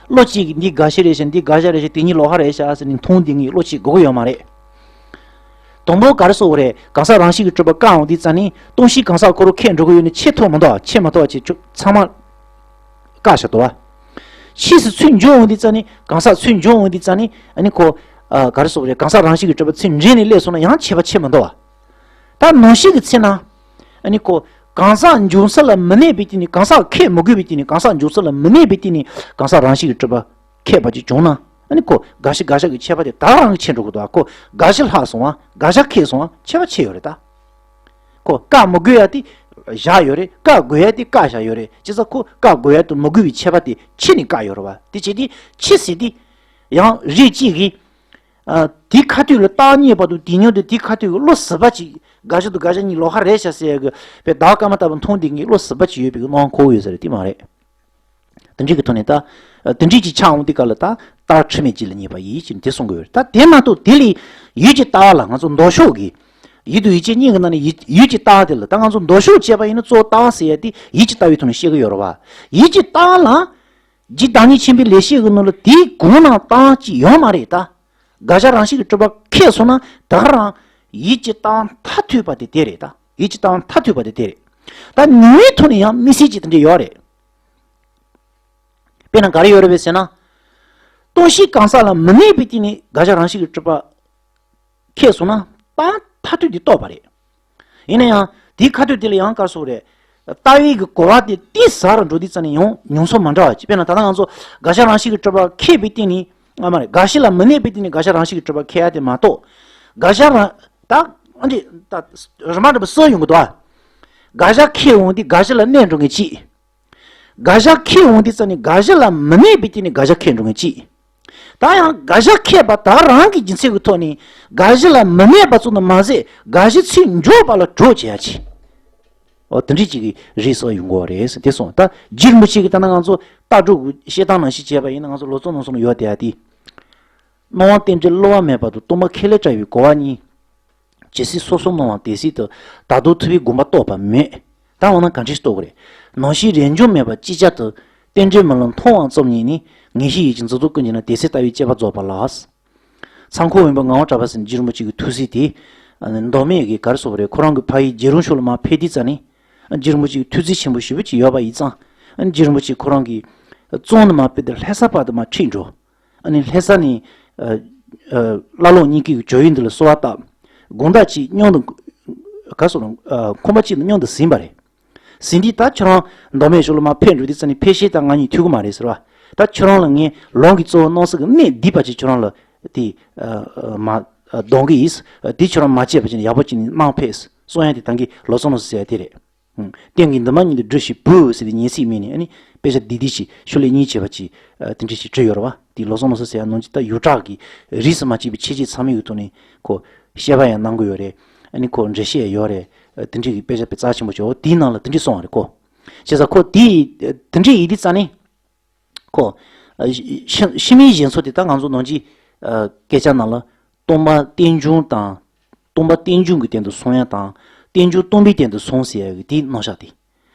བློ་གཅིག་གིས་འདི་དགག་གཞི་རེད་ཤག་འདི་དགག་བྱ་རེད་ཤག་དེ་གཉིས་ལོགས་ཀ་རེད་ཤག་ཟེར་ནས་མཐོང་བསྡད་མཁན་གྱི་བློ་གཅིག་དགོས་ཀྱི་ཡོད་མ་རེད། དང་པོ་ག་རེ་ཟེར་དགོས་རེད། གང་ཟག་རང་བཞིན་གྱིས་གྲུབ་པ་བཀག་འོང་དུས་ཙ་ནི་སྟོང་གཞི་གང་ཟག་ཁོ་རང་ཁེགས་འགྲོ་གི་ཡོད་ནི་ཕྱེ་ཐུབ་མི་འདུག་ཨ། ཕྱེ་མ་ཐུབ་པ་བྱས་ཚང་མ། བཀག་བཞག་འདུག་བ། ཕྱིས་སུ་ཚུར་འཇུག་འོང་དུས་ཙ་ནི་གང་ཟག་ཚུར་འཇུག་འོང་དུས་ཙ་ནི་ཨ་ནི་ཁོ། ཨ། ག་རེ་ཟེར་དགོས་རེད། གང་ཟག་རང་བཞིན་གྱིས་གྲུབ་པ་ཚུར་འདྲེས་ནས་སླེབས་སོང་ན་ཡང་ཁྱད་པར་ཕྱེ་མི་འདུག་བ། ད་ནང་བཞིན་གྱི་ཚེ་ན། ཨ་ནི་ཁོ། གང་ཟག་འབྱུང་ས་ལ་མི་གནས་པའི་སྟེང་ནས་གང་ཟག་ཁེགས་མི་དགོས་པའི་སྟེང་ནས་གང་ཟག་འབྱུང་ས་ལ་མི་གནས་པའི་སྟེང་ནས་གང་ཟག་རང་བཞིན་གྱིས་གྲུབ་པ་ཁེགས་པ་ཅིག་བྱུང་ན་ཨ་ནི་ཁོ་དགག་གཞི་དགག་བྱ་གི་ཁྱད་པར་དེ་ད་རང་གིས་ཕྱེ་འགྲོ་གི་འདུག་བ། ཁོ་དགག་གཞི་ལྷག་སོང་བ་དགག་བྱ་ཁེགས་སོང་བ་ཁྱད་པར་ཕྱེ་ཡོད་རེད་ད། ཁོ་བཀག་མི་དགོས་ཡ་དེ་བཞག་ཡོད་རེད། བཀག་དགོས་ཡ་དེ་བཀག་བཞག་ཡོད་རེད། བྱས་ཙང་ཁོ་བཀག་དགོས་ཡ་དང་མི་དགོས་པའི་ཁྱད་པར་དེ་ཕྱེ་ནས་བཀག་ཡོད་རེད་བ། དེ་བྱས་དུས་ཕྱེ་ཟེར་དུས། ཡང་རིགས་གཅིག་གིས། ཨ། དེའི་ཁ་ཐུག་ལ་རྟགས་རྙེད་པ་དང་དེ་མྱོང་དུ་དེའི་ཁ་ཐུག་གི་བློ་གཟུ་བ་ཅིག་དགག་གཞི་དང་དགག་བྱ་གཉིས་ལོགས་ཀ་རེད་ཤག་ཟེར་ཡ་གི་དཔེ་ཟླ་བ་སྐར་མ་ལྟ་བུ་མཐོང་བསྡད་མཁན་བློ་གཟུ་བ་ཅིག་ཡོད་པའི་གི་སྣང་བ་འཁོར་གྱི་ཡོད་ས་རེད། དེ་མ་རེད། དེ་འདྲའི་གི་ཐོག་ནས་ད། དེ་འདྲའི་ཅིག་ཆགས་འོང་དུས་སྐབས་ལ་ད་རྟགས་འཁྲུལ་མེད་གཅིག་ལ་རྙེད་པ་ཡིན་ཅེས་དེ་གསུང་གི་ཡོད་རེད། ད་དེ་མ་གཏོགས་དེ་ལས་ཡུལ་གྱི་ལྟ་བ་ལ་ང་ཚོ་མདོ་ཕྱོགས་ཀྱི། ཡུལ་དང་ཡུལ་ཅན་གཉིས་ཀྱི་ནང་ནས་ཡུལ་ཡུལ་གྱི་ལྟ་བ་དེ་ལ་ད་ང་ཚོ་མདོ་ཕྱོགས་བྱས་པ་ཡིན་ན་གཙོ་བོ་ལྟ་བ་ཟེར་ཡ་དེ་ཡུལ་གྱི་ལྟ་བའི་ཐོག་ནས་བཤད་ཀྱི་ཡོད་རེད་བ། ཡུལ་གྱི་ལྟ་བ་ལ། རྗེ་བདག་ཉིད་ཆེན་པོའི་ལེགས་བཤད་ཀྱི་ནང་ལ་དེའི་གོང་ན་ལྟ་བ་ཅིག་ཡོད་མ་རེད་ད། དགག་བྱ་རང་བཞིན་གྱིས་གྲུབ་པ་ཁེགས་སོང་ན་ད་ག་རང་ཡིད་ཀྱི་རྟགས་མཐར་ཐུག་པ་དེ་དེ་རེད་ད། ཡིད་ཀྱི་རྟགས་མཐར་ཐུག་པ་དེ་དེ་རེད། ད་ཉུང་བའི་ཐོག་ནས་ཡང་དམིགས་བསལ་གྱི་དེ་འདྲ་ཡོད་རེད། དཔེར་ན་ག་རེ་ཡོད་རེད་པས་ཟེར་ན། སྟོང་གཞི་གང་ཟག་ལ་མི་གནས་པའི་སྟེང་ནས་དགག་བྱ་རང་བཞིན་གྱིས་གྲུབ་པ་ཁེགས་སོང་ན་རྟགས་མཐར་ཐུག་དེ་རྟོགས་པ་རེད། ཡིན་ན་ཡང་དེའི་ཁ་ཐུག་དེ་ལ་ཡང་ག་རེ་ཟེར་དགོས་རེད། ལྟ་བའི་གི་གོ་བ་དེ་གཏིང་ཟབ་རུ་འགྲོ་དུས་ཙམ་ནས་ཡང་མྱོང་ཚོར་མ་འདྲ་བ་ཅིག་དཔེར་ན་ད་ལྟ་ང་ཚོ་དགག་བྱ་རང་བཞིན་གྱིས་གྲུབ་པ་ཁེགས་པའི་སྟེང་ནས། ཨ་མ་རེད། དགག་གཞི་ལ་མི་གནས་པའི་སྟེང་ནས་དགག་བྱ་རང་བཞིན་གྱིས་གྲུབ་པ་ཁེགས་ཡ་དེ་མ་གཏོགས། དགག་བྱ་རང་། ད་ཨ་འདི་ད་རི་མ་འདྲ་པོ་གསལ་ཡོང་གི་འདུག་ཨ། དགག་བྱ་ཁེགས་འོང་དུས་དགག་གཞི་ལ་གནས་འགྲོ་མཁན་གཅིག་དགག་བྱ་ཁེགས་འོང་དུས་ཙམ་ནས་དགག་གཞི་ལ་མི་གནས་པའི་སྟེང་ནས་དགག་བྱ་ཁེགས་འགྲོ་མཁན་གཅིག་ད་ཡང་དགག་བྱ་ཁེགས་པ་ད་རང་གི་རྒྱུ་མཚན་གྱི་ཐོག་ནས་དགག་གཞི་ལ་མི་གནས་པ་ཙམ་དུ་མ་ཟད་དགག་གཞི་ཚིག་འཇོག་པ་ལ་གྲོགས་བྱེད་ཡ་ཆེ། འོ་དེ་འདྲའི་ཅིག་གི་རིགས་སོགས་ཡོང་གི་རེད་ཟེར་དེ་སོང་། ད་རྗེ་རིན་པོ་ཆེ་གིས་ད་ནང་ང་ཚོ་ལྟ་གྲུབ་ཀྱི་བཤད་སྟངས་ནང་བཞིན་བྱས་པ་ཡིན་ན་ང་ཚོ་ལོ་ཙཱ་རྣམ་གསུམ་ལ་ཡོད་དེ་ཡ་དེ། སྣང་བ་རྟེན་འབྲེལ་བསླུ་བ་མེད་པར་དུ། སྟོང་པ་ཁས་ལེན་བྲལ་བའི་གོ་བ་གཉིས། ཇི་སྲིད་སོ་སོར་སྣང་བ་དེ་སྲིད་དུ། ད་དུང་ཐུབ་པའི་དགོངས་པ་རྟོགས་པ་མེད། ད་འོ་ན་གང་འདྲ་ཞིག་རྟོགས་དགོས་རེད། ནམ་ཞིག་རེས་འཇོག་མེད་པར་ཅིག་ཅར་དུ། རྟེན་འབྲེལ་མི་སླུ་མཐོང་བ་ཙམ་ཉིད་ནི། ངེས་ཤེས་ཡིད་ཀྱི་འཛིན་རྟོག་ཀུན་གྱི་ནང་། དེ་ཚེ་ལྟ་བའི་དཔྱད་པ་རྫོགས་པ་ལགས། ཚངས་ཁོག་འོད་འབར་ངག་དབང་གྲགས་པ་ཟེར་རྗེ་རིན་པོ་ཆེ་གི་ཐུགས་སྲས་དེ། མདོ་སྨད་ཀྱི་ག་རེ་ཟེར་དགོས་རེད། ཁོ་རང་གི་ཕ་ཡུལ་རྒྱལ་རོང་ཕྱོགས་ལ་མར་ཕེབས་དུས་ཙམ་ནས། རྗེ་རིན་པོ་ཆེ་གི་ཐུགས་རྗེ་ཆེན་པོ་ཞེ་པོ་ཅིག་ཡོད་པ་ཡིན་ཙང་། རྗེ་རིན་པོ་ཆེ་ཁོ་རང་གི་རྩོམ་ནས་མར་ཕེབས་ཏེ་ལྷ་ས་བར་དུ་མར་ཁྲིད་འགྲོ། ཨ་ནི་ལྷ་ས་ནས་ཨ་ཨ་བླ་ལོག་གཉིས་ཀྱི་ཇོ་ཡུལ་འདི་ལ་གསོལ་བ་བཏབ། དགོང་དག་ཅིག་མཉམ་དུ་ག་རེ་ཟེར་དགོས་རེད། ཁང་པ་གཅིག་ཏུ་མཉམ་དུ་ཟིན་པ་རེད། ཟིན་དུས་ད་ཁྱོད་རང་མདོ་སྨད་ཕྱོགས་ལ་མར་ཕེབས་འགྲོ་དུས་ཙམ་ནས་ཕལ་ཆེར་ད་ང་གཉིས་ཐུག་གི་མ་རེད་ཟེར་བ། ད་ཁྱོད་རང་ལ་ངས་ལུང་གིས་གཙོ་བོ་གནང་སྲིད་ཀྱི་གནད་བསྡུས་པ་ཅིག་ཁྱོད་རང་ལ་དེ་ཨ་ཨ་མར་ཨ་འདོན་གྱི་ཡིན། དེ་ཁྱོད་རང་མ་བརྗེད་པ་ཅིག་ཡག་པོ་ཅིག་གནང་ཕེབས་གསུང་ཡ་དེ་ད་གིན་ལོ་ཙཱ་རྣམ་གསུམ་ཟེར་ཡ་དེ་རེད། ཨང་། རྟེན་གྱི་འདུན་མ་ཉིད་དུ་བསྒྲུབས་ཤིག་བུ་ཟེར་ཏེ་ཉན་སྲིད་མིན་ནས་ཨ་ནི་དཔེ་ཆ་འདི་འདི་ཞིག་ཤོ་ལོ་ཀ་གཉིས་བྱས་པ་ཅིག་ཨ་དེ་འདྲ་ཞིག་བྲིས་ཡོད་རེད་བ། དེ་ལོ་ཙཱ་རྣམ་གསུམ་ཟེར་ཡ་ནང་ཅིག་ད་ཡུལ་གྲགས་ཀྱི་རིས་སུ་མ་ཆད་པའི་ཁྱད་ཆོས་ཚང་མའི་ཐོག་ནས་ཁོ་བཤད་པ་ཡང་གནང་གི་ཡོད་རེད། ཨ་ནི་ཁོ་འགྲེལ་བཤད་ཡང་ཡོད་རེད། ཨ་དེ་འདྲ་གི་དཔེ་ཆ་དཔེ་རྩ་ཆེན་པོ་ཅིག་འོ་དེའི་ནང་ལ་དེ་འདྲ་གསུངས་པ་རེད་ཁོ། བྱས་ཙང་ཁོ་དེ་དེ་འདྲ་ཡིན་དུས་ཙང་ནས། ཁོ། ཨ་ཤི་ཤི་མིན་གཞན་ཚོགས་དེ་ད་ང་ཚོ་ནང་གི་ཨ་སྐད་ཆ་ནང་ལ་སྟོང་པ་རྟེན་འབྱུང་དང་། སྟོང་པ་རྟེན་འབྱུང་གི་སྟེང་དུ་སོང་ཡ་དང་། རྟེན་འབྱུང་སྟོང་པའི་སྟེང་དུ་སོང་ཟེར་ཡ་གི་དེའི་རྣམ་གཞག་དེ།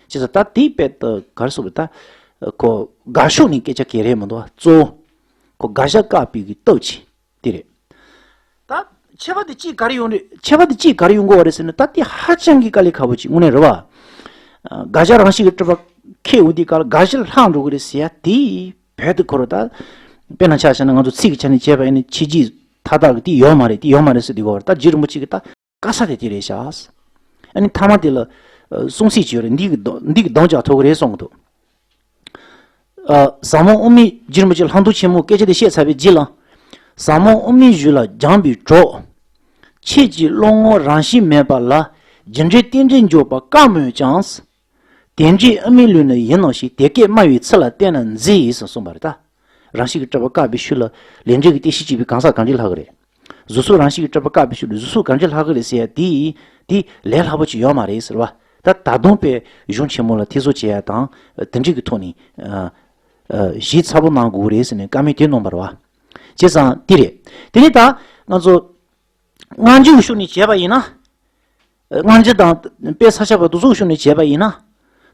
བྱས་ཙང་ད་དེའི་དཔེ་ད་ག་རེ་ཟེར་དགོས་རེད། ད་ཁོ་དགག་ཕྱོགས་ནས་སྐད་ཆ་གང་རེད་མི་འདུག་གཙོ་བོ། ཁོ་དགག་བྱ་བཀག་པའི་གི་སྟོབས་ཆེ། དེ་རེད། ད་ཁྱད་པར་དེ་གཅིག་ག་རེ་ཡོང་རེད། ཁྱད་པར་དེ་གཅིག་ག་རེ་ཡོང་གི་ཡོད་རེད་ཟེར་ན་ད་དེ་ཧ་ཅང་གི་དཀའ་ལས་ཁག་པོ་ཅིག་དངོས་གནས་རེད་བ། ཨ་དགག་བྱ་རང་བཞིན་གྱིས་གྲུབ་པ་ཁེགས་འོང་དུས་སྐབས་ལ་དགག་གཞི་ལྷག་འགྲོ་གི་རེད་ཟེར་ཡ་དེ་བོད་དུ་འཁོར་བ་ད། དཔེར་ན་ཆ་བཞག་ན་ང་ཚོ་ཚིག་གི་ཆ་ནས་བྱས་པ་ཡིན་ན་ཕྱི་རྒྱལ་མཐའ་དག་གི་དེ་ཡོད་མ་རེད་དེ་ཡོད་མ་རེད་ཟེར་དུས་སྐབས་ལ་ད་རྗེ་རིན་པོ་ཆེ་གི་ད་དཀའ་ས་དེ་དེ་རེད་ཤག་ཨ་ནི་མཐའ་མ་དེ་ལ་ཨ་གསུང་ཚིག་ཅིག་ཡོད་རེད། འདི་གི་གདོང་འདི་གི་གདོང་རྒྱག་ཐུབ་ཀྱི་རེད་གསུང་གི་འདུག་ཨ་ཟབ་མོ་དབུ་མའི་རྗེ་རིན་པོ་ཆེ་ལྷག་མཐོང་ཆེན་མོ་སྐད་ཆ་དེ་བཤད་ཚར་བའི་རྗེས་ལ། ཟབ་མོ་དབུ་མའི་གཞུང་ལ་སྦྱངས་པའི་གྲོགས། ཁྱེད་ཀྱིས་བློ་ངོར་རང་བཞིན་མེད་པ་ལ། རྒྱུ་འབྲས་རྟེན་འབྲེལ་འཇོག་པ་དཀའ་མོད་ཀྱང་། དེ་འདྲའི་དབུ་མའི་ལུགས་ནི་ཡིན་ནོ་ཞེས། དེ་སྐད་སྨྲ་བའི་ཚུལ་ལ་བལྟས་ན་མཛེས་ཟེར་གསུངས་པ་རེད་ད། རང་བཞིན་གྱིས་གྲུབ་པ་བཀག་པའི་ཤུགས་ལ་ལས་འབྲས་ཀྱི་རྟེན་གཞི་གཅིག་པའི་གང་ཟག་གང་འདྲའི་ལྷག་གི་རེད། གཟུགས་སོགས་རང་བཞིན་གྱིས་གྲུབ་པ་བཀག་པའི་ཤུགས་ལ་གཟུགས་སོགས་གང་འདྲའི་ལྷག་གི་རེད་ཟེར་ཡ་དེ། དེ་ལས་སླ་པོ་ཅིག་ཡོད་མ་རེད་ཟེར་བ། ད་ད་དུང་དཔེ་གཞུང་ཆེན་མོ་ལ་ཐེ་གཟུགས་བྱེད་ཡ་དང་དེ་འདྲའི་གི་ཐོག་ནས་ཨ་ཨ་ཞིབ་ཚགས་པོ་གནང་དགོས་རེད་ཟེར་ནས་བཀའ་མོལ་དེ་གནང་བ་རེད་བ། བྱས་ཙང་དེ་རེད། དེ་ནས་ད་ང་ཚོ་སྔ་འགྱུར་ཕྱོགས་ནས་བྱས་པ་ཡིན་ན། སྔ་འགྱུར་དང་དཔེ་ས་སྐྱ་པ་དེ་ཚོའི་ཕྱོགས་ནས་བྱས་པ་ཡིན་ན།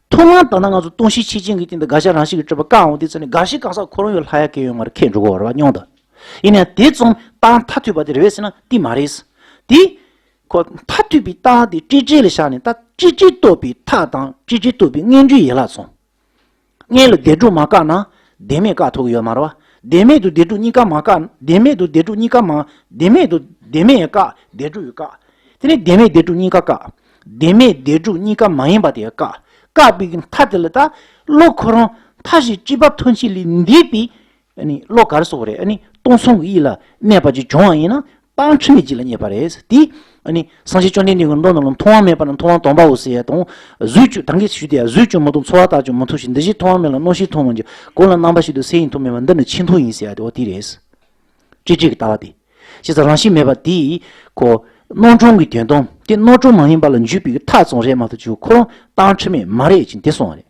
ཐོག་མར་ད་ལྟ་ང་ཚོ་སྟོང་གཞི་ཆོས་ཅན་གྱི་སྟེང་དུ་དགག་བྱ་རང་བཞིན་གྱིས་གྲུབ་པ་བཀག་འོང་དུས་ཙམ་ནས་དགག་གཞི་གང་ཟག་ཁོ་རང་ཡང་ལྷག་ཡ་གང་ཡང་ཡོད་མ་རེད། ཁེགས་འགྲོ་གི་ཡོད་རེད་བ་སྙམ་དུ། ཡིན་ནའང་དེ་ཙམ་རྟགས་མཐར་ཐུག་པ་དེ་རེད་པས་ཟེར་ན་དེ་མ་རེད། དེ་ཁོ་མཐར་ཐུག་པའི་རྟགས་དེ་སྤྲོས་བྲལ་ལ་བཞག་ནས་ད་སྤྲོས་བྲལ་རྟོགས་པའི་མཐའ་དང་སྤྲོས་བྲལ་རྟོགས་པའི་སྔོན་འགྲོའི་ཡན་ལག་ཚང་། སྔོན་ལ་བདེན་གྲུབ་མ་བཀག་ན་བདེན་མེད་བཀག་ཐུབ་ཀྱི་ཡོད་མ་རེད་བ། བདེན་མེད་དང་བདེན་གྲུབ་གཉིས་ཀ་མ་བཀག་བདེན་མེད་དང་བདེན་གྲུབ་གཉིས་ཀ་མ། བདེན་མེད་དང་བདེན་མེད་ཡང་བཀག་བདེན་གྲུབ་ཡང་བཀག་དེ་ནས་བདེན་མེད་བདེན་གྲུབ་གཉིས་ཀ་བཀག་བདེན་མེད་བདེན་གྲུབ་གཉིས་ཀ་མ་ཡིན་པ་དེ་ཡང་བཀག་བཀག་པའི་མཐའ་དེ་ལ་ད་བློ་ཁོ་རང་མཐའ་བཞི་སྤྱི་དཔལ་ཐམས་ཅད་ལས་འདས་པའི་ཨ་ནི་བློ་ག་རེ་ཟེར་དགོས་རེད། ཨ་ནི་སྟོང་སང་གི་ཡིད་ལ་གནས་པ་ཅིག་བྱུང་བ་ཡིན་ན་སྤང་འཁྲུལ་མེད་ཅིག་ལ་གནས་པ་རེད། དེ་ཨ་ནི་སངས་རྒྱས་བཅོམ་ལྡན་འདས་ཀྱི་མདོ་ནང་ལ་མཐོང་བ་མེད་པ་ནི་མཐོང་བ་དམ་པའོ་ཟེར་ཡ་དང་། གཟུགས་ཀྱང་ད་གིན་ཞུས་དེ་ཡ་གཟུགས་ཀྱང་མི་མཐོང་ཚོར་བ་དག་ཀྱང་མི་མཐོང་ཞིང་། འདི་ཕྱིར་མཐོང་བ་མེད་ལ་རྣམ་ཤེས་མཐོང་མི་འགྱུར། གང་ལ་རྣམ་པར་ཤེས་དང་སེམས་ཡང་མཐོང་མེད་པ་འདི་ནི་ཆོས་མཐོང་ཡིན་ཟེར་ཡ་དེ་འོ་དེ་རེད། སྤྲོས་བྲལ་གྱི་ལྟ་བ་དེ། བྱས་ཙང་རང་བཞིན་མེད་པ་དེ་ཁོ་རྣམ་གྲངས་ཀྱི་དོན་དམ་དེ་རྣམ་གྲངས་མ་ཡིན་པ་ལ་འཇུག་པའི་མཐའ་ཙམ་རེད་མ་གཏོགས་ཁོ་རང་རྟགས་འཁྲུལ་མེད་མ་རེད་ཅེས་དེ་གསུངས་པ་རེད།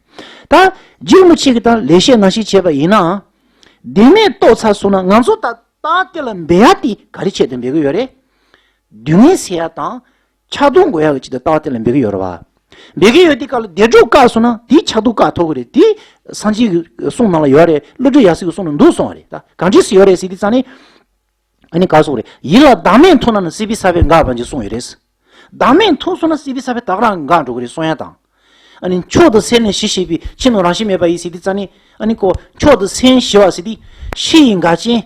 ད་རྗེ་རིན་པོ་ཆེ་གིས་ད་ལེགས་བཤད་ནང་བཞིན་བྱས་པ་ཡིན་ན། བདེན་མེད་རྟོགས་ཚར་སོང་ན་ང་ཚོ་ད་རྟགས་དེ་ལ་འབད་ཡ་དེ་ག་རེ་ཆེད་དུ་འབད་གི་ཡོད་རེད། སྡུག་བསྔལ་སེལ་ཡ་དང་ཆགས་སྡང་འགོག་ཡ་གི་ཆེད་དུ་རྟགས་དེ་ལ་འབད་གི་ཡོད་རེད་བ། འབད་གི་ཡོད་དུས་སྐབས་ལ་བདེན་གྲུབ་བཀག་སོང་ན་དེའི་ཆགས་སྡང་བཀག་ཐུབ་གི་རེད། དེ་སངས་རྒྱས་ཀྱི་གསུང་ནང་ལ་ཡོད་རེད། ཀླུ་སྒྲུབ་ཡབ་སྲས་ཀྱི་གསུང་ནང་འདུག་གསུངས་པ་རེད། ད་གང་འདྲས་སེ་ཡོད་རེད་ཟེར་དུས་ཙང་ནས། ཨ་ནི་ག་སོགས་རེད། ཡིད་ལ་བདག་མེད་མཐོང་ན་ནི་སྲིད་པའི་ས་བོན་འགག་པ་ཅིག་གསུངས་ཡོད་རེད། བདག་མེད་མཐོང་སོང་ན་སྲིད་པའི་ས་བོན་ད་ག་རང་འགག་འགྲོ་གི་རེད་གསུང་ཡ་དང་། ཨ་ནི་མཆོག་ཏུ་སེམས་ནི་ཞི་ཞེས་པའི་ཕྱི་ནང་རང་བཞིན་མེད་པ་ཡིན་ཟེར་དུས་ཙ་ནི། ཨ་ནི་ཁོ་མཆོག་ཏུ་སེམས་ཞི་བ་ཟེར་དུས་ཕྱི་ཡི་འགག་ཅན།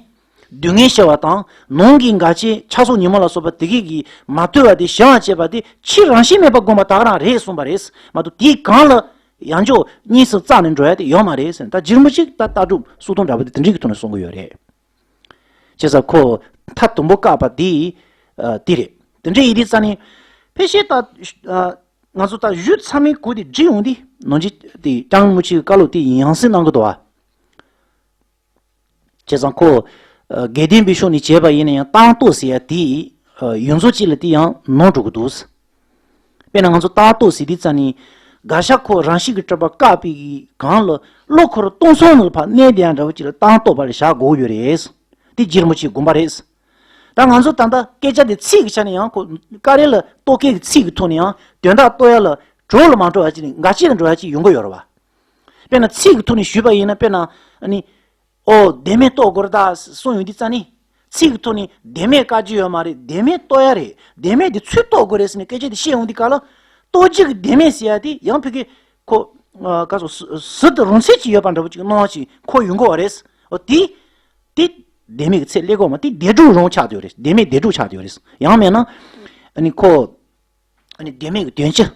སྡུག་བསྔལ་ཞི་བ་དང་ནང་གི་འགག་ཅན་ཆགས་སོགས་ཉོན་མོངས་ལ་སོགས་པ་དེ་གས་ཀྱིས་མ་གཏོགས་པ་དེ་ཞི་བར་བྱེད་པ་དེ་ཕྱི་རང་བཞིན་མེད་པ་བསྒོམ་པ་ད་ག་རང་རེད་གསུངས་པ་རེད་མ་གཏོགས། དེའི་གང་ལ་ཡང་འཇོག་གཉིས་སུ་བཙགས་ནས་འགྲོ་ཡ་དེ་ཡོད་མ་རེད་ཟེར། ད་རྗེ་རིན་པོ་ཆེས་ད་ལྟ་གྲུབ་སུ་དང་འདྲ་པོ་དེ་དེ་འདྲའི་གི་ཐོག་ནས་གསུང་གི་ཡོད་རེད། བྱས་ཙང་ཁོ་མཐའ་དང་པོ་བཀག་པ་དེ་ཨ་དེ་རེད། དེ་འདྲ་ཡིན་དུས་ཙ་ནི་ཕལ་ཆེར་ད་ཨ་ང་ཚོ་ད་ཞུས་ཚར་མིན་གོ་དེ་བྲིས་ཡོང་དུས་ནང་ཆེན་དེ་སྐྱབས་མགོན་རིན་པོ་ཆེའི་བཀའ་སློབ་དེ་ཡང་སེ་གནང་གི་འདུག་བ། བྱས་ཙང་ཁོ་ཨ་དགེ་ལྡན་པའི་ཕྱོགས་ནས་བྱས་པ་ཡིན་ན་ཡང་རྟགས་རྟོག་ཟེར་ཡ་དེ་ཨ་ཡོངས་རྫོགས་གཅིག་ལ་དེ་ཡང་ནོར་འགྲོ་གི་འདུག། དཔེར་ན་ང་ཚོ་རྟགས་རྟོག་ཟེར་དུས་ཙ་ནི་དགག་བྱ་ཁོ་རང་བཞིན་གྱིས་གྲུབ་པ་བཀག་པའི་གང་ལ་བློ་ཁོ་རང་སྟོང་སོང་ནང་ལ་ཕར་གནས་བསྡད་ཡ་འདྲ་བོ་ཅིག་ལ་རྟགས་རྟོག་པ་ལ་བཞག་དགོས་ཡོད་རེད། དེ་རྗེ་རིན་པོ་ཆེའི་དགོངས་པ་རེད། ད་ང་ཚོ་ད་ལྟ་སྐད་ཆ་དེ་ཚིག་གི་ཆ་ནས་ཡང་ཁོ་ཀ་རེ་ལ་རྟོག་གེ་གི་ཚིག་གི་ཐོག་ནས་ཡང་དོན་དག་རྟོགས་ཡ་ལ་གྲོགས་ལ་མ་འགྲོ་བ་ཅིག་ནི་འགལ་རྐྱེན་ལ་འགྲོ་བ་ཅིག་ཡོང་གི་ཡོད་རེད་བ། དཔེར་ན་ཚིག་གི་ཐོག་ནས་ཞུས་པ་ཡིན་ན། དཔེར་ན་ཨ་ནི། ཨོ་བདེན་མེད་རྟོགས་དགོས་རེད་ད་གསུངས་ཡོང་དུས་ཙ་ནི། ཚིག་གི་ཐོག་ནས་བདེན་མེད་བཀག་རྒྱུ་ཡོད་མ་རེད། བདེན་མེད་རྟོགས་ཡ་རེད། བདེན་མེད་དེ་ཚུར་རྟོགས་དགོས་རེད་ཟེར་ནས་སྐད་ཆ་དེ་བཤད་ཡོང་དུས་ག་ལ། རྟོགས་བྱེད་ཀྱི་བདེན་མེད་ཟེར་ཡ་དེ་ཡང་ཕ་གི་ཁོ། ཨ་ག་སོ་ཟུར་དུ་རང་ཚད་ཅིག་ཡོད་པ་འདྲ་པོ་ཅིག་སྣང་བ་ཅིག་ཁོ་ཡོང་གི་ཡོད་རེད། ཨོ་དེ། དེ་བདེན་མེད་ཀྱི་ཚད་སླེབས་གོ་མ་དེ་བདེན་གྲུབ་རང་ཆགས་བསྡད་ཡོད་རེད། བདེན་མེད་བདེན་གྲུབ་ཆགས་བསྡད་ཡོད་རེད། ཡང་མིན་ན། ཨ་ནི་ཁོ། ཨ་ནི་བདེན་མེད་ཀྱི་དོན་སྤྱི།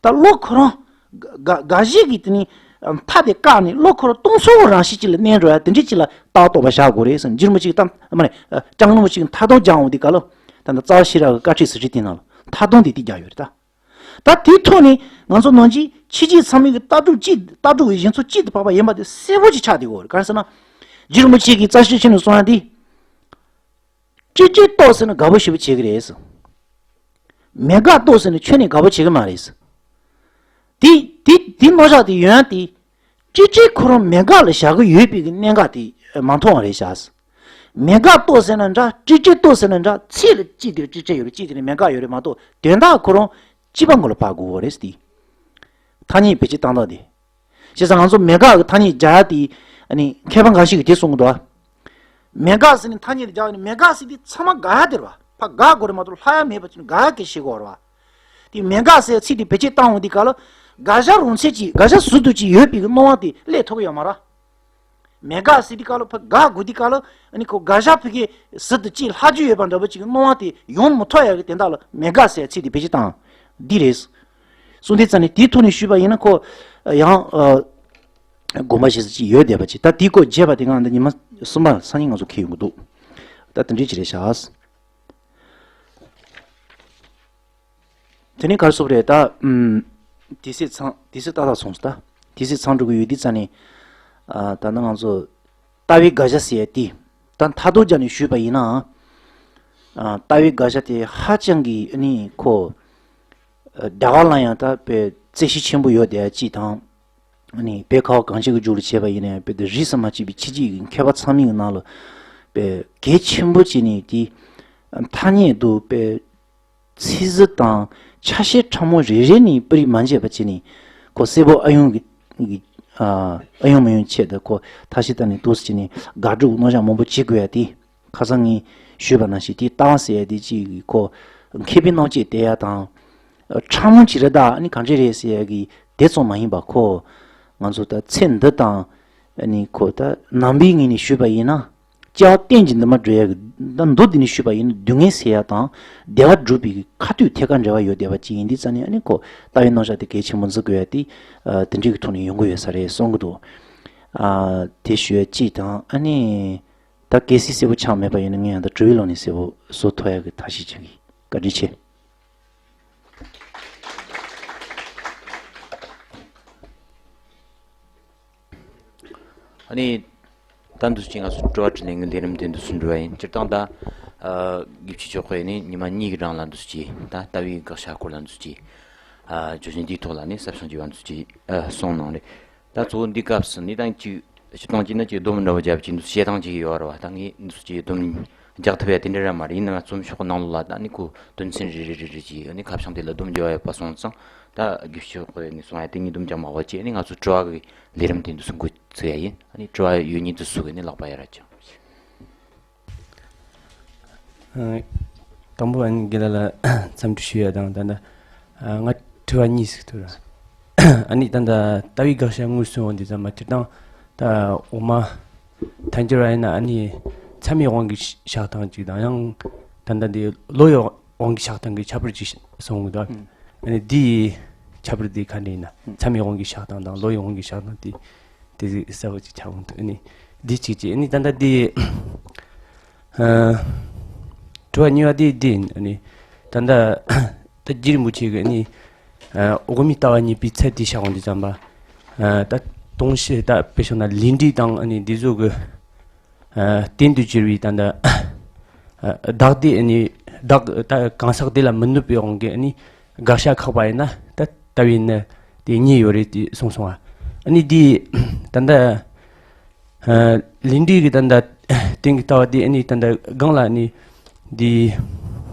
ད་བློ་ཁོ་རང་། དགག་དགག་གཞི་གི་དེ་ནི་མཐའ་དེ་བཀག་ནས་བློ་ཁོ་རང་སྟོང་སོ་རང་བཞིན་ཅིག་ལ་གནས་འགྲོ་ཡ་དེ་འདྲ་ཅིག་ལ་རྟགས་རྟོག་པ་བཞག་དགོས་རེད་ཟེར། རྗེ་རིན་པོ་ཆེ་གི་གཏམ་མ་རེད། སྐྱབས་མགོན་རིན་པོ་ཆེ་གི་མཐའ་སྡོམ་སྦྱང་འོང་དུས་ག་ལ། ད་ལྟ་རྩ་བ་ཤེས་རབ་ཀྱི་བཀའ་ཁྲིད་ཟེར་ཁྲིད་དེ་ནང་ལ་མཐའ་སྡོམ་དེ་དེ་རྒྱག་ཡོད་རེད་ད། ད་དེའི་ཐོག་ནས་ང་ཚོ་ནང་ཆོས་ཕྱི་རྒྱལ་ཚང་མའི་གི་ལྟ་གྲུབ་གཅིག་ལྟ་གྲུབ་ཀྱི་གཞི་ཚུལ་གཅིག་ཏུ་དཔག་པ་ཡིན་པ་དེ་གསལ་པོ་ཅིག་ཆགས་བསྡད་ཡོད་རེད། གང་ཟེར་ན། རྗེ་རིན་པོ་ཆེ་གིས་རྩ་ཤེ་ཆེན་ནས་གསུང་ཡ་དེ། སྤྲོས་བྲལ་རྟོགས་ཟེར་ན་དགའ་པོ་ཞེ་པོ་བྱེད་ཀྱི་རེད། མེད་དགག་རྟོགས་ཟེར་ན་ཁྱོན་ནས་དགའ་པོ་བྱེད་ཀྱི་མ་རེད། དེ་དེ་དེ་རྣོ་ཞག་དེ་ཡོན་དེ། སྤྲོས་བྲལ་ཁོ་རང་མེད་དགག་ལ་བཞག་གི་ཡོད་པའི་གི་གནད་འགག་དེ་མ་མཐོང་བ་རེད་ཤག། མེད་དགག་རྟོགས་ཟེར་ན་འདྲ། སྤྲོས་བྲལ་རྟོགས་ཟེར་ན་འདྲ། ཚིག་ལ་གཅིག་དེར་སྤྲོས་བྲལ་ཡོད་རེད། གཅིག་དེར་མེད་དགག་ཡོད་རེད་མ་གཏོགས་དོན་དག་ཁོ་རང་གཅིག་པ་མགོ་ལ་བབས་དགོས་པ་རེད་དེ། ཐ་སྙད་བེད་སྤྱོད་བཏང་སྟངས་དེ། བྱས་ཙང་ང་ཚོ་མེད་དགག་གི་ཐ་སྙད་སྦྱར་ཡ་དེ། ཨ་ནི་མཁས་པ་འགའ་ཞིག་གིས་དེ་གསུང་གི་འདུག། མེད་དགག་ཟེར་ནས་ཐ་སྙད་དེ་སྦྱར་བ་ནི་མེད་དགག་ཟེར་དེ་ཚང་མ་དགག་ཡ་དེ་རེད་བ། ཕར་དགག་དགོས་རེད་མ་གཏོགས་ལྷག་ཡ་མེད་པ་ཅིག་དགག་ཡ་གི་བྱེད་དགོས་རེད་བ། དེ་མེད་དགག་ཟེར་ཚིག་དེ་བེད་སྤྱོད་བཏང་འོང་དུས་ག་ལ། དགག་བྱ་རང་ཚད་ཅིག་དགག་བྱ་ཟུར་དུ་ཅིག་ཡོད་པའི་གི་སྣང་བ་དེ་སླེབས་ཐུབ་ཀྱི་ཡོད་མ་རེད། མེད་དགག་ཟེར་དུས་ག་ལ་ཕར་དགག་དགོས་དུས་ག་ལ། ཨ་ནི་ཁོ་དགག་བྱ་ཕ་གི་ཟུར་དུ་ཅིག་ལྷག་རྒྱུ་ཡོད་པ་འདྲ་པོ་ཅིག་གི་སྣང་བ་དེ་ཡོང་མི་ཐུབ་ཡ་གི་དོན་དག་ལ་མེད་དགག་ཟེར་ཚིག་དེ་བེད་སྤྱོད་བཏང་། འདི་རེད། གསུང་དེ་ཙམ་ནས་དེའི་ཐོག་ནས་ཞུས་པ་ཡིན་ན་ཁོ་ཡང་ཨ་དགོངས་པ་བཞེས་ས་ཅིག་ཡོད་བསྡད་པ་ཅིག། ད་དེའི་སྐོར་བརྗེད་པ་དེ་ང་འདི་ཉི་མ་གསུམ་པ་སང་ཉིན་ང་ཚོ་འཁེལ་ཡོང་གི་འདུག། ད་དེ་འདྲའི་ཅིག་རེད་ཤག། དེ་ནས་ག་རེ་ཟེར་དགོས་རེད་ད། ཨུམ། དུས་ཚོད་ཚང་དུས་ཚོད་ཏག་ཏག་སོང་སོང་ད། དུས་ཚོད་ཚང་འགྲོ་གི་ཡོད་དུས་ཙམ་ནས། ཨ་ད་ནི་ང་ཚོ་ལྟ་བའི་དགག་བྱ་ཟེར་ཡ་དེ། ད་མཐའ་སྡོམ་སྦྱར་ནས་ཞུས་པ་ཡིན་ན། ཨ་ལྟ་བའི་དགག་བྱ་དེ་ཧ་ཅང་གི་ཨ་ནི་ཁོ། ཨ་བདེ་བ་ལ་ཡང་ད་དཔེ་བརྩི་གཞི་ཆེན་པོ་ཡོད་བསྡད་ཡ་གཅིག་དང་། ཨ་ནི་བོད་ཁ་བ་གངས་ཅན་གྱི་ལྗོངས་ལ་བྱས་པ་ཡིན་ན་ཡང་དཔེ་དེ་རིས་སུ་མ་ཆད་པའི་ཕྱི་རྒྱལ་གྱི་མཁས་པ་ཚང་མའི་ནང་ལ་དཔེ་གལ་ཆེན་པོ་བྱས་ནས་དེ་ཐ་སྙད་དུ་དཔེ་ཚིག་ཟུར་དང་ཆ་ཤས་ཕྲ་མོ་རེ་རེ་ནས་སྤུ་རིས་མ་འབྱེད་པ་བྱས་ནས་ཁོ་གསལ་པོ་ཨ་ཡོང་གི་གི་ཨ་ཨ་ཡོང་མི་ཡོང་ཆེད་དུ་ཁོ་ཐ་ཤི་ད་ནས་འདུག་སེ་བྱས་ནས་དགག་སྒྲུབ་རྣོ་ཞག་མང་པོ་བྱེད་དགོས་ཡ་དེ། ཁ་སང་ངས་ཞུས་པ་ནང་བཞིན་དེ་རྟགས་ཟེར་ཡ་དེ་གཅིག་གི་ཁོ་མཁས་པའི་རྣམ་དཔྱོད་དེ་ཡ་དང་། ཕྲ་མོ་ཅིག་རེད་ད་ཨ་ནི་གང་འདྲ་རེད་ཟེར་ཡ་གི་དེ་ཙམ་མ་ཡིན་པ་ཁོ། ང་ཚོ་ད་ཚེ་འདི་དང་ཨ་ནི་ཁོ་ད་ནང་པའི་ངོས་ནས་ཞུས་པ་ཡིན་ན། སྐྱེ་བ་གཏན་གྱི་འདུན་མ་སྒྲུབ་ཡ་གི་ད་མདོ་འདི་ནས་ཞུས་པ་ཡིན་ན་སྡུག་བསྔལ་སེལ་ཡ་དང་བདེ་བ་སྒྲུབ་པའི་ཁ་ཐུག་ཐད་ཀར་འབྲེལ་བ་ཡོད་བསྡད་པ་ཅིག་ཡིན་དུས་ཙང་ནས་ཨ་ནི་ཁོ་ལྟ་བའི་རྣམ་གཞག་དེ་གལ་ཆེན་པོ་འཛིན་དགོས་ཡ་དེ་དེ་འདྲའི་གི་ཐོག་ནས་ཡོང་གི་ཡོད་ས་རེད་གསུང་གི་འདུག། ཨ་དེ་ཞུ་ཡ་གཅིག་དང་ཨ་ནི། ད་གལ་སྲིད་གསལ་པོ་ཆགས་མེད་པ་ཡིན་ན་ངས་ཡང་ད་དྲི་བའི་ལམ་ནས་གསལ་པོ་བཟོ་ཐུབ་ཡག་གི་ཐབས་ཤེས་བྱེད་ཀྱི། བཀའ་དྲིན་ཆེ། ཨ་ནི། ད་འདུག་སེ་ང་ཚོ་དྲི་བ་དྲིས་ལན་གྱི་ལས་རིམ་དེ་འདུག་སེ་འགྲོ་བ་ཡིན། སྤྱིར་བཏང་ད། ཨ་དགེ་བཤེས་ཆོས་འཁོར་ནས་ཉི་མ་གཉིས་ཀྱི་རིང་ལ་འདུག་སེ་ད་ལྟ་བའི་དགག་བྱ་སྐོར་ལ་འདུག་སེ། ཨ་བརྗོད་གཞི་འདིའི་ཐོག་ལ་ནི་ཟབ་ཞིང་རྒྱས་པ་འདུག་སེ་ཨ་གསུངས་གནང་རེད། ད་གཙོ་བོ་འདི་སྐབས་སུ་ནི་ད་ཅིག་སྤྱིར་བཏང་གཅིག་ནི་ཅིག་སྡོམ་འདྲ་བོ་རྒྱབ་ཅིག་འདུག་བཤད་སྟངས་ཅིག་ཡོད་རེད་བ། ད་ངས་འདུག་ཅིག་སྡོམ་རྒྱག་ཐུབ་ཡ་དེ་འདྲ་ར་མ་རེད། ཡིན་ནའང་རྩོམ་ཤོག་གི་ནང་ལོགས་ལ་ད་ནི་ཁོ་དོན་ཚན་རེ་རེ་རེ་རེ་ཅིག་ནི་ཁ་བྱང་དེ་ལ་སྡོམ་རྒྱག་ཡ་ཡོད་པ་སོང་ཙང་། ད་དགེ་བཤེས་ཆོས་འཁོར་ནས་གསུང་ཡ་དེ་ངས་སྡོམ་རྒྱག་མ་དགོས་བྱས་ནི་ང་ཚོ་དྲི་བ་གི་ལས་རིམ་དེ་འདུག་སེ་འགོ་ཚུགས་ཡ་ཡིན། ཨ་ནི་དྲི་བ་ཡོད་མཁན་དེ་ཚོ་གིས་ནི་ལག་པ་ཡར་རྒྱག་ཅིང་། ཨ། དང་པོ་ཨ་ནི་རྒན་ལགས་ལ་འཚམས་འདྲི་ཞུ་ཡ་དང་། ད་ལྟ་ཨ་ང་དྲི་བ་གཉིས་ཤིག་འདུག་ར། ཨ་ནི་ད་ལྟ་ལྟ་བའི་དགག་བྱ་དངོས་སུ་འོང་དུས་ཙམ་པ། སྤྱིར་བཏང་ད་འོག་མ་ཐལ་འགྱུར་བ་ཡིན་ན། ཨ་ནི་མཚན་མའི་དབང་གིས་བཞག་སྟངས་གཅིག་དང་། ཡང་ད་ལྟ་འདི་བློ་ཡི་དབང་གིས་བཞག་སྟངས་ཀྱི་ཁྱད་པར་གཅིག་གསུངས་འདུག་ཨ་ནི་འདིའི་ཁྱད་པར་འདི་ག་འདྲ་ཡིན་ན། མཚན་མའི་དབང་གིས་བཞག་སྟངས་དང་བློ་ཡི་དབང་གིས་བཞག་སྟངས་དེ། དེ་ཟིག་གསལ་པོ་ཅིག་ཆགས་འོང་དུས། ཨ་ནི་འདི་གཅིག་བྱས། ཨ་ནི་ད་ལྟ་འདི་ཨ་དྲི་བ་གཉིས་པ་དེ་འདི་ཡིན། ཨ་ནི་ད་ལྟ་ད་རྗེ་རིན་པོ་ཆེ་གིས་ཨ་ནི་ཨ་དབུ་མའི་ལྟ་བ་གཉིས་པའི་ཚད་དེ་བཞག་འོང་དུས་ཙམ་པ། ཨ་ད་དུང་ཕྱུར་ད་དཔེ་བཞག་ན་ལས་འབྲས་དང་ཨ་ནི་འདི་ཚོ་གི་ཨ་རྟེན་དུ་གྱུར་པའི་ད་ལྟ་ཨ་བདག་དེ། ཨ་ནི་བདག་ད་གང་ཟག་དེ་ལ་མི་གནོད་པའི་དབང་གིས་ཨ་ནི་དགག་བྱ་ཁེགས་པ་ཡིན་ན། ད་ལྟ་བའི་ནི་དེ་གཉིས་ཡོད་རེད་དེ་གསུངས་སོང་ང་། ཨ་ནི་འདི་ད་ལྟ་ཨ་ལས་འབྲས་ཀྱི་ད་ལྟ་རྟེན་གྱི་ལྟ་བ་དེ། ཨ་ནི་ད་ལྟ་སྒང་ལ་ཨ་ནི་འདི་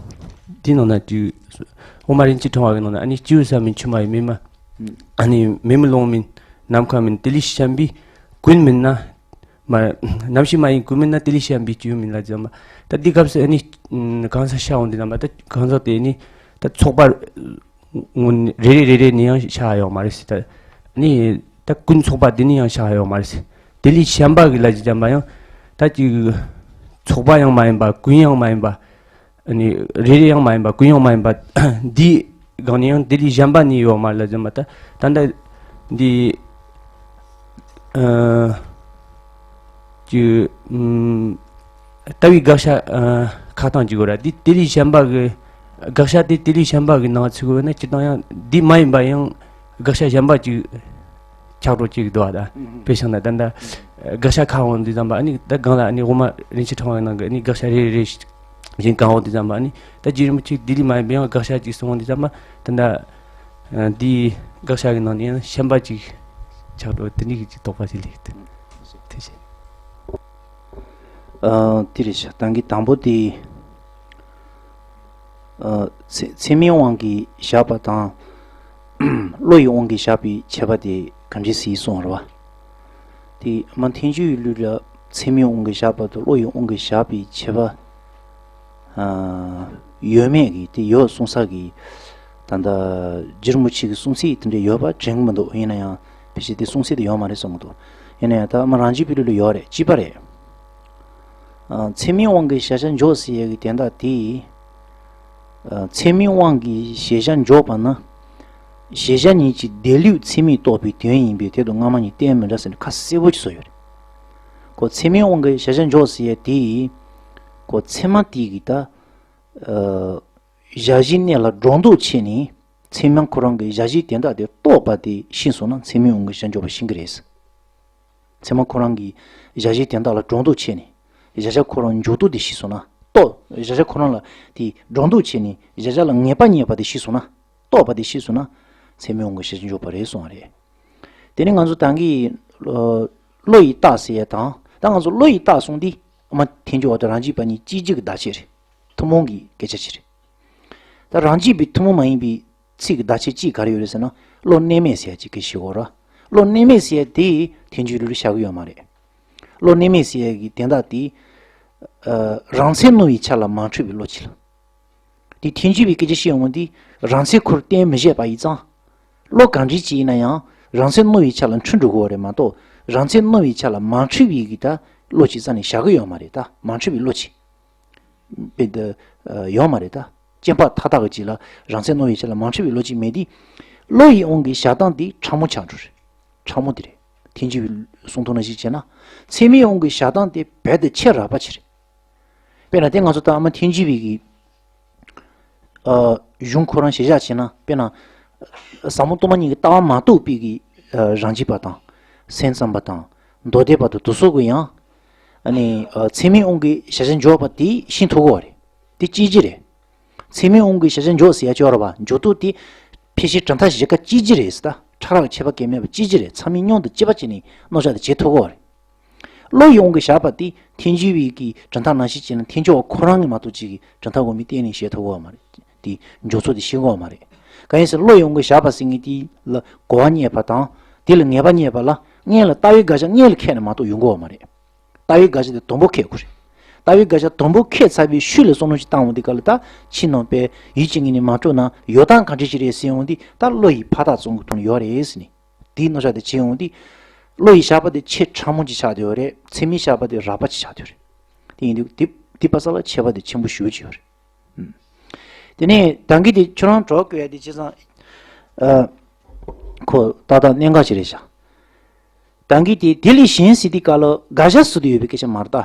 འདི་ནང་ན་དུས་འོག་མ་རིན་ཆེན་ཕྲེང་བ་གི་ནང་ན། ཨ་ནི་སྤྱི་བོས་བསམ་མིན་ཆུད་མ་ཡིན་མེད་མ། ཨ་ནི་མེད་མིན་ལོང་མིན་ནམ་མཁའ་མིན། དེ་ལས་གཞན་པའི་ཀུན་མིན་ན། མ་ནམ་ཞིག་མ་ཡིན་ཀུན་མིན་ན། དེ་ལས་གཞན་པའི་སྤྱི་བོ་མིན་ལ་ཙམ་པ། ད་འདི་སྐབས་སུ་ཨ་ནི་གང་ཟག་བཞག་འོང་དུས་ཙམ་པ། ད་གང་ཟག་དེ་ཨ་ནི་ད་ཚོགས་པ་ངོ་རེ་རེ་རེ་རེ་ནས་ཡང་བཞག་ཡོད་མ་རེད་ཟེར། ད་ཨ་ནི་ད་ཀུན་ཚོགས་པ་དེ་ནས་ཡང་བཞག་ཡོད་མ་རེད་ཟེར། དེ་ལས་གཞན་པ་གི་ལ་ཅིག་ཙམ་པ་ཡང་ད་ཅིག་ཚོགས་པ་ཡང་མ་ཡིན་པ། ཀུན་ཡང་མ་ཡིན་པ། ཨ་ནི་རེ་རེ་ཡང་མ་ཡིན་པ། ཀུན་ཡང་མ་ཡིན་པ། འདིའི་སྒང་ནས་ཡང་དེ་ལས་གཞན་པ་ནི་ཡོད་མ་རེད་ལ་ཙམ་པ། ད་ད་ལྟ་འདི་ཨ་ཅིག་ཨམ་ལྟ་བའི་དགག་བྱ་ཨ་ཁེགས་སྟངས་གཅིག་གོ་ར། འདི་དེ་ལས་གཞན་པ་གི་དགག་བྱ་དེ་དེ་ལས་གཞན་པ་གི་ནང་ཚུད་དགོས་ན། སྤྱིར་བཏང་ཡང་འདི་མ་ཡིན་པ་ཡང་དགག་བྱ་གཞན་པ་ཅིག་ཆགས་འགྲོ་གཅིག་འདུག་བ། ད་དཔེ་བཞག་ན་ད་ལྟ་དགག་བྱ་ཁེགས་འོང་དུས་ཙམ་པ། ཨ་ནི་ད་སྒང་ལ་ཨ་ནི་འོག་མ་རིན་ཆེན་ཕྲེང་བ་གི་ནང་གི་ཨ་ནི་དགག་བྱ་རེ་རེ་རེ་བཞིན་གང་འོང་དུས་ཙམ་པ། ཨ་ནི་ད་རྗེ་རིན་པོ་ཆེ་ལྡི་ལི་མ་ཡིན་པའི་ཡང་དགག་བྱ་ཅིག་གསུངས་འོང་དུས་ཙམ་པ། ད་ལྟ་ཨ་འདིའི་དགག་བྱ་གི་ནང་ནས་ཡང་ཤན་པ་ཅིག་ཆགས་འགྲོ། དེ་འདྲའི་གི་ཅིག་དོགས་པ་ཞིག་སླེབས་ཏེ། ཐུགས་རྗེ་ཆེ། ཨ་དེ་རེད་ཤག་ད་གིན་དང་པོ་དེ་ཨ་ཚད་ཚད་མའི་དབང་གིས་བཞག་པ་དང་བློ་ཡི་དབང་གིས་བཞག་པའི་ཁྱད་པར་དེ་ག་འདྲས་ཟེར་གསུངས་པ་རེད་བ། དེ་མ་ཐལ་འགྱུར་བའི་ལུགས་ལ་ཚད་མའི་དབང་གིས་བཞག་པ་དང་བློ་ཡི་དབང་གིས་བཞག་པའི་ཁྱད་པར་ཨ་ཡོད་མེད་ཀྱི་དེ་ཡོད་གསུང་ས་གི། ད་ལྟ་རྗེ་རིན་པོ་ཆེ་གི་གསུང་ཚིག་དེ་འདྲ་ཡོད་པ་དྲན་གྱི་མི་འདུག་ཡིན་ན་ཡང་ཕལ་ཆེར་དེ་གསུང་ཚིག་དེ་ཡོད་མ་རེད་བསམ་གྱི་འདུག་ཡིན་ན་ཡང་ད་མ་རང་རྒྱུད་པའི་ལུགས་ལ་ཡོད་རེད། གཅིག་པ་རེད། ཨ་ཚད་མའི་དབང་གིས་གཞལ་བྱ་འཇོག་ཟེར་ཡས་ཀྱི་དོན་དག་དེ། ཨ་ཚད་མའི་དབང་གིས་གཞལ་བྱ་འཇོག་པ་ན། གཞལ་བྱ་ཉིད་ཀྱི་འདས་ལུགས་ཚད་མས་རྟོགས་པའི་དོན་ཡིན་པས་དེ་དང་སྔ་མ་གཉིས་གཏན་མི་འདྲ་ཟེར་ནས་ཁ་གསལ་པོ་ཅིག་བཟོ་ཡོད་རེད། ཁོ་ཚད་མའི་དབང་གིས་གཞལ་བྱ་འཇོག་ཟེར་ཡས་དེ། ཁོ་ཚད་མ་དེ་གི་ད་ཨ་གཞལ་བྱའི་གནས་ལ་སྒྲོ་འདོགས་ཕྱེ་ནས། ཚད་མ་ཁོ་རང་གིས་གཞལ་བྱའི་དོན་དག་དེ་རྟོགས་པ་དེ་ཤེས་སོང་ན་ཚད་མའི་དབང་གིས་གཞལ་བྱ་འཇོག་པ་ཤེས་ཀྱི་རེད། ཚད་མ་ཁོ་རང་གིས་གཞལ་བྱའི་དོན་དག་ལ་སྒྲོ་འདོགས་ཕྱེ་ནས། གཞལ་བྱ་ཁོ་རང་འཇོག་ལྡོག་དེ་ཤེས་སོང་ན། རྟོགས། གཞལ་བྱ་ཁོ་རང་ལ་དེ་སྒྲོ་འདོགས་ཕྱེ་ནས་གཞལ་བྱ་ལ་ངེས་པ་རྙེད་པ་དེ་ཤེས་སོང་ན། རྟོགས་པ་དེ་ཤེས་སོང་ན། ཚད་མའི་དབང་གིས་གཞལ་བྱ་འཇོག་པ་རེད་གསུངས་པ་རེད། དེ་ནས་ང་ཚོ་ད་གིན་ཨ་བློ་ཡི་རྟགས་ཟེར་ཡས་དང་། ད་ང་ཚོ་བློ་ཡི་རྟགས་གསུངས་དུས་ཨ་མ་ཐལ་འགྱུར་བ་དང་རང་རྒྱུད་པ་གཉིས་གཅིག་གཅིག་གི་བརྡ་ཆད་རེད། ཐུན་མོང་གི་སྐད་ཆ་ཅིག་རེད། ད་རང་རྒྱུད་པའི་ཐུན་མོང་མ་ཡིན་པའི་ཚིག་གི་བརྡ་ཆད་གཅིག་ག་རེ་ཡོད་རེད་ཟེར་ན། བློ་གནས་མེད་ཟེར་ཡ་གཅིག་གི་ཞིག་ཡོད་རེད། བློ་གནས་མེད་ཟེར་ཡ་དེ་ཐལ་འགྱུར་ལུགས་ལ་བཞག་གི་ཡོད་མ་རེད། བློ་གནས་མེད་ཟེར་ཡ་གི་དོན་དག་དེ་ཨ་རང་མཚན་རྣོ་བའི་ཆ་ལ་མ་འཁྲུལ་བའི་བློ་ཅིག་ལ། དེ་ཐལ་འགྱུར་བའི་སྐད་ཆ་བཤད་ཡོང་བ་འདི་རང་མཚན་ཁོ་རང་གཏན་མི་བཞེས་པ་ཡིན་ཙང་། བློ་གང་འདྲ་ཅིག་ཡིན་ན་ཡང་རང་མཚན་རྣོ་བའི་ཆ་ལ་འཁྲུལ་འགྲོ་གི་ཡོད་རེད་མ་གཏོགས། རང་མཚན་རྣོ་བའི་ཆ་ལ་མ་འཁྲུལ་བའི་གི་ད་བློ་ཅིག་རྩ་ནས་བཞག་གི་ཡོད་མ་རེད། ད་མ་འཁྲུལ་བའི་བློ་ཅིག་དཔེ་འདི་ཡོད་མ་རེད། ད་སྐྱེ་འཕགས་མཐའ་དག་གི་ཅིག་ལ་རང་མཚན་རྣོ་བའི་ཆ་ལ་མ་འཁྲུལ་བའི་བློ་ཅིག་མེད་དེ། བློ་ཡི་དབང་གིས་བཞག་སྟངས་དེ་ཕྲ་མོ་ཆགས་འགྲོ་རེད། ཕྲ་མོ་དེ་རེད། ཐལ་འགྱུར་བའི་གསུང་ཐུང་ནང་བཞིན་བྱས་ན། ཚད་མའི་དབང་གིས་བཞག་སྟངས་དེ་རྦད་དེ་ཆེས་རགས་པ་ཅིག་རེད། དཔེར་ན་དེ་ང་ཚོ་ད་ཨ་མ་ཐལ་འགྱུར་བའི་གི་ཨ་གཞུང་ཁོ་རང་གཞིར་བཞག་བྱས་ན། དཔེར་ན་ཟབ་མོ་སྟོང་པ་ཉིད་ཀྱི་ལྟ་བ་མ་རྟོགས་པའི་གི་ཨ་རང་རྒྱུད་པ་དང་། སེམས་ཙམ་པ་དང་། མདོ་སྡེ་པ་དང་དེ་ཚོ་གིས་ཡང་ཨ་ནི་ཨ་ཚད་མའི་དབང་གིས་གཞལ་བྱ་འཇོག་པ་དེ་ཤེས་ཐུབ་ཀྱི་ཡོད་རེད། དེ་གཅིག་གཅིག་རེད། ཚད་མའི་དབང་གིས་གཞལ་བྱ་འཇོག་ཟེར་ཡ་ཅིག་ཡོད་རེད་པ། འཇོག་ལྡོག་དེ་ཕལ་ཆེར་གྲུབ་མཐའ་གཞི་ཀ་གཅིག་གཅིག་རེད་ཟེར། ད་ཕྲ་རགས་ཁྱད་པར་གང་ཡང་མེད་པ་གཅིག་གཅིག་རེད། ཚད་མས་མཉམ་དུ་དཔྱད་པ་བྱས་ནས་རྣོ་ཆ་དེ་བྱེད་ཐུབ་ཀྱི་ཡོད་རེད། བློ་ཡི་དབང་གིས་བཞག་པ་དེ་ཐལ་འགྱུར་བའི་གི་གྲུབ་མཐའ་ནང་བཞིན་བྱས་ན་ཐལ་འགྱུར་བ་ཁོ་རང་གིས་མ་གཏོགས་ཅིག་གིས་གྲུབ་མཐའ་དབང་མོ་གཏན་ནས་བཞག་ཐུབ་ཀྱི་ཡོད་མ་རེད། དེ་འཇོག་ཚུལ་དེ་ཤེས་ཀྱི་ཡོད་མ་རེད། གང་ཡིན་ཟེར་ན་བློ་ཡི་དབང་གིས་བཞག་པ་ཟེར་མཁན་དེ་ལ་གོ་བ་རྙེད་པ་དང་། དེ་ལ་ངེས་པ་རྙེད་པ་ལ་སྔོན་ལ་ལྟ་བའི་དགག་བྱ་སྔོན་ལ་འཁྱེར་ནས་མ་གཏོགས་ཡོང་གི་ཡོད་མ་རེད། ལྟ་བའི་དགག་བྱ་དེ་དང་པོ་འཁྱེར་དགོས་རེད། ལྟ་བའི་དགག་བྱ་དང་པོ་ཁས་ཚར་བའི་ཤུལ་ལ་བསམ་བློ་ཞིག་བཏང་འོང་དུས་སྐབས་ལ། ད་ཕྱི་ནང་པའི་ཡིད་ཀྱི་ངོས་ནས་མ་གྲུབ་ན་ཡོད་སྟངས་ག་འདྲ་ཞིག་རེད་ཟེར་འོང་དུས། ད་བློ་ཡིས་ཕར་བཏགས་ཙམ་གྱི་ཐོག་ནས་ཡོད་རེད་ཟེར་ནས། དེའི་རྣམ་གཞག་དེ་བྱེད་འོང་དུས། བློ་ཡིས་བཞག་པ་དེ་ཆེས་ཕྲ་མོ་ཅིག་ཆགས་བསྡད་ཡོད་རེད། ཚད་མས་བཞག་པ་དེ་རགས་པ་ཅིག་ཆགས་བསྡད་ཡོད་རེད། དེ་ཡིན་དུས་དེ་དེ་པ་ས་ལ་ཁྱད་པར་དེ་ཆེན་པོ་ཞེ་པོ་ཅིག་ཡོད་རེད། ཨུམ། དེ་ནས་ད་གིན་དེ་ཁྱོད་རང་གྲོགས་བཀོད་ཡ་དེ་བྱས་ཙང་། ཨ། ཁོ་ཏག་ཏག་གནད་འགག་ཅིག་རེད་ཤག་ད་གིན་དེ་དེ་ལས་གཞན་ཟེར་དུས་སྐབས་ལ་དགག་བྱ་ཟེར་དུས་ཡོད་པའི་སྐད་ཆ་མ་རེད་ད།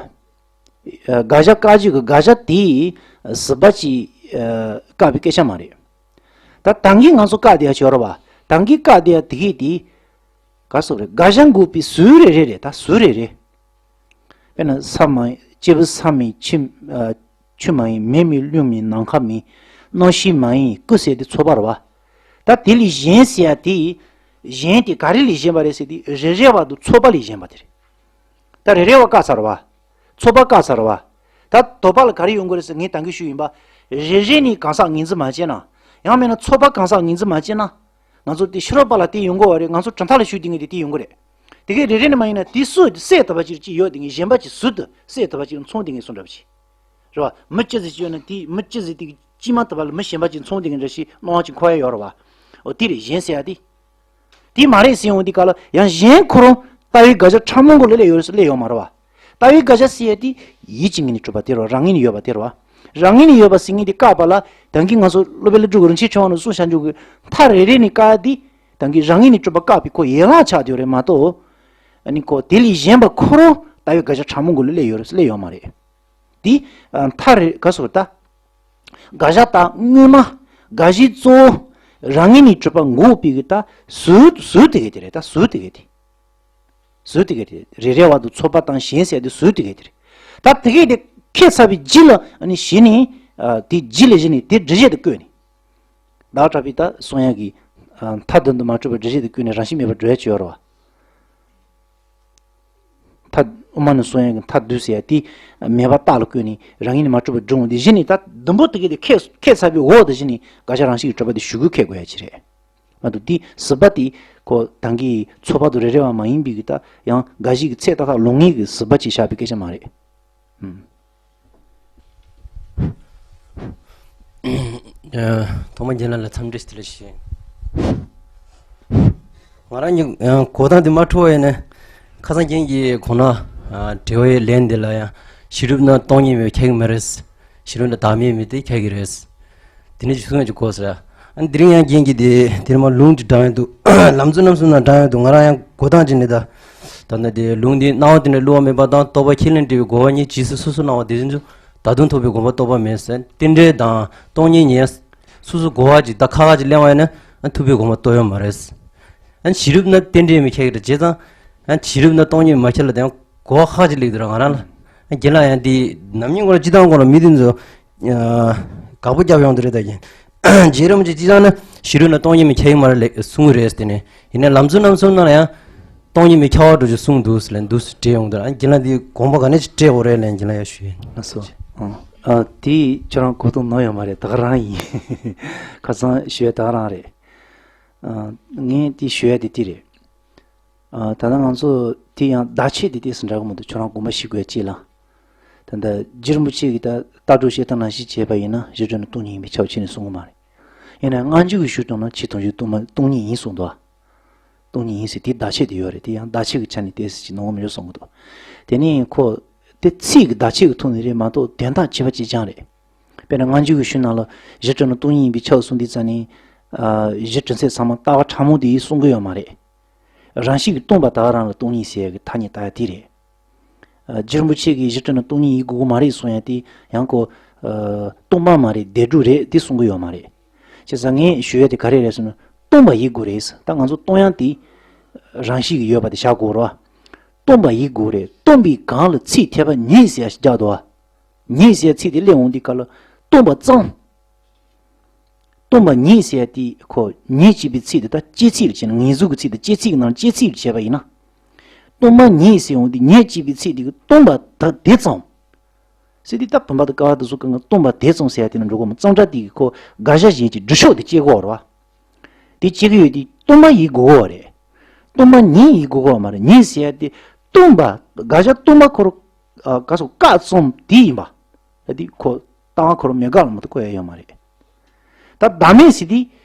ཨ། དགག་བྱ་བཀག་རྒྱུ་གི་དགག་བྱ་དེ་ཟུར་པ་ཅིག་ཨ། བཀག་པའི་སྐད་ཆ་མ་རེད། ད་ད་གིན་ང་ཚོ་བཀག་བསྡད་ཡ་ཅིག་ཡོད་རེད་བ། ད་གིན་བཀག་བསྡད་ཡ་དེ་གིས་དེ། ག་ཟེར་རེད། དགག་བྱ་འགོག་པའི་ཟུར་རེ་རེ་རེད། ད་ཟུར་རེ་རེ། དཔེར་ན་ས་མ་ཡིན། སྐྱེས་བུ་ས་མ་ཡིན་ཆུ། ཨ། ཆུ་མ་ཡིན། མེ་མ་ཡིན་རླུང་མ་ཡིན་ནམ་མཁའ་མ་ཡིན། རྣམ་ཤེས་མ་ཡིན་སྐུ་ཟེར་དེ་ཚོགས་པ་རེད་བ། ད་དེ་ལས་གཞན་ཟེར་ཡ་དེ། གཞན་དེ་ག་རེ་ལས་གཞན་པ་རེད་ཟེར་དུས་རེ་རེ་བ་དང་ཚོགས་པ་ལས་གཞན་པ་དེ་རེད། ད་རེ་རེ་བ་བཀག་ཚར་བ། ཚོགས་པ་བཀག་ཚར་བ། ད་དོགས་པ་ལ་ག་རེ་ཡོང་གི་རེད་ཟེར། ངས་ད་གིན་ཞུས་ཡིན་པ། རེ་རེ་ནས་གང་ཟག་ངོས་འཛིན་མ་བྱས་ན། ཡང་མིན་ན་ཚོགས་པ་གང་ཟག་ངོས་འཛིན་མ་བྱས་ན། ང་ཚོ་དེ་ཕྱི་རོལ་པ་ལ་དེ་ཡོང་གི་ཡོད་རེད། ང་ཚོ་གྲུབ་མཐའ་ལ་ཞུགས་བསྡད་མཁན་དེ་དེ་ཡོང་གི་རེད། དེ་གས་རེ་རེ་ནས་མ་ཡིན་ན་དེ་སུ་སྲས་དུ་བ་ཅིག་ཅིག་ཡོད་དེ་ངས་གཞན་པ་ཅིག་ཟུར་དུ་སྲས་དུ་བ་ཅིག་མཚོན་བསྡད་མཁན་སུ་འདྲ་པོ་ཅིག་རེད་བ། མི་ཅི་ཟིག་ཅིག་ཡོད་ན་དེ་མི་ཅི་ཟིག་དེ་གི་དཀྱིལ་མ་དུ་བ་ལ་མི་གཞན་པ་ཅིག་མཚོན་བསྡད་མཁན་འདྲ་ཞིག་སྣང་བ་ཅིག་འཁོར་ཡ་ཡོད་རེད་བ། འོ་དེ་རེད། གཞན་ཟེར་ཡ་དེ། དེ་མ་རེད་ཟེར་འོང་དུས་སྐབས་ལ་ཡང་གཞན་ཁོ་རང་ལྟ་བའི་དགག་བྱ་ཕྲ་མོ་གི་ལ་སླེབས་ཡོད་རེད་ཟེར། སླེབས་ཡོད་མ་རེད་བ། ལྟ་བའི་དགག་བྱ་ཟེར་ཡ་དེ་ཡིད་ཀྱི་ངོས་ནས་གྲུབ་པ་དེ་རེད་བ། རང་ངོས་ནས་ཡོད་པ་དེ་རེད་བ། རང་ངོས་ནས་ཡོད་པ་ཟེར་མཁན་དེ་བཀག་པ་ལ་ད་གིན་ང་ཚོ་སློབ་དཔོན་ཀླུ་སྒྲུབ་ཀྱིས་རིན་ཆེན་ཕྲེང་བ་ནང་གསུངས་བཞག་རྒྱུ་གི་མཐའ་རེ་རེ་ནས་བཀག་དུས་ད་གིན་རང་ངོས་ནས་གྲུབ་པ་བཀག་པའི་ཁོ་ཡན་ལག་ཆགས་བསྡད་ཡོད་རེད་མ་གཏོགས། ཨ་ནི་ཁོ་དེ་ལས་གཞན་པ་ཁོ་རང་ལྟ་བའི་དགག་བྱ་ཕྲ་མོ་གི་ལ་སླེབས་ཡོད་རེད་ཟེར། སླེབས་ཡོད་མ་རེད། དེ་ཨ་མཐའ་རེ་ག་སོ་ད། དགག་བྱ་ད་སྔོན་མ། དགག་གཞི་གཙོ་བོ། རང་ངོས་ནས་གྲུབ་པ་འགོག་པའི་གི་ད་ཟུར་ཟུར་དེ་གས་དེ་རེད། ད་ཟུར་དེ་གས་དེ། ཟུར་དེ་གས་དེ། རེ་རེ་བ་དང་ཚོགས་པ་དང་གཞན་ཟེར་དེ་ཟུར་དེ་གས་དེ་རེད། ད་དེ་གས་དེ་ཁས་ཚར་བའི་རྗེས་ལ་ཨ་ནི་གཞི་ནས། ཨ། དེ་རྗེས་ལ་གཞི་ནས་དེ་འགྲེལ་བཤད་དུ་བཀོད་ནས། བདག་གྲགས་པས་ད་གསུང་ཡག་གི། ཨ། མཐའ་དོན་དུ་མ་གྲུབ་པར་འགྲེལ་བཤད་དུ་བཀོད་ནས་རང་བཞིན་མེད་པར་འགྲོ་ཡ་ཅིག་ཡོད་རེད་བ། མཐའ། དབུ་མ་ནས་གསུང་ཡག་གི་མཐའ་བསྡུས་ཟེར་ཡ་དེ་མེད་པ་རྟགས་ལ་བཀོད་ནས་རང་ངོས་ནས་མ་གྲུབ་པར་བསྒྲུབས་འོང་དུས་གཞི་ནས་ད་བདུན་པོ་དེ་གས་དེ་ཁས་ཁས་ཚར་བའི་འོག་ཏུ་གཞི་ནས་དགག་བྱ་རང་བཞིན་གྱིས་གྲུབ་པ་དེ་ཞུ་སྐུལ་འཁེལ་དགོས་ཡ་ཅིག་རེད། མ་གཏོགས་དེ་ཟུར་པ་དེ་ཁོ་ད་གིན་ཚོགས་པ་དང་རེ་རེ་བ་མ་ཡིན་པའི་གི་ད་ཡང་དགག་གཞི་གི་ཚད་ཏག་ཏག་ལོང་ངེས་ཀྱི་ཟུར་པ་ཅིག་བཞག་པའི་སྐད་ཆ་མ་རེད། ཨུམ། ཐོག་མར་རྒན་ལགས་ལ་འཚམས་འདྲི་ཞུ་ལ་ཞུ། ང་རང་གཉིས་གོ་སྟངས་དེ་མ་འཕྲོད་པ་ཡིན་ན། ཁ་སང་རྒན་གྱིས་གོང་ན་དྲི་བའི་ལན་འདི་ལ་ཡང་གཞི་རུབ་ན་སྟོང་ཉིད་མེད་ཁྱད་ཀྱི་མ་རེད། གཞི་རུབ་ན་བདག་མེད་མེད་དེ་ཁྱད་ཀྱི་རེད། དེ་ནས་ཅིག་གསུང་ཡ་ཅིག་གོ་ཟེར། ཨ་ནི་དེ་རིང་ཡང་རྒན་གྱིས་དེ་དེར་མ་ལུང་ཅིག་དྲངས་ཡོང་དུས། ལམ་རྩོད་རྣམ་གསུམ་ནང་དྲངས་ཡོང་དུས། ང་རང་ཡང་གོ་སྟངས་ཅིག་ནི་ད། ད་ནི་དེ་ལུང་འདི་སྣང་བ་རྟེན་འབྲེལ་བསླུ་བ་མེད་པ་དང་། རྟོག་པ་ཁས་ལེན་འབྲེལ་བའི་རྒོལ་བ་གཉིས། ཇི་སྲིད་སོ་སོར་སྣང་བ་དེ་བཞིན་དུ། ད་དུང་ཐུབ་པའི་དགོངས་པ་རྟོགས་པ་མེད་ཟེར། རྟེན་འབྲེལ་དང་སྟོང་ཉིད་གཉིས་སོ་སོར་རྒོལ་བ་ཅིག་ད་ཁ་ཁ་ཅིག་གླེང་བ་ཡིན་ན། ཨ་ཐུབ་པའི་དགོངས་པ་རྟོགས་ཡོད་མ་རེད། ཨ་གཞི་རུབ་ན་རྟེན་འབྲེལ་མེད་ཁྱད་ཀྱི་རེད། བྱས་ཙང་། ཨ་གཞི་རུབ་ན་སྟོང་ཉིད་མ་ཁྱད་ལ་དེ་ཡང་གོ་བ་ཁག་ཅིག་སླེབས་འདུག་ར་ང་རང་ལ། ཨ་རྒན་ལགས་ཡང་དེ་ནམ་རྒྱུན་ཁོ་ལ་སྤྱི་བཏང་ཁོ་ལ་མི་དེ་ཚོ་དགག་པ་རྒྱབ་ཡོང་དུ་རེད། ད་རྒན་རྗེ་རིན་པོ་ཆེ་སྤྱི་བཏང་ན་གཞི་རུབ་ན་སྟོང་ཉིད་མེད་ཁྱད་ཀྱི་མ་རེད་ལབ་གསུང་གི་རེད་དེ་ནས། ཡིན་ནའི་ལམ་རྩོད་རྣམ་གསུམ་ནང་ལ་ཡང་སྟོང་ཉིད་མེད་ཁྱད་པར་འགྲོ་ཅིག་གསུངས་འདུག་ཟེར་ལབ་འདུག་སེ་དྲིས་ཡོང་དུས། ཨ་རྒན་ལགས་འདི་དགོངས་པ་ག་ནས་ཅིག་སྤྲད་དགོས་རེད་ལབ་རྒན་ལགས་ཡ་ཞུ་ཡིན། ལགས་སོ། ཨ་དེ་ཁྱོད་རང་གོ་སྟངས་ནོར་ཡོད་མ་རེད། ད་ག་རང་ཡིན། ཁ་སང་ཞུ་ཡ་ད་ག་རང་རེད། ཨ་ངས་དེ་ཞུ་ཡ་དེ་དེ་རེད། ཨ་ད་ལྟ་ང་ཚོ་དེ་ཡང་བརྡ་ཆད་དེ་ཏོག་ཙམ་འདྲ་གི་མི་འདུག་ཁྱོད་རང་དགོངས་པ་བཞེས་དགོས་ཡ་གཅིག་ལ། ད་ལྟ་རྗེ་རིན་པོ་ཆེ་གིས་ད་ལྟ་གྲུབ་བཤད་སྟངས་ནང་བཞིན་བྱས་པ་ཡིན་ན་གཞི་གྲུབ་ན་སྟོང་ཉིད་ཡིན་པས་ཁྱབ་ཅེས་ནས་གསུང་གི་མ་རེད། ཡིན་ནའི་སྔ་འགྱུར་གྱི་ཞུ་སྟངས་ན་ཆེས་ཐོག་མར་སྟོང་མ་སྟོང་ཉིད་ཡིན་གསུངས་འདུག་ཨ། སྟོང་ཉིད་ཡིན་ཟེར་དེ་བརྡ་ཆད་དེ་ཡོད་རེད། དེ་ཡང་བརྡ་ཆད་ཀྱི་ཆ་ནས་ཏོག་ཙམ་ཅིག་ནོར་མི་འགྲོ་གསུང་གི་འདུག་དེ་ནས་ཁོ་དེ་ཚིག་གི་བརྡ་ཆད་ཀྱི་ཐོག་ནས་རེད་མ་གཏོགས་དོན་དག་ཁྱད་པར་ཅིག་ཀྱང་རེད། དཔེར་ན་སྔ་འགྱུར་གྱི་ཞུ་ནང་ལ་གཞི་གྲུབ་ན་སྟོང་ཉིད་ཡིན་པས་ཁྱབ་གསུངས་དུས་ཙ་ནས། ཨ་གཞི་གྲུབ་མཚན་ཚང་མ་ལྟ་བ་ཕྲ་མོ་དེ་ཡིས་གསུང་གི་ཡོད་མ་རེད། རང་བཞིན་གྱིས་སྟོང་པ་ད་ག་རང་ལ་སྟོང་ཉིད་ཟེར་ཡ་གི་ཐ་སྙད་བཏགས་ཡ་དེ་རེད། ཨ་རྗེ་རིན་པོ་ཆེ་གིས་གཞི་གྲུབ་ན་སྟོང་ཉིད་ཡིན་དགོས་ཀྱི་མ་རེད་གསུང་ཡ་དེ་ཡང་ཁོ། ཨ་སྟོང་པ་མ་རེད། བདེན་གྲུབ་རེད་དེ་གསུང་གི་ཡོད་མ་རེད། བྱས་ཙང་ངས་ཞུ་ཡ་དེ་ག་རེ་རེད་ཟེར་ན། སྟོང་པ་ཡིན་དགོས་རེད། ད་ང་ཚོ་སྟོང་ཡ་དེ་རང་བཞིན་གྱིས་ཡོད་པ་དེ་བཞག་དགོས་རེད་བ། སྟོང་པ་ཡིན་དགོས་རེད། སྟོང་པའི་སྒང་ལ་ཚིག་འཐད་པ་ཉིད་ཟེར་ཡ་ཞིག་རྒྱག་འདུག་བ། ཉིད་ཟེར་ཡ་ཚིག་དེ་སླེབས་འོང་དུས་སྐབས་ལ་སྟོང་པ་ཙམ། སྟོང་པ་ཉིད་ཟེར་ཡ་དེ་ཁོ་ཉིད་ཅེས་པའི་ཚིག་དེ་ད་སྐྱེ་ཚིག་ལ་བྱས་ན། ངེས་ལུགས་ཀྱི་ཚིག་དེ་སྐྱེ་ཚིག་གི་ནང་སྐྱེ་ཚིག་ལ་བྱས་པ་ཡིན་ན། སྟོང་པ་ཉིད་ཟེར་འོང་དུས་ཉིད་ཅེས་པའི་ཚིག་དེ་གི་སྟོང་པ་ད་དེ་ཙམ་ཟེར་དུས། ད་བུམ་པ་དང་ཀ་བ་དེ་ཚོ་གང་ག་སྟོང་པ་དེ་ཙམ་ཟེར་ཡ་དེ་ན་འགྲོ་གི་མ། གཙང་སྦྲ་དེ་གི་ཁོ་དགག་བྱ་གཞན་གྱི་སྒྲུབ་ཕྱོགས་དེ་སྐྱེ་གི་ཡོད་རེད་བ། དེ་སྐྱེ་གི་ཡོད་དུས་སྟོང་པ་ཡིན་དགོས་གི་ཡོད་རེད། སྟོང་པ་ཉིད་ཡིན་དགོས་གི་ཡོད་མ་རེད། ཉིད་ཟེར་ཡ་དེ་སྟོང་པ། དགག་བྱ་སྟོང་པ་ཁོ་རང་ ཨ་ག་སོ་བཀག་ཙམ་དེ་ཡིན་པ། ཨ་དེ་ཁོ་ལྟ་བ་ཁོ་རང་མེད་དགག་ལ་མ་གཏོགས་བཀོད་ཡ་ཡོད་མ་རེད། ད་བདག་མེད་ཟེར་དེ་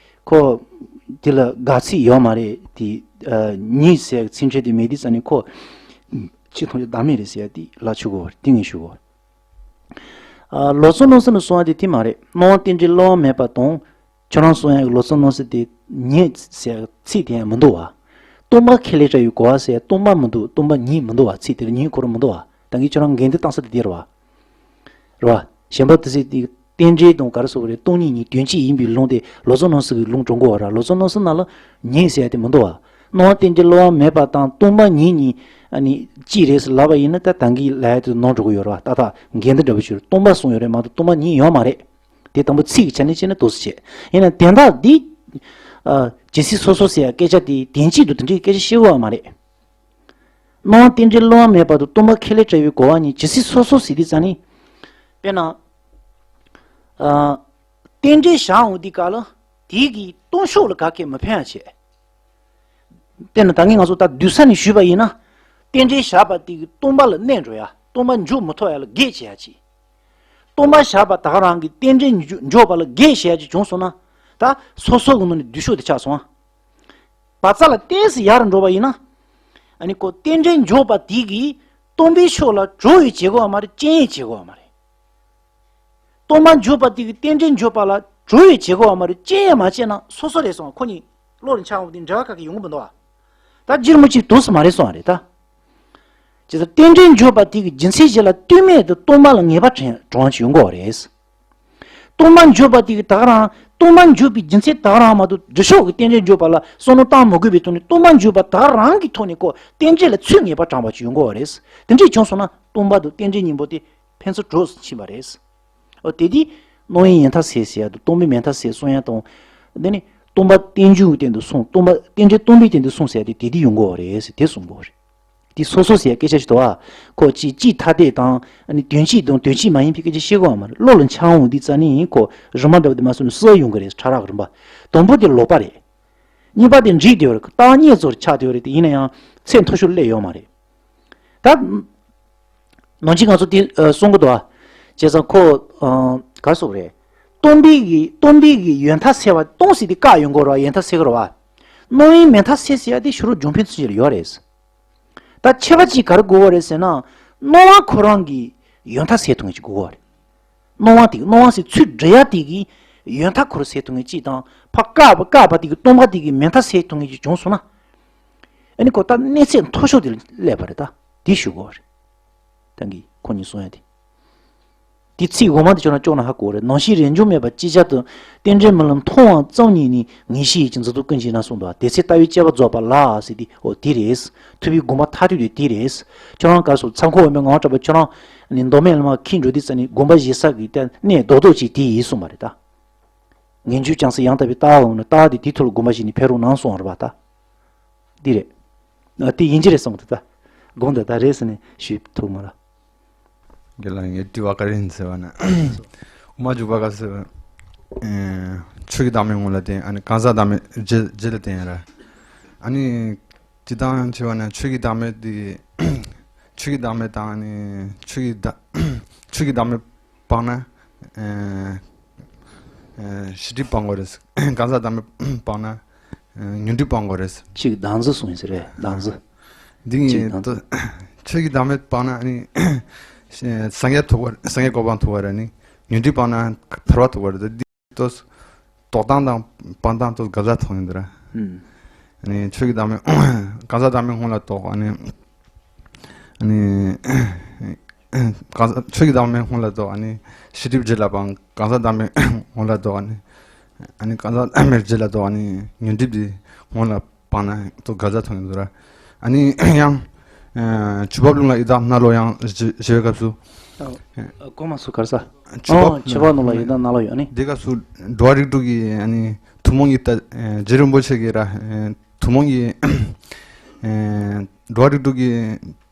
ཁོ་དེ་ལ་དགག་ཚིག་ཡོད་མ་རེད་དེ། ཨ་ཉིད་ཟེར་ཚིག་ཕྲད་དེ་མེད་དུས་ཙ་ནས་ཁོ་ཆེས་མཐོང་རྒྱུ་བདག་མེད་རེད་ཟེར་ཡ་དེ་ལ་ཆུག་གོ་དེ་ངས་ཞུ་གོ། ཨ་ལོ་ཙཱ་ནོ་སི་ནས་གསུངས་པ་དེ་དེ་མ་རེད། སྣང་བ་རྟེན་འབྲེལ་བསླུ་བ་མེད་པ་དང་། ཁྱོད་རང་གསུངས་ཡག་གི་ལོ་ཙཱ་ནོ་སི་དེ་ཉིད་ཟེར་ཚིག་དེ་ཡང་མི་འདུག་བ། སྟོང་པ་ཁས་ལེན་བྱ་བའི་གོ་བ་ཟེར་སྟོང་པ་མི་འདུག་སྟོང་པ་ཉིད་མི་འདུག་བ། ཚིག་དེར་ཉིད་ཁོ་རང་མི་འདུག་བ། ད་གིན་ཁྱོད་རང་འགལ་འདུ་བཏང་ས་དེ་དེ་རེད་བ། རེད་བ། གཞན་པ་དེ་ཚོས་དེ་རྟེན་འབྲེལ་དང་ག་རེ་ཟེར་དགོས་རེད། སྟོང་ཉིད་གཉིས་དོན་གཅིག་ཡིན་པའི་ལུང་དེ་ལོ་ཙཱ་ནོ་སི་གི་ལུང་དྲངས་གོ་བ་ར། ལོ་ཙཱ་ནོ་སི་ནང་ལ་ཉིད་ཟེར་ཡ་དེ་མི་འདུག་བ། སྣང་བ་རྟེན་འབྲེལ་བསླུ་བ་མེད་པ་དང་སྟོང་པ་ཉིད་གཉིས་ཨ་ནི་གཅིག་རེད་ཟེར་ལབ་པ་ཡིན་ན་ད་ད་གིན་ལབ་ཡ་དེ་ནོར་འགྲོ་གི་ཡོད་རེད་བ། ཏག་ཏག་འགལ་འདུ་འདྲ་པོ་ཞིག་རེད། སྟོང་པ་གསུངས་ཡོད་རེད་མ་གཏོགས་སྟོང་པ་ཉིད་ཡོད་མ་རེད། དེ་དང་པོ་ཚིག་གི་ཆ་ནས་བྱས་ན་འདུག་སེ་བྱས། ཡིན་ན་དོན་དག་འདི། ཨ་ཇི་སྲིད་སོ་སོ་ཟེར་ཡ་སྐད་ཆ་དེ་དོན་གཅིག་ཏུ་དེ་འདྲའི་སྐད་ཆ་བཤད་དགོས་པ་མ་རེད། སྣང་བ་རྟེན་འབྲེལ་བསླུ་བ་མེད་པ་དང་སྟོང་པ་ཁས་ལེན་བྱ་བའི་གོ་བ་གཉིས་ཇི་སྲིད་སོ་སོ་ཟེར་དུས་ཙ་ནི། དཔེར་ན། ཨ་རྟེན་འབྲེལ་བཞག་འོང་དུས་སྐབས་ལ་དེ་གི་སྟོང་ཕྱོགས་ལ་ག་གེ་མི་ཕན་པ་བྱས། དཔེར་ན་ད་གིན་ང་ཚོ་ད་བསྡུས་ས་ནས་ཞུས་པ་ཡིན་ན། རྟེན་འབྲེལ་བཞག་པ་དེ་གི་སྟོང་པ་ལ་གནས་འགྲོ་ཡ། སྟོང་པ་འཇོག་མི་ཐུབ་ཡ་ལ་གེགས་བྱེད་ཡ་ཅིག་སྟོང་པ་བཞག་པ་ད་ག་རང་གི་རྟེན་འབྲེལ་འཇོག་འཇོག་པ་ལ་གེགས་བྱེད་ཡ་ཅིག་བྱུང་སོང་ན། ད་སོ་སོ་གི་ངོས་ནས་བསྡུས་ཕྱོགས་དེ་ཆགས་སོང་ཨ། བ་ཙ་ལ་ཏོག་ཙམ་ཡར་འགྲོ་བ་ཡིན་ན། ཨ་ནི་ཁོ་རྟེན་འབྲེལ་འཇོག་པ་དེ་གིས་སྟོང་པའི་ཕྱོགས་ལ་གྲོལ་བའི་བྱེད་དགོས་པ་མ་རེད། རྐྱེན་ཡང་བྱེད་དགོས་པ་མ་རེད། སྟོང་པ་འཇོག་པ་དེ་གིས་རྟེན་འབྲེལ་འཇོག་པ་ལ་གྲོལ་བའི་བྱེད་དགོས་པ་མ་རེད། རྐྱེན་ཡང་མ་བྱས་ན་སོ་སོ་རེད་སོང་། ཁོ་གཉིས་བློ་ལ་འཆར་འོང་དེ་འབྲེལ་བ་ག་གེ་ཡོང་གི་མི་འདུག་བ། ད་རྗེ་རིན་པོ་ཆེ་འདུག་སེ་མ་རེད་སོང་བ་རེད་ད། ཇི་ལྟར་རྟེན་འབྲེལ་འཇོག་པ་དེ་གི་རྒྱུ་མཚན་གཞན་ལ་ལྟོས་མེད་དུ་སྟོང་པ་ལ་ངེས་པ་དྲན་དྲན་བྱེད་དགོས་པ་རེད། སྟོང་པ་འཇོག་པ་དེ་གི་ད་ག་རང་སྟོང་པ་འཇོག་པའི་རྒྱུ་མཚན་ད་ག་རང་མ་གཏོགས་འབྲས་ཕྱོགས་ཀྱི་རྟེན་འབྲེལ་འཇོག་པ་ལ་བསམ་བློ་བཏང་མ་དགོས་པའི་ཐོག་ནས་སྟོང་པ་འཇོག་པ་ད་ག་རང་གི་ཐོག་ནས་ཁོ་རྟེན་འབྲེལ་ལ་ཚུར་ངེས་པ་དྲངས་པ་ཅིག་ཡོང་དགོས་པ་རེད། དེ་འདྲས་བྱུང་སོང་ན་སྟོང་པ་དང་རྟེན་འབྲེལ་གཉིས་པོ་དེ་ཕན་ཚུན་གྲོགས་སུ་ཕྱིན་པ་རེད། འོ་དེ་དུས་སྣང་བའི་ཡོད་མཐའ་ཟད་ཟེར་ཡ་དང་སྟོང་པའི་མེད་མཐའ་ཟད་གསུང་ཡ་དང་། དེ་ནི་སྟོང་པ་རྟེན་འབྱུང་གི་སྟེང་དུ་སོང་། སྟོང་པ་རྟེན་འབྲེལ་སྟོང་པའི་སྟེང་དུ་སོང་ཟེར་ཡ་དེ་དེ་དུས་ཡོང་དགོས་པ་རེད་ཟེར་དེ་གསུང་དགོས་པ་རེད། དེ་སོ་སོ་ཟེར་ཡ་སྐད་ཆ་ཞིག་འདུག་ཨ། ཁོ་ཅིག་ཅིག་ཐ་དད་དང་ཨ་ནི་དོན་གཅིག་དང་དོན་གཅིག་མ་ཡིན་པའི་སྐད་ཆ་བཤད་དགོས་པ་མ་རེད། བློ་ལ་འཆར་འོང་དུས་ཙ་ནི་ཁོ་རིམ་པ་འདྲ་བོ་དེ་མ་སོ་ནས་གསལ་ཡོང་གི་རེད། ཕྲ་རགས་རིམ་པ། དང་པོ་དེ་ལོག་པ་རེད། གཉིས་པ་དེ་འགྲིག་བསྡད་ཡོད་རེད། རྟགས་གཉིས་ཚོར་ཆགས་བསྡད་ཡོད་རེད། དེ་ཡིན་ན་ཡང་ཚད་མཐོ་ཤོས་སླེབས་ཡོད་མ་རེད། ད། ནང་ཆེན་ང་ཚོ་དེ་ཨ་གསུང་གི་འདུག་ཨ། བྱས་ཙང་ཁོ་ཨ་ག་རེ་ཟེར་དགོས་རེད། སྟོང་པའི་གི་སྟོང་པའི་གི་ཡོད་མཐའ་ཟད་པ། སྟོང་ཟེར་དེ་བཀག་ཡོང་གི་རེད་བ། ཡོད་མཐའ་ཟད་གི་རེད་བ། སྣང་བའི་མེད་མཐའ་ཟད་ཟེར་ཡ་དེ་ཕྱི་རོལ་རྒྱང་འཕེན་ཚུལ་ལ་ཡོད་རེད། ད་ཁྱད་པར་གཅིག་ག་རེ་དགོས་པ་རེད་ཟེར་ན། སྣང་བ་ཁོ་རང་གི་ཡོད་མཐའ་ཟད་ཐུབ་མཁན་ཅིག་དགོས་པ་རེད། སྣང་བ་དེ་སྣང་བ་ཟེར་ཚུལ་འདྲི་ཡ་དེ་གི་ཡོད་མཐའ་ཁོ་རང་ཟད་ཐུབ་མཁན་ཅིག་དང་། ཕར་བཀག་པ་བཀག་པ་དེ་གི་སྟོང་པ་དེ་གི་མེད་མཐའ་ཟད་ཐུབ་མཁན་ཅིག་བྱུང་སོང་ན། ཨ་ནི་ཁོ་ད་གནས་ཚད་མཐོ་ཤོས་དེ་ལ་སླེབས་པ་རེད། ད་དེ་ཞུ་དགོས་པ་རེད། ད་གིན་ཁོ་གཉིས་གསུང་ཡ་དེ། དེ་ཚིག་འོག་མ་དེ་ཁྱོད་རང་ལྕོགས་ན་ཧ་གོ་རེད། ནམ་ཞིག་རེས་འཇོག་མེད་པར་ཅིག་ཅར་དུ། རྟེན་འབྲེལ་རྨི་ལམ་མཐོང་བ་ཙམ་ཉིད་ནི། ངེས་ཤེས་ཡིད་ཀྱི་འཛིན་རྟོག་ཀུན་གྱིས་ན་གསུངས་འདུག་དེ་ཚེ་ལྟ་བའི་དཔྱད་པ་རྫོགས་པ་ལ་ཟེར་དེ་འོ་དེ་རེད། ཐུབ་པའི་དགོངས་པ་མཐར་ཐུག་དེ་དེ་རེད། ཁྱོད་རང་ག་སོ་ཚ་ཁོ་འོས་མའི་ངག་དབང་གྲགས་པ་ཁྱོད་རང་ནི་མདོ་སྨད་ལམ་ཁ་འཁྱེར་འགྲོ་དུས་ཙ་ནི་དགོངས་པ་བཞེས་ས་གི་ད་གནས་རྡོག་རྡོག་ཅིག་དེ་ཡིན་གསུངས་པ་རེད་ད། ངེས་འབྱུང་བྱང་སེམས་ཡང་དག་པའི་ལྟ་བ་འོང་ན་ལྟ་བ་དེ་དེའི་ཐོག་ལ་དགོངས་པ་བཞེས་ནས་ཕེབས་རོགས་གནང་གསུངས་པ་རེད་པ་ད། འདི་རེད། ཨ་དེ་ཡིན་གྱི་རེད་བསམ་གི་འདུག་ད། དགོངས་དག་ད་རེད་ཟེར་ནས་ཞུས་ཐུབ་མ་རེད། རྒན་ལགས་ངས་དྲི་བ་ག་རེ་ཡིན་ཟེར་བ་ན། དབུ་མ་འཇུག་པ་ག་ཟེར་བ། ཨེ་ཆོས་ཀྱི་བདག་མེད་སྔོན་ལ་བསྟན། ཨ་ནི་གང་ཟག་བདག་མེད་རྗེས་རྗེས་ལ་བསྟན་ཡ་ར། ཨ་ནི་སྤྱིར་བཏང་བྱས་པ་ན་ཆོས་ཀྱི་བདག་མེད་དེ། ཆོས་ཀྱི་བདག་མེད་དང་ཨ་ནི་ཆོས་ཀྱི་བདག་ཆོས་ཀྱི་བདག་མེད་སྤངས་ན། ཨེ་ཨེ་ཤེས་སྒྲིབ་སྤང་དགོས་རེད། གང་ཟག་བདག་མེད་སྤངས་ན། ཨེ་ཉོན་སྒྲིབ་སྤང་དགོས་རེད། ཆོས་ཀྱི་བདག་འཛིན་གསུངས་ཡིན་ཟེར་རེད། བདག་འཛིན། འདི་ངས་ཆོས་ཀྱི་བདག་འཛིན། ཆོས་ཀྱི་བདག་མེད་སྤངས་ན་ཨ་ནི་སངས་རྒྱས་ཐོབ་པ། སངས་རྒྱས་གོ་འཕང་ཐོབ་པ་རེད། ཨ་ནི་ཉོན་སྒྲིབ་སྤངས་ན་ཐར་པ་ཐོབ་པ་རེད། འདི་ལྟོས། ལྡོག་སྟངས་དང་སྤང་སྟངས་ལྟོས་ག་ལ་མཐོང་ཡིན་འདི་ར། ཨ་ནི་ཆོས་ཀྱི་བདག་མེད། གང་ཟག་བདག་མེད་སྔོན་ལ་ལྡོག་ཨ་ནི། ཨ་ནི། གང་ཟག་ཆོས་ཀྱི་བདག་མེད་སྔོན་ལ་ལྡོག་ཨ་ནི། ཤེས་སྒྲིབ་རྗེས་ལ་སྤང་། གང་ཟག་བདག་མེད་སྔོན་ལ་ལྡོག་ཨ་ནི། ཨ་ནི་གང་ཟག་བདག་མེད་རྗེས་ལ་ལྡོག་ཨ་ནི། ཉོན་སྒྲིབ་དེ་སྔོན་ལ་སྤངས་ན་ལྟོས་ག་ལ་མཐོང་ཡིན་འདི་ར། ཨ་ནི་ཡང་། ཨ་ཆུ་འབབ་ཀླུང་ལ་ཡི་དྭགས་སྣ་ལོ་ཡང་ཞེས་ཞེས་པའི་སྐབས་སུ། ཨ་གོ་མ་སོང་ག་རེ་ཟེར། ཆུ་འབབ་ཨོ་ཆུ་འབབ་ནང་ལ་ཡི་དྭགས་སྣ་ལོ་ཡོད་ཨ་ནི། དེ་སྐབས་སུ་འགྲོ་བ་རིགས་དྲུག་གི་ཨ་ནི་ཐུན་མོང་གི་ལྟ་རྗེ་རིན་པོ་ཆེ་གིས་ར་ཐུན་མོང་གི་འགྲོ་བ་རིགས་དྲུག་གི་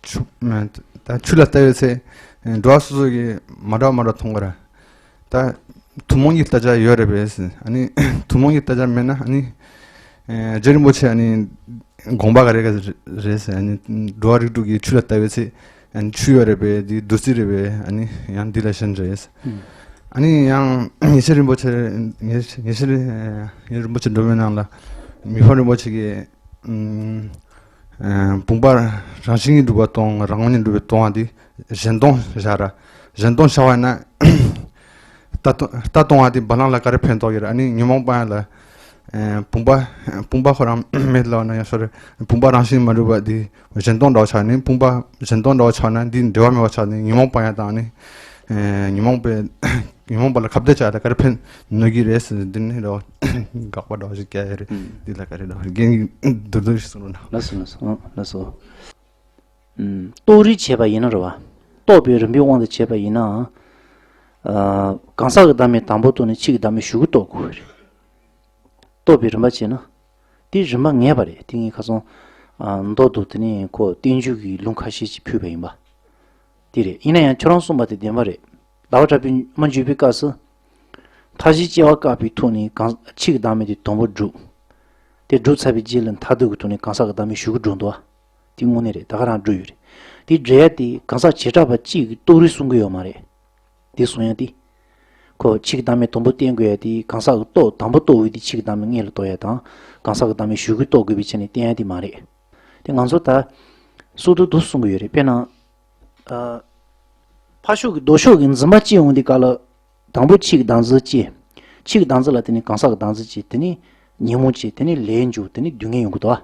ཆུ་ད་ཆུ་ལ་ལྟ་བའི་ཚེ་འགྲོ་བ་སོ་སོ་གི་མ་འདྲ་བ་མ་འདྲ་མཐོང་གི་ར། ད་ཐུན་མོང་གི་ལྟ་བྱ་ཡོད་རེད་པས། ཨ་ནི་ཐུན་མོང་གི་ལྟ་བྱ་མེད་ན་ཨ་ནི། ཨེ་རྗེ་རིན་པོ་ཆེ་ཨ་ནི་དགོངས་པ་ག་རེ་ག་རེ་ཟེར། ཨ་ནི་འགྲོ་བ་རིགས་དྲུག་གི་ཆུ་ལ་ལྟ་བའི་ཚེ། ཨ་ནི་ཆུ་ཡོད་རེད་པས། འདི་རྡོ་རྩིག་རེད་པས། ཨ་ནི་ཡང་འདི་ལ་ཤན་རེད། ཨ་ནི་ཡང་ཉེ་ཆར་རིན་པོ་ཆེ་ཉེ་ཉེ་ཆར་རིན་པོ་ཆེ་སྒྲོལ་མའི་ནང་ལ་མི་ཕམ་རིན་པོ་ཆེ་གིས་ཨམ་ཨ་བུམ་པ་རང་བཞིན་གྱིས་གྲུབ་པ་སྟོང་རང་ངོས་ནས་གྲུབ་པའི་སྟོང་པ་འདི་གཞན་སྟོང་བཞག་ར། གཞན་སྟོང་བཞག་པ་ན། རྟ་སྟོང་རྟ་སྟོང་པ་དེ་བ་ལང་ལ་ག་རེ་ཕན་ཐོགས་ཡོད་རེད། ཨ་ནི་ཉོན་མོངས་སྤང་ཡག་ལ། ཨེ་བུམ་པ་བུམ་པ་ཁོ་རང་མེད་ལབ་ན་ཡང་ཤོར་རེད། བུམ་པ་རང་བཞིན་མ་གྲུབ་པ་དེ་གཞན་སྟོང་འདྲ་བོ་ཆགས་ནས། བུམ་པ་གཞན་སྟོང་འདྲ་བོ་ཆགས་ན་འདི་འབྲེལ་བ་མེད་པ་ཆགས་ནས་ཉོན་མོངས་སྤང་ཡག་དང་ནི། ཨེ་ཉོན་མོངས་པའི་ཉོན་མོངས་པ་ལ་ཁ་གཏད་བཅག་ཡག་ལ་ག་རེ་ཕན་གནོད་ཀྱི་རེད་ཟེར། འདི་ནི་འདྲ་བོ་དགག་པ་འདྲ་བོ་ཞིག་བཀལ་ཡག་རེད། འདི་ལ་ག་རེ་འདྲ་བོ་རྒན་གྱིས་མདོར་བསྡུས་ཤིག་གསུང་རོགས་གནང་། ལགས་སོ་ལགས་སོ་ཨང་ལགས་སོ། ཨུམ། རྟོགས་རིགས་བྱས་པ་ཡིན་ན་རེད་བ། རྟོགས་པའི་རིམ་པའི་དབང་དུ་བྱས་པ་ཡིན་ན། ཨ་གང་ཟག་གི་བདག་མེད་དང་པོ་རྟོགས་ནས་ཕྱིའི་བདག་མེད་གཞུག་གུ་རྟོགས་དགོས་པ་རེད། རྟོགས་པའི་རིམ་པ་བྱས་ན། དེ་རིམ་པ་ངེས་པ་རེད། དེ་ངས་ཁ་སང་ཨ་མདོར་བསྡུས་དེ་ནས་ཁོ་བསྟན་བཅོས་ཀྱི་ལུང་ཁ་ཤས་ཤིག་ཕུལ་བ་ཡིན་པ། དེ་རེད། ཡིན་ན་ཡང་ཁྱོད་རང་གསུངས་པ་དེ་བདེན་པ་རེད། ཟླ་བ་གྲགས་པས་སྨྲ་བརྗོད་པའི་སྐབས་སུ། མཐའ་བཞིའི་སྐྱེ་བ་བཀག་པའི་ཐོག་ནས་གང་ཕྱིའི་བདག་མེད་དེ་དང་པོ་སྒྲུབ། དེ་སྒྲུབ་ཚར་བའི་རྗེས་ལ་མཐར་ཐུག་གི་ཐོག་ནས་གང་ཟག་གི་བདག་མེད་གཞུག་གུ་འགྲོ་འདུག་བ། དེ་དངོས་གནས་རེད། ད་ག་རང་འགྲོ་ཡོད་རེད། དེ་འགྲེལ་ཡག་དེ་གང་ཟག་བྱེ་བྲག་པ་གཅིག་གི་རྟོགས་རིགས་གསུང་གི་ཡོད་མ་རེད། དེ་གསུང་ཡག་དེ། ཁོ་ཕྱིའི་བདག་མེད་དང་པོ་བསྟན་དགོས་ཡག་དེ་གང་ཟག་གི་རྟོགས་དང་པོ་རྟོགས་པའི་དེ་ཕྱིའི་བདག་མེད་སྔོན་ལ་རྟོགས་ཡག་དང་། གང་ཟག་གི་བདག་མེད་གཞུག་གུ་རྟོགས་དགོས་པའི་ཆ་ནས་བསྟན་ཡག་དེ་མ་རེད། དེ་ང་ཚོ་ད་སོ་སོ་འདུག་གསུང་གི་ཡོད་རེད། དཔེར་ན། ཨ། ཕར་ཕྱོགས་ཀྱི་ལྡོག་ཕྱོགས་ཀྱི་འཛིན་པ་སྐྱེ་འོང་དུས་སྐབས་ལ། དང་པོ་ཕྱིའི་བདག་འཛིན་སྐྱེ། ཕྱིའི་བདག་འཛིན་ལ་དེ་ནས་གང་ཟག་གི་བདག་འཛིན་སྐྱེ། དེ་ནས་ཉོན་མོངས་སྐྱེ། དེ་ནས་ལས་འབྱུང་། དེ་ནས་སྡུག་བསྔལ་ཡོང་གི་འདུག་ཨ།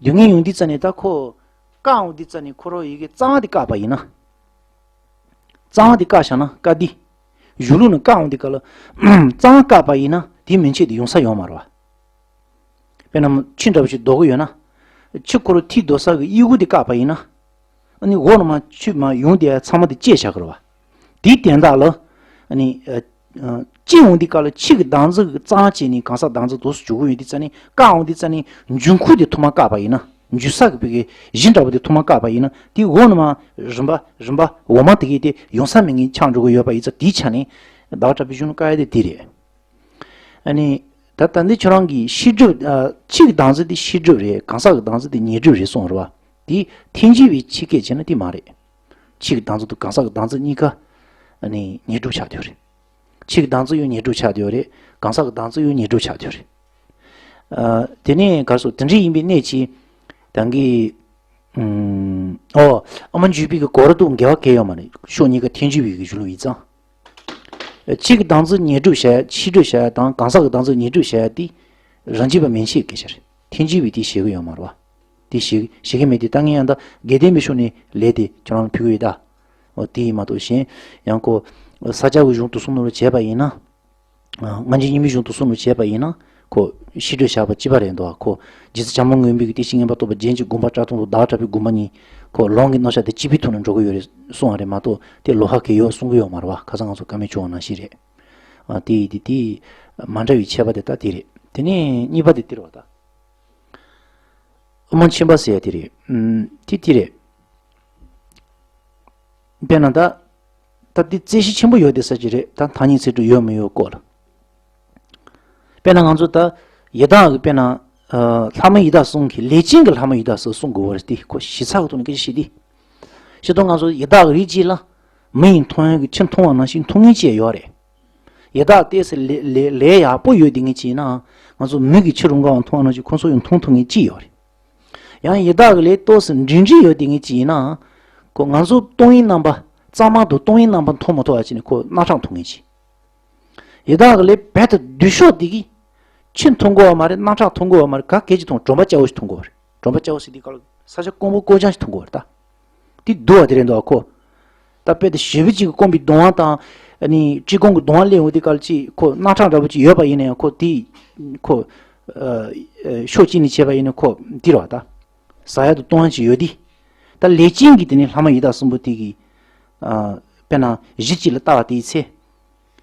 སྡུག་བསྔལ་ཡོང་དུས་ཙ་ནས་ད་ཁོ། བཀག་འོང་དུས་ཙ་ནས་ཁོ་རང་ཡི་གེ་རྩ་བ་དེ་བཀག་པ་ཡིན་ན། རྩ་བ་དེ་བཀག་བཞག་ན་བཀག་དེ། གཞུང་ལུགས་ནས་བཀག་འོང་དུས་སྐབས་ལ། རྩ་བ་བཀག་པ་ཡིན་ན་དེ་མན་ཆད་དེ་ཡོང་ས་ཡོད་མ་རེད་བ། དཔེར་ན་ཆུ་འདྲ་བོ་ཞིག་ལྡོག་གི་ཡོད་ན། ཆུ་ཁོ་རང་ཐིག་ལྡོག་ས་གི་དབྱུ་གུ་དེ་བཀག་པ་ཡིན་ན། ཨ་ནི་འོག་ནས་མར་ཆུ་མར་ཡོང་དེ་ཚང་མ་དེ་བཅད་བཞག་གི་རེད་བ། དེའི་དོན་དག་ལ། ཨ་ནི། ཨ། ཨ། སྐྱེ་འོང་དུས་སྐབས་ལ་ཕྱིའི་བདག་འཛིན་གྱི་རྩ་བ་བཅད་ནས་གང་ཟག་བདག་འཛིན་དུ་འཇུག་གི་ཡོད་དུས་ཙ་ནས། བཀག་འོང་དུས་ཙ་ནས་འཇུག་ཁུངས་དེ་ཐོག་མར་བཀག་པ་ཡིན་ན། འཇུག་ས་གི་བུ་གའི་གཞི་འདྲ་བོ་དེ་ཐོག་མར་བཀག་པ་ཡིན་ན། དེའི་འོག་ནས་མར་རིམ་པ་རིམ་པ་འོག་མ་དེ་གའི་དེ་ཡོང་ས་མེད་མཁན་ཆགས་འགྲོ་གི་ཡོད་པ་ཡིན་ཙང་། དེའི་ཆ་ནས་ཟླ་བ་གྲགས་པའི་གཞུང་ནས་བཀག་ཡག་དེ་དེ་རེད། ཨ་ནི། ད་ད་འདི་ཁྱོད་རང་གིས་ཤེས་སྒྲིབ། ཨ། ཕྱིའི་བདག་འཛིན་དེ་ཤེས་སྒྲིབ་རེད། གང་ཟག་གི་བདག་འཛིན་དེ་ཉོན་སྒྲིབ་རེད་གསུངས་རེད་བ། དེ་ཐལ་འགྱུར་བའི་ཕྱིར་སྐད་བྱས་ན་དེ་མ་རེད། ཕྱིའི་བདག་འཛིན་དང་གང་ཟག་གི་བདག་འཛིན་གཉིས་ཀ་ཨ་ནི་ཉོན་སྒྲིབ་ཆགས་བསྡད་ཡོད་རེད། ཕྱིའི་བདག་འཛིན་ཡང་ཉོན་སྒྲིབ་ཆགས་བསྡད་ཡོད་རེད། གང་ཟག་གི་བདག་འཛིན་ཡང་ཉོན་སྒྲིབ་ཆགས་བསྡད་ཡོད་རེད། ཨ། དེ་ནས་ག་རེ་ཟེར། དེ་འདྲ་ཡིན་པའི་གནད་ཀྱིས་ད་གིན། ཨུམ། ཨོ། ཨ་མ་འཇུ་པའི་གི་གོ་ར་དུ་འགལ་བ་གང་ཡང་ཡོད་མ་རེད། ཕྱོགས་གཉིས་ཀ་ཐལ་འགྱུར་བའི་གི་གཞུང་ལུགས་ཡིན་ཙང་། ཕྱིའི་བདག་འཛིན་ཉོན་སྒྲིབ་བྱ་ཡག་ཕྱིའི་སྒྲིབ་བྱ་ཡག་དང་གང་ཟག་གི་བདག་འཛིན་ཉོན་སྒྲིབ་བྱ་ཡག་དེ། རང་རྒྱུད་པ་མན་ཆད་སྐད་ཆ་རེད། ཐལ་འགྱུར་བའི་དེ་བྱེད་ཀྱི་ཡོད་མ་རེད་བ། དེ་བྱེད་བྱེད་ཀྱི་མེད་དེ། ད་ངས་ཡང་ད་དགེ་ལྡན་པའི་ཕྱོགས་ནས་ལན་དེ་ཁྱོད་རང་ལ་ཕུལ་གྱི་ཡོད་ད། འོ་དེ་ཡིན་མ་གཏོགས་གཞན། ཡང་ཁོ། ས་སྐྱ་པའི་གཞུང་དེ་ཚོ་ནང་ལ་བྱས་པ་ཡིན་ན། སྔ་འགྱུར་རྙིང་མའི་གཞུང་དེ་ཚོ་ནང་བྱས་པ་ཡིན་ན། ཁོ་ཕྱིའི་སྒྲིབ་བྱ་བ་གཅིག་པ་རེད་འདུག་ཁོ་རྗེ་བཙུན་བྱམས་པ་མགོན་པོའི་གི་བསྟན་བཅོས་མངོན་པར་རྟོགས་པ་རྒྱན་གྱི་དགོངས་པ་བཀྲག་མདངས་དང་ཟླ་བ་གྲགས་པའི་དགོངས་པ་གཉིས་ཁོ་ལུང་གི་རྣམ་གཞག་དེ་གཅིག་པའི་ཐོག་ནས་འགྲོ་གི་ཡོད་རེད་གསུངས་པ་རེད་མ་གཏོགས། དེ་ལོགས་ཀ་གང་ཡང་གསུང་གི་ཡོད་མ་རེད་བ། ཁ་སང་ང་ཚོ་བཀའ་མོལ་བྱུང་བ་ནང་བཞིན་རེད། ཨ། དེ་ཡིན་དེ་དེ་མ་འདྲ་བའི་ཁྱད་པར་དེ་ད་དེ་རེད། དེ་ནས་གཉིས་པ་དེ་དེ་རེད་བ་ད། དབུ་མ་མཆིམས་པ་ཟེར་ཡ་དེ་རེད། ཨུམ། དེ་དེ་རེད། དཔེར་ན་ད། ད་འདི་རྩོད་གཞི་ཆེན་པོ་ཡོད་བསྡད་ས་ཅིག་རེད། ད་ཐ་སྙད་ཚིག་གྲོགས་ཡོད་མི་ཡོད་སྐོར་ལ། དཔེར་ན་ང་ཚོ་ད་ཡི་དྭགས་ཀྱི་དཔེར་ན། ཨ། ལྷ་མོ་ཡི་དྭགས་གསུམ་གྱི་ལས་ཅན་གྱི་ལྷ་མོ་ཡི་དྭགས་སུ་གསུང་དགོས་པ་རེད་དེ། ཁོ་ཞིབ་ཚགས་ཀྱི་ཐོག་ནས་སྐད་ཆ་བཤད་དེ། སྤྱིར་བཏང་ང་ཚོ་ཡི་དྭགས་ཀྱི་རིགས་གཅིག་ལ་མི་ཡིས་མཐོང་ཡག་གི་ཆུ་འཐུང་བ་ནང་བཞིན་མཐོང་མཁན་གཅིག་ཡོད་རེད། ཡི་དྭགས་ཏོག་ཙམ་ལས་ལས་ལས་ཡག་པོ་ཡོད་བསྡད་མཁན་གཅིག་ཡིན་ན། ང་ཚོ་མི་གིས་ཆུ་རུ་འགག་པ་མཐོང་བ་ནང་བཞིན་ཁོ་ཚོ་ཡང་མཐོང་ཐུབ་མཁན་གཅིག་ཡོད་རེད། ཡང་ཡི་དྭགས་ཀྱི་ལས་ཏོག་ཙམ་འབྲིང་འབྲིང་ཡོད་བསྡད་མཁན་གཅིག་ཡིན་ན། ཁོ་ང་ཚོ་སྟོང་ཉིད་རྣམ་པ། གཙང་མ་དང་སྟོང་ཉིད་རྣམ་པ་མཐོང་མ་ཐུབ་པ་བྱས་ནས་ཁོ་རྣག་ཁྲག་འཐུང་མཁན་གཅིག་ཡི་དྭགས་ཀྱི་ལས་རྦད་དེ་སྡུག་ཤོས་དེ་གིས་ཆུ་འཐུང་དགོས་པ་མ་རེད། རྣག་ཁྲག་འཐུང་དགོས་པ་མ་རེད། ག་གེ་ཅིག་འཐུང་། གྲོད་པ་སྐྱ་བོ་ཞིག་འཐུང་དགོས་པ་རེད། གྲོད་པ་སྐྱ་བོ་ཟེར་དུས་སྐབས་ལ་ས་ཆ་སྐམ་པོ་ཀོ་ལྗང་ཞིག་འཐུང་དགོས་པ་རེད་ད། དེ་སྡུག་པ་དེ་རེད་འདུག་ཨ་ཁོ། ད་དཔེ་དེ་ཞེ་པོ་ཅིག་གི་སྐོམ་པའི་གདུང་བ་དང་། ཨ་ནི་བཀྲེས་སྐོམ་གྱི་གདུང་བ་སླེབས་འོང་དུས་སྐབས་ལ་ཅིག་ཁོ་རྣག་ཁྲག་འདྲ་པོ་ཅིག་ཡོད་པ་ཡིན་ན་ཡང་ཁོ་དེ། ཁོ། ཨ། ཨ། ཕྱོགས་གཅིག་ནས་བྱས་པ་ཡིན་ན་ཁོ་འདི་རེད་བ་ད། ཟ་ཡག་དང་བཏུང་ཡག་ཅིག་ཡོད་དེ། ད་ལས་ཅན་གྱི་དེ་ནི་ལྷ་མོ་ཡི་དྭགས་གསུམ་པོ་དེ་གིས། ཨ། དཔེར་ན་གཞི་གཅིག་ལ་ལྟ་བ་དེའི་ཚེ།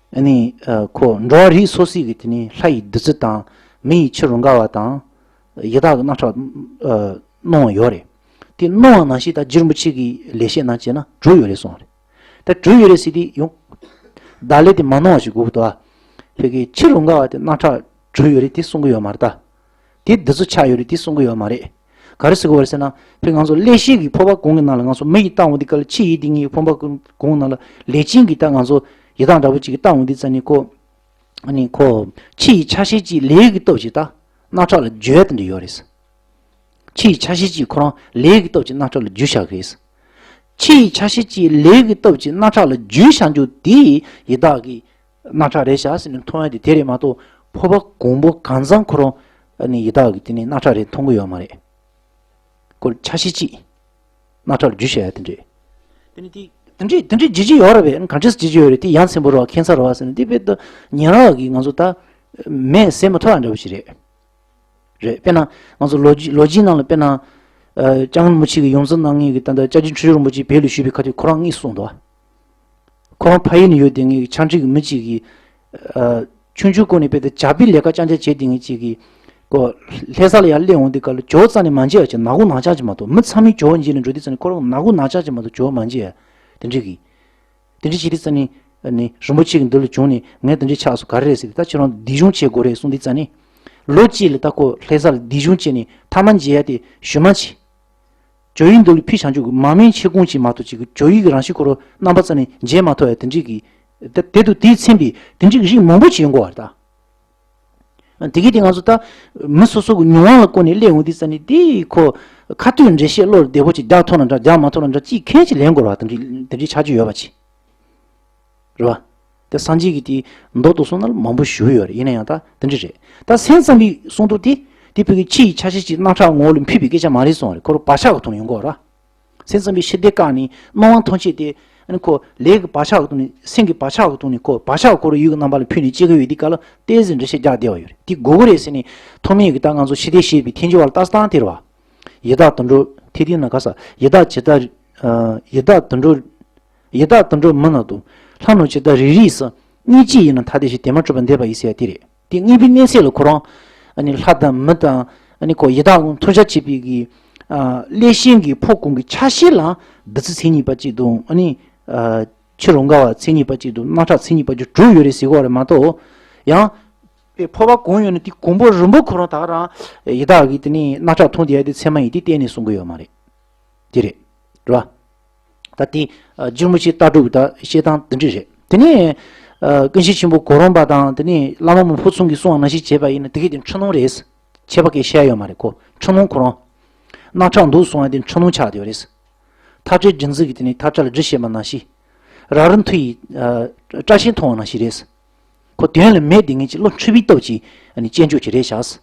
ཨ་ནི། ཨ། ཁོ་འགྲོ་བ་རིགས་སོ་སོའི་གི་དེ་ནི་ལྷ་ཡི་བདུད་རྩི་དང་། མི་ཡི་ཆུ་རུ་འགག་པ་དང་། ཡི་དྭགས་ཀྱི་རྣག་ཁྲག་ཨ། སྣང་བ་ཡོད་རེད། དེ་སྣང་བ་ནང་བཞིན་ད་རྗེ་རིན་པོ་ཆེ་གི་ལེགས་བཤད་ནང་བྱས་ན་དྲུག་ཡོད་རེད་གསུངས་རེད། ད་དྲུག་ཡོད་རེད་ཟེར་དུས་ཡང་། བདག་ལས་དེ་མ་སྣང་བ་ཞིག་དགོས་ཀྱི་འདུག་ཨ། ཕ་གི་ཆུ་རུ་འགག་པ་དེ་རྣག་ཁྲག་དྲུག་ཡོད་རེད་དེ་གསུང་གི་ཡོད་མ་རེད་ད། དེ་བདུད་རྩི་ཆགས་ཡོད་རེད་དེ་གསུང་གི་ཡོད་མ་རེད། ག་རེ་ཟེར་དགོས་པ་རེད་ཟེར་ན། ཕ་གི་ང་ཚོ་ལེགས་བཤད་ཀྱི་ཕོར་པ་གུང་གི་ནང་ལ་ང་ཚོ་མི་ཡིས་བཏང་འོང་དུས་སྐབས་ལ་ཕྱི་ཡི་དེ་ངའི་ཕོར་པ་གུང་ནང་ལ་ལས་ཅན་གྱི་ད་ང་ཚོ་ཡི་དྭགས་འདྲ་པོ་ཅིག་གིས་བཏང་འོང་དུས་ཙ་ནི་ཁོ། ཨ་ནི་ཁོ། ཕྱི་ཡི་ཆ་ཤས་ཅིག་ལས་ཀྱི་སྟོབས་ཀྱིས་ད་རྣག་ཁྲག་ལ་འགྱུར་ཡ་དེ་འདྲ་ཡོད་རེད། ཕྱི་ཡི་ཆ་ཤས་ཅིག་ཁོ་རང་ལས་ཀྱི་སྟོབས་ཀྱིས་རྣག་ཁྲག་ལ་འགྱུར་བཞག་གི་རེད། ཕྱི་ཡི་ཆ་ཤས་ཅིག་ལས་ཀྱི་སྟོབས་ཀྱིས་རྣག་ཁྲག་ལ་འགྱུར་བཞག་རྒྱུ་དེ་ཡི་དྭགས་ཀྱི་རྣག་ཁྲག་རེད་ཤག་ཟེར་ནས་མཐོང་ཡ་དེ་དེ་རེད་མ་གཏོགས། ཕོར་པ་གུང་པོ་གང་ཚང་ཁོ་རང་ཨ་ནི་ཡི་དྭགས་ཀྱི་དེ་ནི་རྣག་ཁྲག་རེད་མཐོང་གི་ཡོད་མ་རེད། ཁོ་ཆ་ཤས་ཅིག་རྣག་ཁྲག་ལ་འགྱུར་བཞག་ཡ་དེ་འདྲས། དེ་ནི་དེ་དེ་འདྲས་དེ་འདྲས་བྱེད་ཀྱི་ཡོད་རེད་པས། གང་འདྲས་བྱེད་ཀྱི་ཡོད་རེད། དེ་ཡ་མཚན་པོ་རེད་བ། ཁྱད་མཚར་རེད་བ་ཟེར་ནས་དེ་དཔེ་ད་ཉན་རང་གི་ང་ཚོ་ད་མེད་ཟེར་མ་ཐུབ་ཡ་འདྲ་པོ་ཞིག་རེད། རེད། དཔེར་ན་ང་ཚོ་ལོ་རྒྱུས་ལོ་རྒྱུས་ནང་ལ་དཔེར་ན། ཨ། སྐྱབས་མགོན་རིན་པོ་ཆེ་གི་ཡོངས་འཛིན་གནང་མཁན་གྱི་ད་ལྟ་སྐྱབས་རྗེ་འཁྲུལ་ཞིག་རིན་པོ་ཆེ་བོད་ལ་བཞུགས་པའི་ཁ་ཐུག་ཁོ་རང་གཉིས་གསུངས་འདུག་ཁོ་རང་ཕ་ཡུལ་ནས་ཡོད་བསྡད་མཁན་གྱི་ཕྱག་བྲིས་ཀྱི་མི་གཅིག་གིས། ཨ། ཆུང་ཆུང་སྒང་ནས་དཔེ་དེ་ཇ་པི་ལས་ཀ་རྐྱང་རྐྱང་བྱས་བསྡད་མཁན་གཅིག་གིས། ཁོ་ལྷ་ས་ལ་ཡར་སླེབས་འོང་དུས་སྐབས་ལ་ཇོ་བོ་རྩ་ནས་མ་མཇལ་བ་ཅིག་ནག་པོ་ནག་ཅག་ཅིག་མ་གཏོགས། མི་ཚང་མས་ཇོ་བོ་མཇལ་ནས་འགྲོ་དུས་ཙ་ནས་ཁོ་རང་ནག་པོ་ནག་ཅག་ཅིག་མ་གཏོགས་ཇོ་བོ་མ་མཇལ་ཡ། དེ་འདྲ་གི། དེ་འདྲ་བྱེད་དུས་ཙ་ནི། ཨ་ནི་རིན་པོ་ཆེ་གི་མདུན་ལ་བྱོན་ནས་ངས་དེ་འདྲ་ཆགས་སོང་ག་རེ་རེད་ཟེར་གི། ད་ཁྱེད་རང་སྡིག་སྦྱོང་བྱེད་དགོས་རེད་གསུངས་དུས་ཙ་ནི། ལོ་གཅིག་ལ་ད་ཁོ་ལྷ་ས་ལ་སྡིག་སྦྱོང་བྱས་ནས་ཐ་མ་མཇལ་ཡ་དེ་ཞུ་མ་བྱེད། ཇོ་བོའི་མདུན་ལ་ཕུལ་བྱང་ཆུབ་ཀྱི་མར་མེ་མཆོད་ཀོང་ཅིག་མ་གཏོགས་ཅིག་གི་ཇོ་བོའི་གི་རང་བཞིན་ཁོ་རང་རྣམ་པ་རྩ་ནས་མཇལ་མ་ཐུབ་ཡ་དེ་འདྲ་གི། དེ་དེ་དུ་དེས་མཚོན་པའི་དེ་འདྲ་གི་རིགས་མང་པོ་ཅིག་ཡོང་གི་ཡོད་རེད་ད། དེ་གི་དེ་ང་ཚོ་ད་མི་སོ་སོ་གི་མྱོང་བ་ལ་བཀོད་ནས་སླེབས་འོང་དུས་ཙ་ནི་དེ་ཁོ་ཁ་ཐུག་འགྲེལ་བཤད་བློ་ལ་བདེ་པོ་ཅིག་རྒྱག་ཐུབ་ན་འདྲ་རྒྱག་མ་ཐུབ་ན་འདྲ་ཅིག་མཁན་ཅིག་ལེན་དགོས་རེད་བ། དེ་འདྲ་དེ་འདྲ་ཆགས་ཀྱི་ཡོད་པ་ཅིག་རེད་བ། དེ་སངས་རྒྱས་ཀྱི་དེ་མདོ་དེ་ཚོ་ནང་ལ་མང་པོ་ཞུས་ཡོད་རེད། ཡིན་ན་ཡང་ད་དེ་འདྲ་རེད། ད་སེམས་ཙམ་པའི་གསུང་དུ་དེ་དེ་བོད་ཀྱི་ཕྱི་ཡི་ཆ་ཤས་ཅིག་རྣག་ཁྲག་ངོ་བོ་ལ་འཕུད་པའི་སྐད་ཆ་མ་རེད་གསུངས་པ་རེད། ཁོ་རང་བག་ཆགས་ཀྱི་ཐོག་ནས་ཡོང་གི་ཡོད་རེད། སེམས་ཙམ་པའི་ཕྱི་བདེ་བཀག་ནས་སྣང་བ་ཐམས་ཅད་དེ། ཨ་ནི་ཁོ་ལས་ཀྱི་བག་ཆགས་ཀྱི་ཐོག་ནས། སེམས་ཀྱི་བག་ཆགས་ཀྱི་ཐོག་ནས་ཁོ་བག་ཆགས་ཁོ་རང་ཡུལ་གྱི་རྣམ་པ་ལ་འཕུད་ནས་སྐྱེ་གི་ཡོད་དུས་སྐབས་ལ་ཏོག་ཙམ་འགྲེལ་བཤད་རྒྱག་བདེ་བ་ཡོད་རེད། དེ་དགོས་ཀྱི་རེད་ཟེར་ནས་ཐོག་མའི་གི་ད་ང་ཚོ་ཕྱི་བདེ་ཞེས་པའི་ཐེངས་གཅིག་བར་ལྟ་སྟངས་དེ་རེད་བ། ཡི་དྭགས་དུད་འགྲོ་ཐེ་ཏི་ན་ག་ས་ཡི་དྭགས་ཇི་ལྟར། ཨ། ཡི་དྭགས་དུད་འགྲོ། ཡི་དྭགས་དུད་འགྲོ་མི་རྣམས་དང་། ལྷ་རྣམས་ཇི་ལྟར་རིགས་རིགས་སུ། སྙིང་རྗེ་ཡིས་ནི་ཐ་དད་ཞིང་། དེ་མ་གྲུབ་པ་འདས་པ་ཡི་ཟེར་ཡ་དེ་རེད། དེ་དངོས་པོའི་གནས་ཚད་ལ་ཁོ་རང་། ཨ་ནི་ལྷ་དང་མི་དང་། ཨ་ནི་ཁོ་ཡི་དྭགས་ཀུན་མཐོང་བྱ་བྱེད་པའི་གི། ཨ། ལེགས་བཤད་ཀྱི་ཕོ་གུང་གི་ཆ་ཤས་ལ་བདུད་རྩི་མཚན་ཉིད་པ་གཅིག་དང་། ཨ་ནི། ཨ། ཕྱི་རོ་མཁར་བ་མཚན་ཉིད་པ་གཅིག་དང་རྣག་ཁྲག་མཚན་ཉིད་པ་གཅིག་དྲུག་ཡོད་རེད་ཟེར་གི་ཡོད་རེད་མ་གཏོགས། ཡང་། ཕོར་པ་གུང་ཡོད་ན་དེ་གུང་པོ་རིང་པོ་ཁོ་རང་ད་ག་རང་ཡི་དྭགས་ཀྱི་དེ་ནི་རྣག་ཁྲག་འཐུང་བསྡད་ཡ་དེ་ཚད་མ་ཡིན། དེ་གཏན་ནས་གསུང་གི་ཡོད་མ་རེད། དེ་རེད། རེད་བ། ད་དེ། ཨ། རྗེ་རིན་པོ་ཆེའི་ལྟ་གྲུབ་ཀྱི་ད་བཤད་སྟངས་དེ་འདྲ་རེད། དེ་ནས། ཨ། ཀུན་མཁྱེན་ཆེན་པོ་གོ་རམས་པ་དང་། དེ་ནས་བླ་མ་མང་པོ་ཕུན་ཚོགས་ཀྱིས་གསུངས་པ་ནང་བཞིན་བྱས་པ་ཡིན་ན་དེ་གས་དེ་འཁྲུལ་སྣང་རེད། ཁྱད་པར་གྱི་བཤད་ཡོད་མ་རེད་ཁོ། འཁྲུལ་སྣང་ཁོ་རང་། རྣག་ཁྲག་འདུག་གསུང་བ་དེ་འཁྲུལ་སྣང་ཆགས་བསྡད་ཡོད་རེད། ཐབས་བྲལ་སྒྲུབ་འཛིན་གྱི་དེ་ནས་ཐབས་བྲལ་ལ་སྒྲུབ་བྱེད་པ་ནང་བཞིན། རང་རིག་མཐུ་ཡིས། ཨ། སྐྲ་ཤད་མཐོང་བ་ནང་བཞིན་རེད། ཁོ་དོན་ལ་མེད་དེ་ངེད་ཀྱི་བློ་འཁྲུལ་པའི་སྟོབས་ཀྱིས་ནི་སྐྱེ་འཇུག་གི་རེད་བཞག་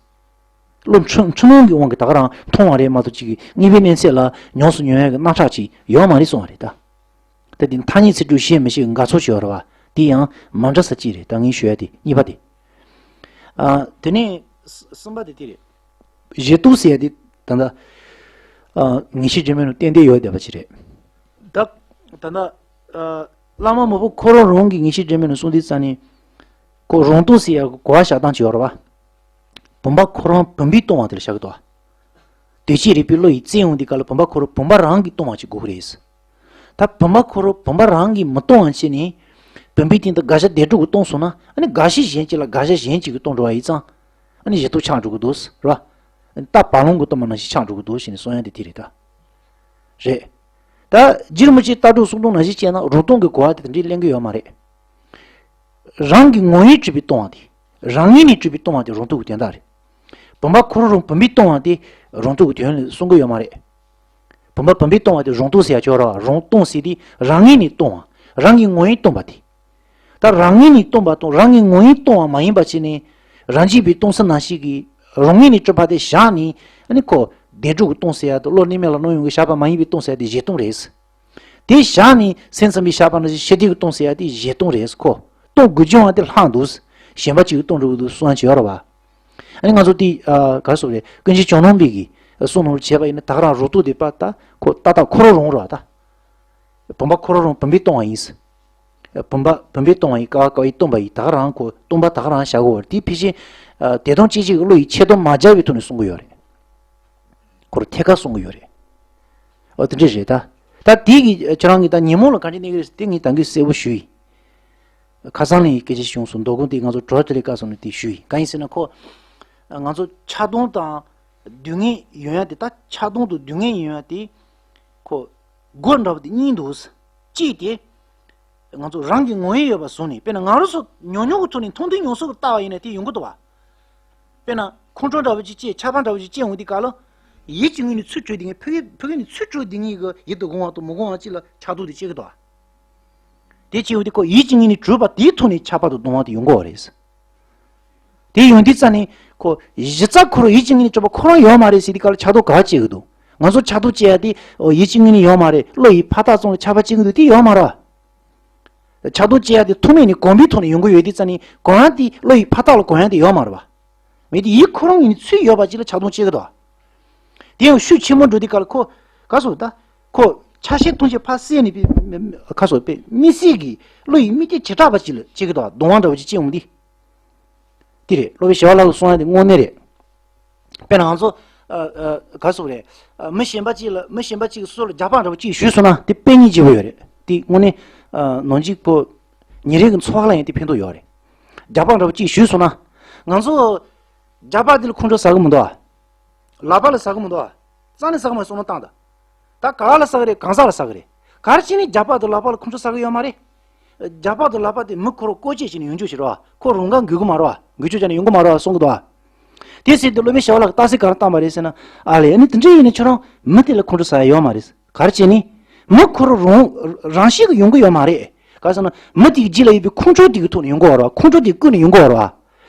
བློ་འཁྲུལ་འཁྲུལ་སྣང་གི་དབང་གིས་ད་ག་རང་མཐོང་བ་རེད་མ་གཏོགས་ཅིག་གི་དངོས་པོའི་གནས་ཚད་ལ་ཉམས་སུ་མྱོང་ཡ་གི་རྣག་ཁྲག་ཅིག་ཡོད་མ་རེད་གསུང་བ་རེད་ད། ད་དེ་ཐ་སྙད་ཚིག་གྲོགས་ཤེས་མི་ཤེས་ཀྱི་དགག་ཚོགས་ཤིག་ཡོད་རེད་བ། དེ་ཡང་མ་འདྲ་ས་ཅིག་རེད། ད་ངས་ཞུ་ཡ་དེ་གཉིས་པ་དེ། ཨ། དེ་ནས་གསུམ་པ་དེ་དེ་རེད། བཞེད་དོན་ཟེར་ཡ་དེ་ད་ལྟ། ཨ། ངེས་ཤེས་འདྲེས་མའི་ནང་གཏན་གཏན་ཡོད་བསྡད་པ་ཅིག་རེད། ད་ད་ལྟ། ཨ། བླ་མ་མང་པོ་ཁོ་རང་རང་གི་ངེས་ཤེས་འདྲེས་མའི་ནང་གསུངས་དུས་ཙ་ནས། ཁོ་རང་སྟོང་ཟེར་ཡ་གོ་བ་བཞག་སྟངས་ཅིག་ཡོད་རེད་བ། བུམ་པ་ཁོ་རང་བུམ་པས་སྟོང་བ་དེ་ལ་བཞག་གི་འདུག་བ། དོན་སྤྱི་རིག་པའི་བློ་ཡིས་བཙལ་འོང་དུས་སྐབས་ལ་བུམ་པ་ཁོ་རང་བུམ་པ་རང་གིས་སྟོང་བ་ཅིག་དགོས་ཀྱི་རེད། ད་བུམ་པ་ཁོ་རང་བུམ་པ་རང་གིས་མི་སྟོང་བ་བྱས་ནས། བུམ་པའི་སྟེང་དུ་དགག་བྱ་བདེན་གྲུབ་ཀྱིས་སྟོང་སོང་ན། ཨ་ནི་དགག་བྱ་གཞན་གཅིག་ལ་དགག་བྱ་གཞན་གཅིག་གིས་སྟོང་འགྲོ་བ་ཡིན་ཙང་། ཨ་ནི་བཞེད་དོན་ཆགས་འགྲོ་གི་འདུག་རེད་བ། རྟ་བ་ལང་གིས་སྟོང་བ་ནང་བཞིན་ཆགས་འགྲོ་གི་འདུག་ཞེས་ནས་གསུང་ཡ་དེ་དེ་རེད་ད། རེད། ད་རྗེ་རིན་པོ་ཆེའི་ལྟ་གྲུབ་གསུང་དོན་ནང་བཞིན་བྱས་ན་རང་སྟོང་གི་གོ་བ་དེ་དེ་འདྲའི་ལེན་གྱི་ཡོད་མ་རེད། རང་གི་ངོ་བོས་གྲུབ་པའི་སྟོང་བ་དེ། རང་ངོས་ནས་གྲུབ་པའི་སྟོང་བ་དེ་རང་སྟོང་གི་དོན་དག་རེད། བུམ་པ་ཁོ་རང་རང་བུམ་པས་སྟོང་བ་དེ་རང་སྟོང་གི་དོན་ལ་གསུང་གི་ཡོད་མ་རེད། བུམ་པ་བུམ་པས་སྟོང་བ་དེ་རང་སྟོང་ཟེར་ཡ་ཅིག་ཡོད་རེད་བ། རང་སྟོང་ཟེར་དེ་རང་ངོས་ནས་སྟོང་བ། རང་གི་ངོ་བོས་སྟོང་པ་དེ། ད་རང་ངོས་ནས་སྟོང་པ་དང་རང་གི་ངོ་བོས་སྟོང་བ་མ་ཡིན་པ་བྱས་ནས། རང་རྒྱུད་པའི་སྟོང་ཚུལ་ནང་བཞིན་གྱི་རང་ངོས་ནས་གྲུབ་པ་དེ་བཞག་ནས། ཨ་ནི་ཁོ་བདེན་གྲུབ་ཀྱིས་སྟོང་ཟེར་ཡ་དང་བློ་རྣམ་སྨིན་ལ་སྣང་ཡོང་གི་བཞག་པ་མ་ཡིན་པའི་སྟོང་ཟེར་ཡ་དེ་བཞེད་སྟོང་རེད། དེ་བཞག་ནས་སེམས་ཙམ་པའི་བཞག་པ་ནང་བཞིན་ཕྱི་བདེ་གིས་སྟོང་ཟེར་ཡ་དེ་བཞེད་སྟོང་རེད། ཁོ་སྟོང་དགོས་ཀྱང་བ་དེ་ལྷག་འདུག་གཞན་པ་གཅིག་གིས་སྟོང་འགྲོ་གི་འདུག་གསུང་ཡ་ཅིག་ཡོད་རེད་བ། ཨ་ནི་ང་ཚོ་དེ། ཨ། ག་རེ་ཟེར་དགོས་རེད། ཀུན་མཁྱེན་ཇོ་ནང་པའི་གི་གསུང་ནང་ལ་བྱས་པ་ཡིན་ན་ད་ག་རང་རང་སྟོང་དེ་པ་ད་ཁོ་ཏག་ཏག་ཁོ་རང་རང་རེད་བ་ད། བུམ་པ་ཁོ་རང་རང་བུམ་པས་སྟོང་བ་ཡིན། བུམ་པ་བུམ་པས་སྟོང་བ་ཡིན། ཀ་བ་ཀ་བས་སྟོང་པ་ཡིན། ད་ག་རང་ཁོ་སྟོང་པ་ད་ག་རང་བཞག་གི་ཡོད་རེད། དེ་ཕལ་ཆེར། ཨ། བདེན་སྟོང་དཔྱད་བྱེད་ཀྱི་བློ་ཡིས་ཆད་སྟོང་མ་སྦྱར་བའི་ཐོག་ནས་གསུང་གི་ཡོད་རེད། ཁོ་རང་ཐད་ཀར་གསུང་གི་ཡོད་རེད། ཨོ་དེ་འདྲ་རེད་ད། ད་དེ་གི་ཁྱེད་རང་གི་ད་ཉོན་མོངས་ལ་གང་ཅི་གནས་ཀྱི་རེད་ཟེར་དེ་ངས་ད་གིན་གསལ་པོ་ཞུས་ཡིན། ཁ་སང་ལ་ཡི་སྐད་ཆ་བྱུང་སོང་། མདོ་དགོང་དེ་ང་ཚོ་བྲོ་བ་ཏི་ལི་བཀའ་སོང་ནས་དེ་ཞུས་ཡིན། གང་ཡིན་ཟེར་ན་ཁོ། ང་ཚོ་ཆགས་སྡང་དང་ སྡུག་བསྔལ་ཡོང་ཡ་དེ། ད་ཆགས་སྡང་དང་སྡུག་བསྔལ་ཡོང་ཡ་དེ་ཁོ་སྒོ་འདྲ་བོ་དེ་གཉིས་འདུག། གཅིག་དེ་ང་ཚོ་རང་གི་ངོ་བོ་ཡོད་པ་བཟུང་ནས། དཔེར་ན་ང་རང་ཚོ་ཉུང་ཉུང་གི་ཐོག་ནས་མཐོང་ཐོས་མྱོང་ཚོར་གྱི་ལྟ་བ་ཡིན་ན་དེ་ཡོང་གི་འདུག་བ། དཔེར་ན་ཁོང་ཁྲོ་འདྲ་བོ་ཅིག་སྐྱེས། ཆགས་པ་འདྲ་བོ་ཅིག་སྐྱེས་འོང་དུས་སྐབས་ལ། ཡིད་ཀྱི་ངོས་ནས་ཚུར་གྲོལ་བསྡད་མཁན། ཕ་གི་ཕ་གི་ནས་ཚུར་གྲོལ་བསྡད་མཁན་གྱི་ཡིད་དུ་འོང་བ་དང་མི་འོང་བ་ཅིག་ལ་ཆགས་སྡང་དེ་སྐྱེ་གི་འདུག་བ། དེ་སྐྱེས་འོང་དུས་ཁོ་ཡིད་ཀྱི་ངོས་ནས་གྲོལ་བ་དེའི་ཐོག་ནས་ཆགས་པ་དང་སྡང་བ་དེ་ཡོང་གི་ཡོད་རེད། དེ་ཡོང་དུས་ཙ་ནས་ཁོ་གཞི་རྩ་ཁོ་རང་ཡིད་ཀྱི་ངོས་ནས་གྲོལ་བ་ཁོ་རང་ཡོད་མ་རེད་ཟེར་དུས་སྐབས་ལ་ཆགས་སྡང་ག་པར་སྐྱེ་གི་འདུག། ང་ཚོ་ཆགས་སྡང་སྐྱེ་ཡ་དེ་ཡིད་ཀྱི་ངོས་ནས་ཡོད་མ་རེད། བློ་ཡིས་ཕར་བཏགས་ཙམ་ལ་ཆགས་པ་སྐྱེ་གི་འདུག། དེ་ཡོད་མ་རེད། ཆགས་སྡང་སྐྱེ་ཡ་དེ་ཐོག་མེད་ནས་གོམས་པའི་ཐོག་ནས་ཡོང་གི་ཡོད་དུས་ཙ་ནས་གོམས་ཡ་དེ། བློ་ཡིས་ཕར་བཏགས་ལ་གོམས་ཡ་དེ་ཡོད་མ་རེད་བ། མེད་དེ་ཡིད་ཁོ་རང་ངོས་ནས་ཚུར་ཡོད་པ་ཅིག་ལ་ཆགས་སྡང་སྐྱེ་གི་འདུག། དེ་ཡང་ཤུགས་ཆེན་པོ་འགྲོ་དུས་སྐབས་ལ་ཁོ་ག་སོ་ད་ཁོ་ཆ་ཤས་ཐམས་ཅད་ཕར་བསལ་ནས་པའི་ག་སོ་པའི་དམིགས་བསལ་གྱི་བློ་ཡིས་དམིགས་གཏད་བྱེ་བྲག་པ་ཅིག་ལ་སྐྱེ་གི་འདུག། སྡང་བ་འདྲ་བོ་ཅིག་སྐྱེ་འོང་དེ། དེ་རེད། སློབ་དཔོན་ཞི་བ་ལྷ་ལ་གསུངས་ཡ་དེ་དངོས་གནས་རེད། དཔེར་ན་ང་ཚོ་ཨ་ཨ་ག་སོ་རེད། ཨ་མི་གཞན་པ་ཅིག་ལ་མི་གཞན་པ་ཅིག་སོ་སོ་ལ་རྒྱགས་པ་འདྲ་བོ་ཅིག་ཞུས་སོང་ན་དེ་དཔེ་སྙིང་རྗེ་པོ་ཡོད་རེད། དེ་དངོས་གནས་ཨ་ནང་འཇིགས་པོ་ཉིན་རེ་གི་འཚོ་བ་ལ་ཡང་དེ་ཕན་ཐོགས་ཡོད་རེད། རྒྱགས་པ་འདྲ་བོ་ཅིག་ཞུས་སོང་ན། ང་ཚོ་རྒྱགས་པ་དེ་ལ་ཁོང་ཁྲོ་ཟ་གི་མི་འདུག་ཨ། ལག་པ་ལ་ཟ་གི་མི་འདུག་ཨ། རྩ་ནས་ཟ་གི་མ་རེད། བསམ་བློ་བཏང་དང་། ད་ག་ལ་ཟ་གི་རེད། གང་ཟག་ལ་ཟ་གི་རེད། ག་རེ་བྱས་ནས་རྒྱགས་པ་དང་ལག་པ་ལ་ཁོང་ཁྲོ་ཟ་གི་ཡོད་མ་རེད། རྒྱགས་པ་དང་ལག་པ་དེ་མི་ཁོ་རང་བཀོལ་སྤྱོད་བྱས་ནས་ཡོང་རྒྱུ་ཞིག་རེད་བ། ཁོ་རང་ག་འགུལ་གི་མ་རེད་བ། འགུལ་སྐྱོད་བྱས་ནས་ཡོང་གི་མ་རེད་བ་གསུང་གི་འདུག་བ། དེ་ཟེར་དུས་སློབ་དཔོན་ཞི་བ་ལྷ་གིས་རྟགས་གསལ་ག་རེ་བཏང་པ་རེད་ཟེར་ན། ཨ་ལས། ཨ་ནི་དེ་འདྲ་ཡིན་ན་ཁྱོད་རང་མི་དེ་ལ་ཁོང་ཁྲོ་ཟ་ཡ་ཡོད་མ་རེད། ག་རེ་བྱས་ནས། མི་ཁོ་རང་རང་རང་བཞིན་གྱིས་ཡོང་གི་ཡོད་མ་རེད། ག་རེ་ཟེར་ན་མི་དེའི་རྗེས་ལ་ཡོད་པའི་ཁོང་ཁྲོ་དེ་གི་ཐོག་ནས་ཡོང་གི་ཡོད་རེད་བ། ཁོང་ཁྲོ་དེ་ཀུན་ནས་ཡོང་གི་ཡོད་རེད་བ།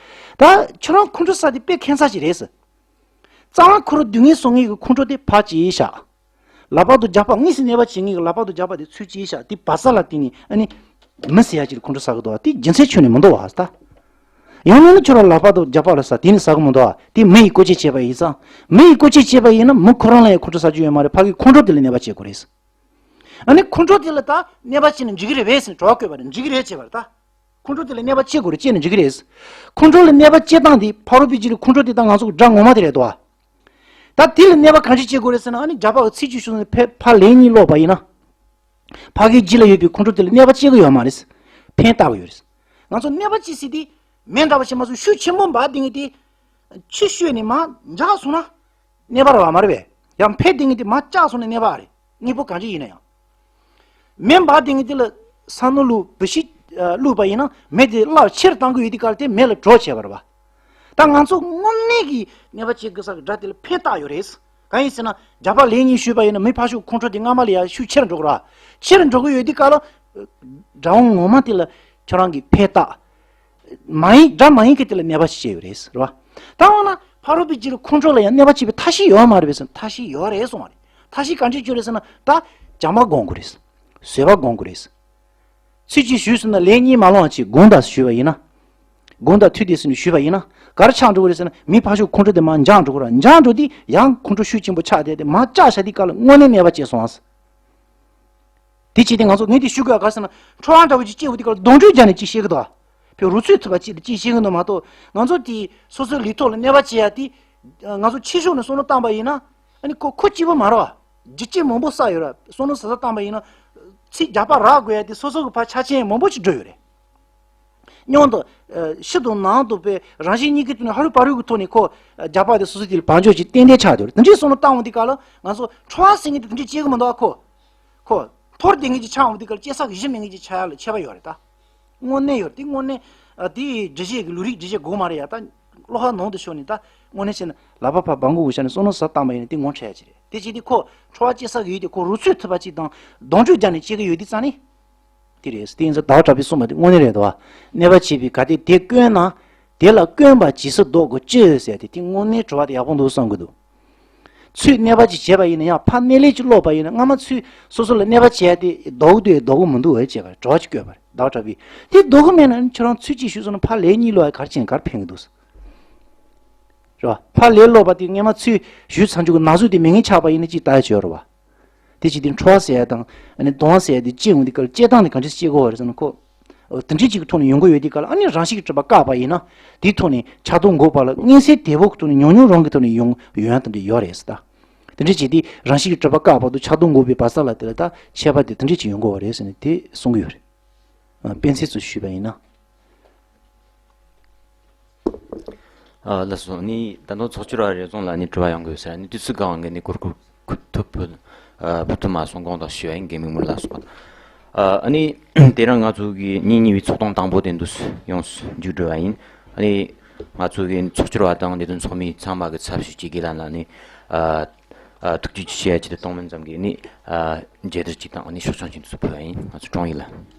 ད་ཁྱོད་རང་ཁོང་ཁྲོ་ཟ་དེ་དཔེ་ཁྱད་མཚར་ཞིག་རེད་ཟེར། རྩ་བ་ཁོ་རང་སྡུག་བསྔལ་བཟོ་མཁན་གྱི་ཁོང་ཁྲོ་དེ་ཕར་བྱས་བཞག། ལག་པ་དང་རྒྱགས་པ་དངོས་སུ་གནོད་པ་བྱེད་མཁན་གྱི་ལག་པ་དང་རྒྱགས་པ་དེ་ཚུར་བྱས་བཞག། དེ་བ་ས་ལ་བརྟེན་ནས་ཨ་ནི་མི་ཟེར་ཡ་ཅིག་ལ་ཁོང་ཁྲོ་ཟ་གི་འདུག་བ། དེ་རྒྱུ་མཚན་ཁྱོན་ནས་མི་འདུག་བ་ད། ཡང་ན་ནི་ཁྱོད་རང་ལག་པ་དང་རྒྱགས་པ་ལ་ཟ། དེ་ནི་ཟ་གི་མི་འདུག་བ། དེ་མི་ཡིས་བཀོལ་སྤྱོད་བྱས་པ་ཡིན་ཙང་། མི་ཡིས་བཀོལ་སྤྱོད་བྱས་པ་ཡིན་ན་མི་ཁོ་རང་ལ་ཡང་ཁོང་ཁྲོ་ཟ་རྒྱུ་ཡོད་མ་རེད། ཕ་གིའི་ཁོང་ཁྲོ་དེ་ལ་གནོད་པ་བྱེད་དགོས་རེད། ཨ་ནི་ཁོང་ཁྲོ་དེ་ལ་ད་གནོད་པ་བྱས་ན་འགྲིག་གི་རེད་པས་ཟེར་ནས་གྲོགས་བཀོད་པ་རེད། འགྲིག་གི་རེད་བྱས་པ་རེད་ད། ཁོང་ཁྲོ་དེ་ལ་གནོད་པ་བྱེད་དགོས་རེད། བྱས་ན་འགྲིག་གི་རེད། ཁོང་ཁྲོ་ལ་གནོད་པ་བྱེད་སྟངས་དེ་ཕ་རོལ་པོའི་རྗེས་ལ་ཁོང་ཁྲོ་དེ་ད་ང་ཚོ་གི་དགྲ་ངོ་མ་དེ་རེད་དོ། ད་དེ་ལ་གནོད་པ་གང་ཅི་བྱེད་དགོས་རེད་ཟེར་ན། ཨ་ནི་རྒྱགས་པ་གི་ཚིགས་བཅད་ཞུས་སོང་ནས་ཕ་ཕར་ལན་གཉིས་སློག་པ་ཡིན་ན། ཕ་གིའི་རྗེས་ལ་ཡོད་པའི་ཁོང་ཁྲོ་དེ་ལ་གནོད་པ་བྱེད་ཀྱི་ཡོད་མ་རེད། ཕན་བཏགས་ཀྱི་ཡོད་རེད། ང་ཚོ་གནོད་པ་བྱེད་སྲིད་དེ་མེ་འདྲ་བ་བྱེད་མ་སོང་། ཤུགས་ཆེན་པོ་འབར་དེ་ངས་དེ་ཕྱི་བཤོས་ནས་མར་འཇགས་སོང་ན་གནོད་པ་རེད་བ། མ་རེད་པས། ཡང་ཕེ་དེ་ངས་དེ་མར་བཅག་སོང་ན་གནོད་པ་རེད། དངོས་པོ་གང་ཅི་ཡིན་ན་ཡང་། མེ་འབར་དེ་ངས་དེ་ལ་ས་སྣུམ་བླུགས། བུ་ཤི་བླུགས་པ་ཡིན་ན་མེ་དེ་སླར་ཆེར་བཏང་གི་ཡོད་དུས་སྐབས་དེ་མེ་ལ་གྲོགས་བྱས་པ་རེད་བ། ད་ང་ཚོ་དངོས་གནས་ཀྱི་གནོད་པ་བྱེད་དགོས་ས་གི་དགྲ་དེ་ལ་ཕན་བཏགས་ཡོད་རེད། གང་ཡིན་ཟེར་ན་རྒྱགས་པ་ལན་གཉིས་གཞུས་པ་ཡིན་ན་མི་ཕར་ཕྱོགས་ཁོང་ཁྲོ་དེ་སྔ་མ་ལས་ཡང་ཤུགས་ཆེར་འགྲོ་གི་རེད་བ། ཆེར་འགྲོ་གི་ཡོད་དུས་སྐབས་ལ་དགྲ་བོ་ངོ་མ་དེ་ལ་ཁྱོད་རང་གིས་ཕན་བཏགས། མ་ཡིན་དགྲ་མ་ཡིན་མཁན་དེ་ལ་གནོད་པ་ཞིག་བྱས་ཡོད་རེད། རེད་བ། ད་འོ་ན་ཕ་རོལ་པོའི་རྗེས་ལ་ཁོང་ཁྲོ་ལ་ཡང་གནོད་པ་བྱེད་པའི་ཐབས་ཤེས་ཡོད་མ་རེད་པས་ཟེར་ན། ཐབས་ཤེས་ཡོད་རེད་གསུངས་པ་རེད། ཐབས་ཤེས་གང་འདྲ་བྱེད་རེད་ཟེར་ན། ད་བྱམས་པ་སྒོམ་དགོས་རེད། བཟོད་པ་སྒོམ་དགོས་རེད། ཚིགས་བཅད་ཞུས་སོང་ན་ལན་གཉིས་མ་སློག་པ་ཅིག་སྒོམ་དང་ཞུས་པ་ཡིན་ན། སྒོམ་དང་མཐུད་དེ་ཟེར་ནས་ཞུས་པ་ཡིན་ན། ག་རེ་ཆགས་འགྲོ་གི་རེད་ཟེར་ན། མི་ཕར་ཕྱོགས་ཁོང་ཁྲོ་དེ་མར་འཇགས་འགྲོ་གི་རེད། འཇགས་འགྲོ་དུས་ཡང་ཁོང་ཁྲོ་ཤུགས་ཆེན་པོ་ཆགས་བསྡད་དེ་མར་བཅག་བཞག་དུས་སྐབས་ལ་དངོས་གནས་གནོད་པ་བྱས་སོང་ཨ། དེ་བྱས་ཏེ་ང་ཚོ་ངས་དེ་ཞུ་དགོས་པ་ག་རེ་ཟེར་ན། ཁྲོ་བ་འདྲ་བོ་ཅིག་སྐྱེ་འོང་དུས་སྐབས་ལ་གདོན་འདྲེ་རྒྱག་ནས་ཅིག་བཤད་ཀྱི་འདུག་ཨ། བོད་རུ་ཚོད་ཐུབ་པ་ཅིག་ལ་ཅིག་བཤད་ཀྱི་འདུག་མ་གཏོགས། ང་ཚོ་དེ་སོ་སོའི་ལུས་ཐོག་ལ་གནོད་པ་བྱེད་ཡ་དེ། ང་ཚོ་ཕྱི་ཕྱོགས་ནས་བསམ་བློ་བཏང་པ་ཡིན་ན། ཨ་ནི་ཁོ་ཁོ་གཅིག་པོ་མ་རེད་བ། རྒྱུ་རྐྱེན་མང་པོ་བསགས་ཡོད་རེད། བསམ་བློ་ཟབ་ཟབ་བཏང་པ་ཡིན་ན། ཚིག་རྒྱགས་པ་རག་དགོས་ཡ་དེ་སོ་སོ་གི་ཕར་ཆ་རྐྱེན་མང་པོ་ཅིག་འགྲོ་ཡོད་རེད། སྙིང་དང་། ཕྱི་དང་ནང་དང་བའི་རང་བཞིན་གཉིས་ཀའི་ཐོག་ནས་ཕ་རོལ་པོ་རུ་གི་ཐོག་ནས་ཁོ་རྒྱགས་པ་དེ་སོ་སོ་དེ་ལ་བང་ཆོག་ཅིག་ཏན་ཏན་ཆགས་ཡོད་རེད། དེ་འདྲའི་བསམ་བློ་བཏང་འོང་དུས་སྐབས་ལ་ང་ཚོ་ཁྲོ་བ་ཟེར་མཁན་དེ་དེ་འདྲའི་སྐྱེ་གི་མི་འདུག་ཨ། ཁོ། ཁོ། འཐོར་བསྡད་མཁན་ཅིག་ཆགས་འོང་དུས་སྐབས་ལ་སྐྱེ་ས་གི་གཞི་མེད་མཁན་ཅིག་ཆགས་ཡ་ལ་ཁྱད་པར་ཡོད་རེད་ད། དངོས་གནས་ཡོད་རེད། དེ་དངོས་གནས། ཨ། དེ་འགྲེལ་བཤད་ཀྱི་ལུང་རིགས་འགྲེལ་བཤད་དགོས་མ་རེད་ཡ། ད་བློ་ཁ་ནང་དུ་ཤོར་ནས་ད་དངོས་གནས་བྱས་ན་ལག་པ་ཕར་སྦང་དགོས་བྱས་ནས་བསམ་བློ་ཟབ་བཏང་པ་ཡིན་ན་དེ་ངོ་འཕྲད་ཡ་ཅིག་རེད། དེ་བྱས་དུས་ཁོ་ཁྲོ་བ་སྐྱེ་ས་གི་ཡུལ་དེ་ཁོ་རུ་ཚོད་ཐུབ་པ་ཅིག་དང་གདོན་འདྲེ་རྒྱག་ནས་སྐྱེ་གི་ཡོད་དུས་ཙང་ནི། དེ་རེད། དེ་ཡིན་ཙང་ཟླ་བ་གྲགས་པས་གསུངས་པ་དེ་དངོས་གནས་རེད་དོ། གནོད་པ་བྱེད་པའི་ག་དེ་དེ་དཀོན་ན། དེ་ལ་དཀོན་པ་ཇི་སྲིད་བཟློག་དགོས་ཅི་ཟེར་ཏེ། དེ་དངོས་གནས་དྲི་བ་དེ་ཡག་པོ་འདུག་བསམ་གི་འདུག། ཚུར་གནོད་པ་ཅིག་བྱས་པ་ཡིན་ན་ཡང་ཕར་གནོད་ལན་ཅིག་སློག་པ་ཡིན་ན། སྔ་མ་ཚུར་སོ་སོ་ལ་གནོད་པ་བྱས་ཏེ་བཟློག་འདུག་བཟློག་གི་མི་འདུག་བས་བྱས་པ་དྲི་བ་ཅིག་བཀོད་པ་རེད། ཟླ་བ་གྲགས་པས་དེ་བཟློག་གི་མེད་ན་ཁྱོད་རང་ཚུར་གཅིག་ཞུས་སོང་ན་ཕར་ལན་གཉིས་སློག་ཡ་ག་རེ་བྱས་ན་ག་རེ་ཕན་གི་འདུག། རེད་བ། ཕར་ལན་སློག་པ་དེ་སྔ་མ་ཚུར་ཞུས་ཚར་རྒྱུ་གི་ན་ཟུག་དེ་མེད་མཁན་ཆགས་པ་ཡིན་ན་ཅིག་ལྟ་ཡ་ཅིག་ཡོད་རེད་བ། དེ་བྱས་ཏེ་ཁྲོ་བ་ཟེར་ཡ་དང་ཨ་ནི་གདོན་ཟེར་ཡ་དེ་སྐྱེ་འོང་དུས་སྐབས་ལ་སྐྱེ་སྟངས་དེ་ག་འདྲ་སྐྱེ་དགོས་པ་རེད་ཟེར་ན། ཁོ་དེ་འདྲའི་ཅིག་གི་ཐོག་ནས་ཡོང་གི་ཡོད་དུས་སྐབས་ལ་ཨ་ནི་རང་བཞིན་གྱིས་གྲུབ་པ་བཀག་པ་ཡིན་ན། དེའི་ཐོག་ནས་ཆགས་སྡང་འགོག་པ་ལ་མངོན་གསལ་དོད་པོ་གི་ཐོག་ནས་ཉུང་ཉུང་རང་གི་ཐོག་ནས་ཡོང་ཡོང་ཡ་དེ་འདྲ་ཡོད་རེད་ཟེར་ད། དེ་འདྲ་བྱས་ཏེ་རང་བཞིན་གྱིས་གྲུབ་པ་བཀག་པ་དང་ཆགས་སྡང་འགོག་པའི་བར་ས་ལ་དེ་ལ་ད་ཁྱད་པར་དེ་དེ་འདྲ་ཅིག་ཡོང་གི་ཡོད་རེད་ཟེར་ནས་དེ་གསུང་གི་ཡོད་རེད། ཨ། དཔེ་མཚོན་ཚུལ་ཞུས་པ་ཡིན་ན། ཨ་ལགས་སོ། ནི་ད་དུང་ཚོགས་ཆུང་ར་རེ་ཟུང་ལ་ནི་དྲི་བ་ཡོང་དགོས་ཟེར་ནི་དུས་ཚོད་གང་གི་ནི་གོ་སྐབས་ཐུབ་ཕུལ་ཨ་ཕུལ་ཐུབ་མ་སོང་དགོངས་དག་ཞུ་ཡ་ཡིན། རྒན་མིག་དམར་ལགས་སོ། ཨ་ནི་དེ་རིང་ང་ཚོ་གི་ཉིན་གཉིས་པའི་ཚོགས་ཐུན་དང་པོ་དེ་འདུག་ཡོངས་སུ་མཇུག་སྒྲིལ་བ་ཡིན། ཨ་ནི་ང་ཚོ་གི་ཚོགས་ཆུང་ར་དང་ལས་དོན་ཚོགས་མི་ཚང་མ་གི་ཚབ་ཞུས་ཀྱིས་རྒན་ལགས་ལ་ནི་ཨ་ཨ་ཐུགས་རྗེ་ཆེ་ཞུ་ཡ་ཆེད་དུ་གཏོང་མིན་ཙམ་གྱི་ནི་ཨ་མཇལ་དར་གཅིག་དང་ཨ་ནི་ཤོག་ཆུང་གཅིག་འདུག་ཕུལ་བ་ཡིན། ང་ཚོ་དྲུང་ཡིག་ལ།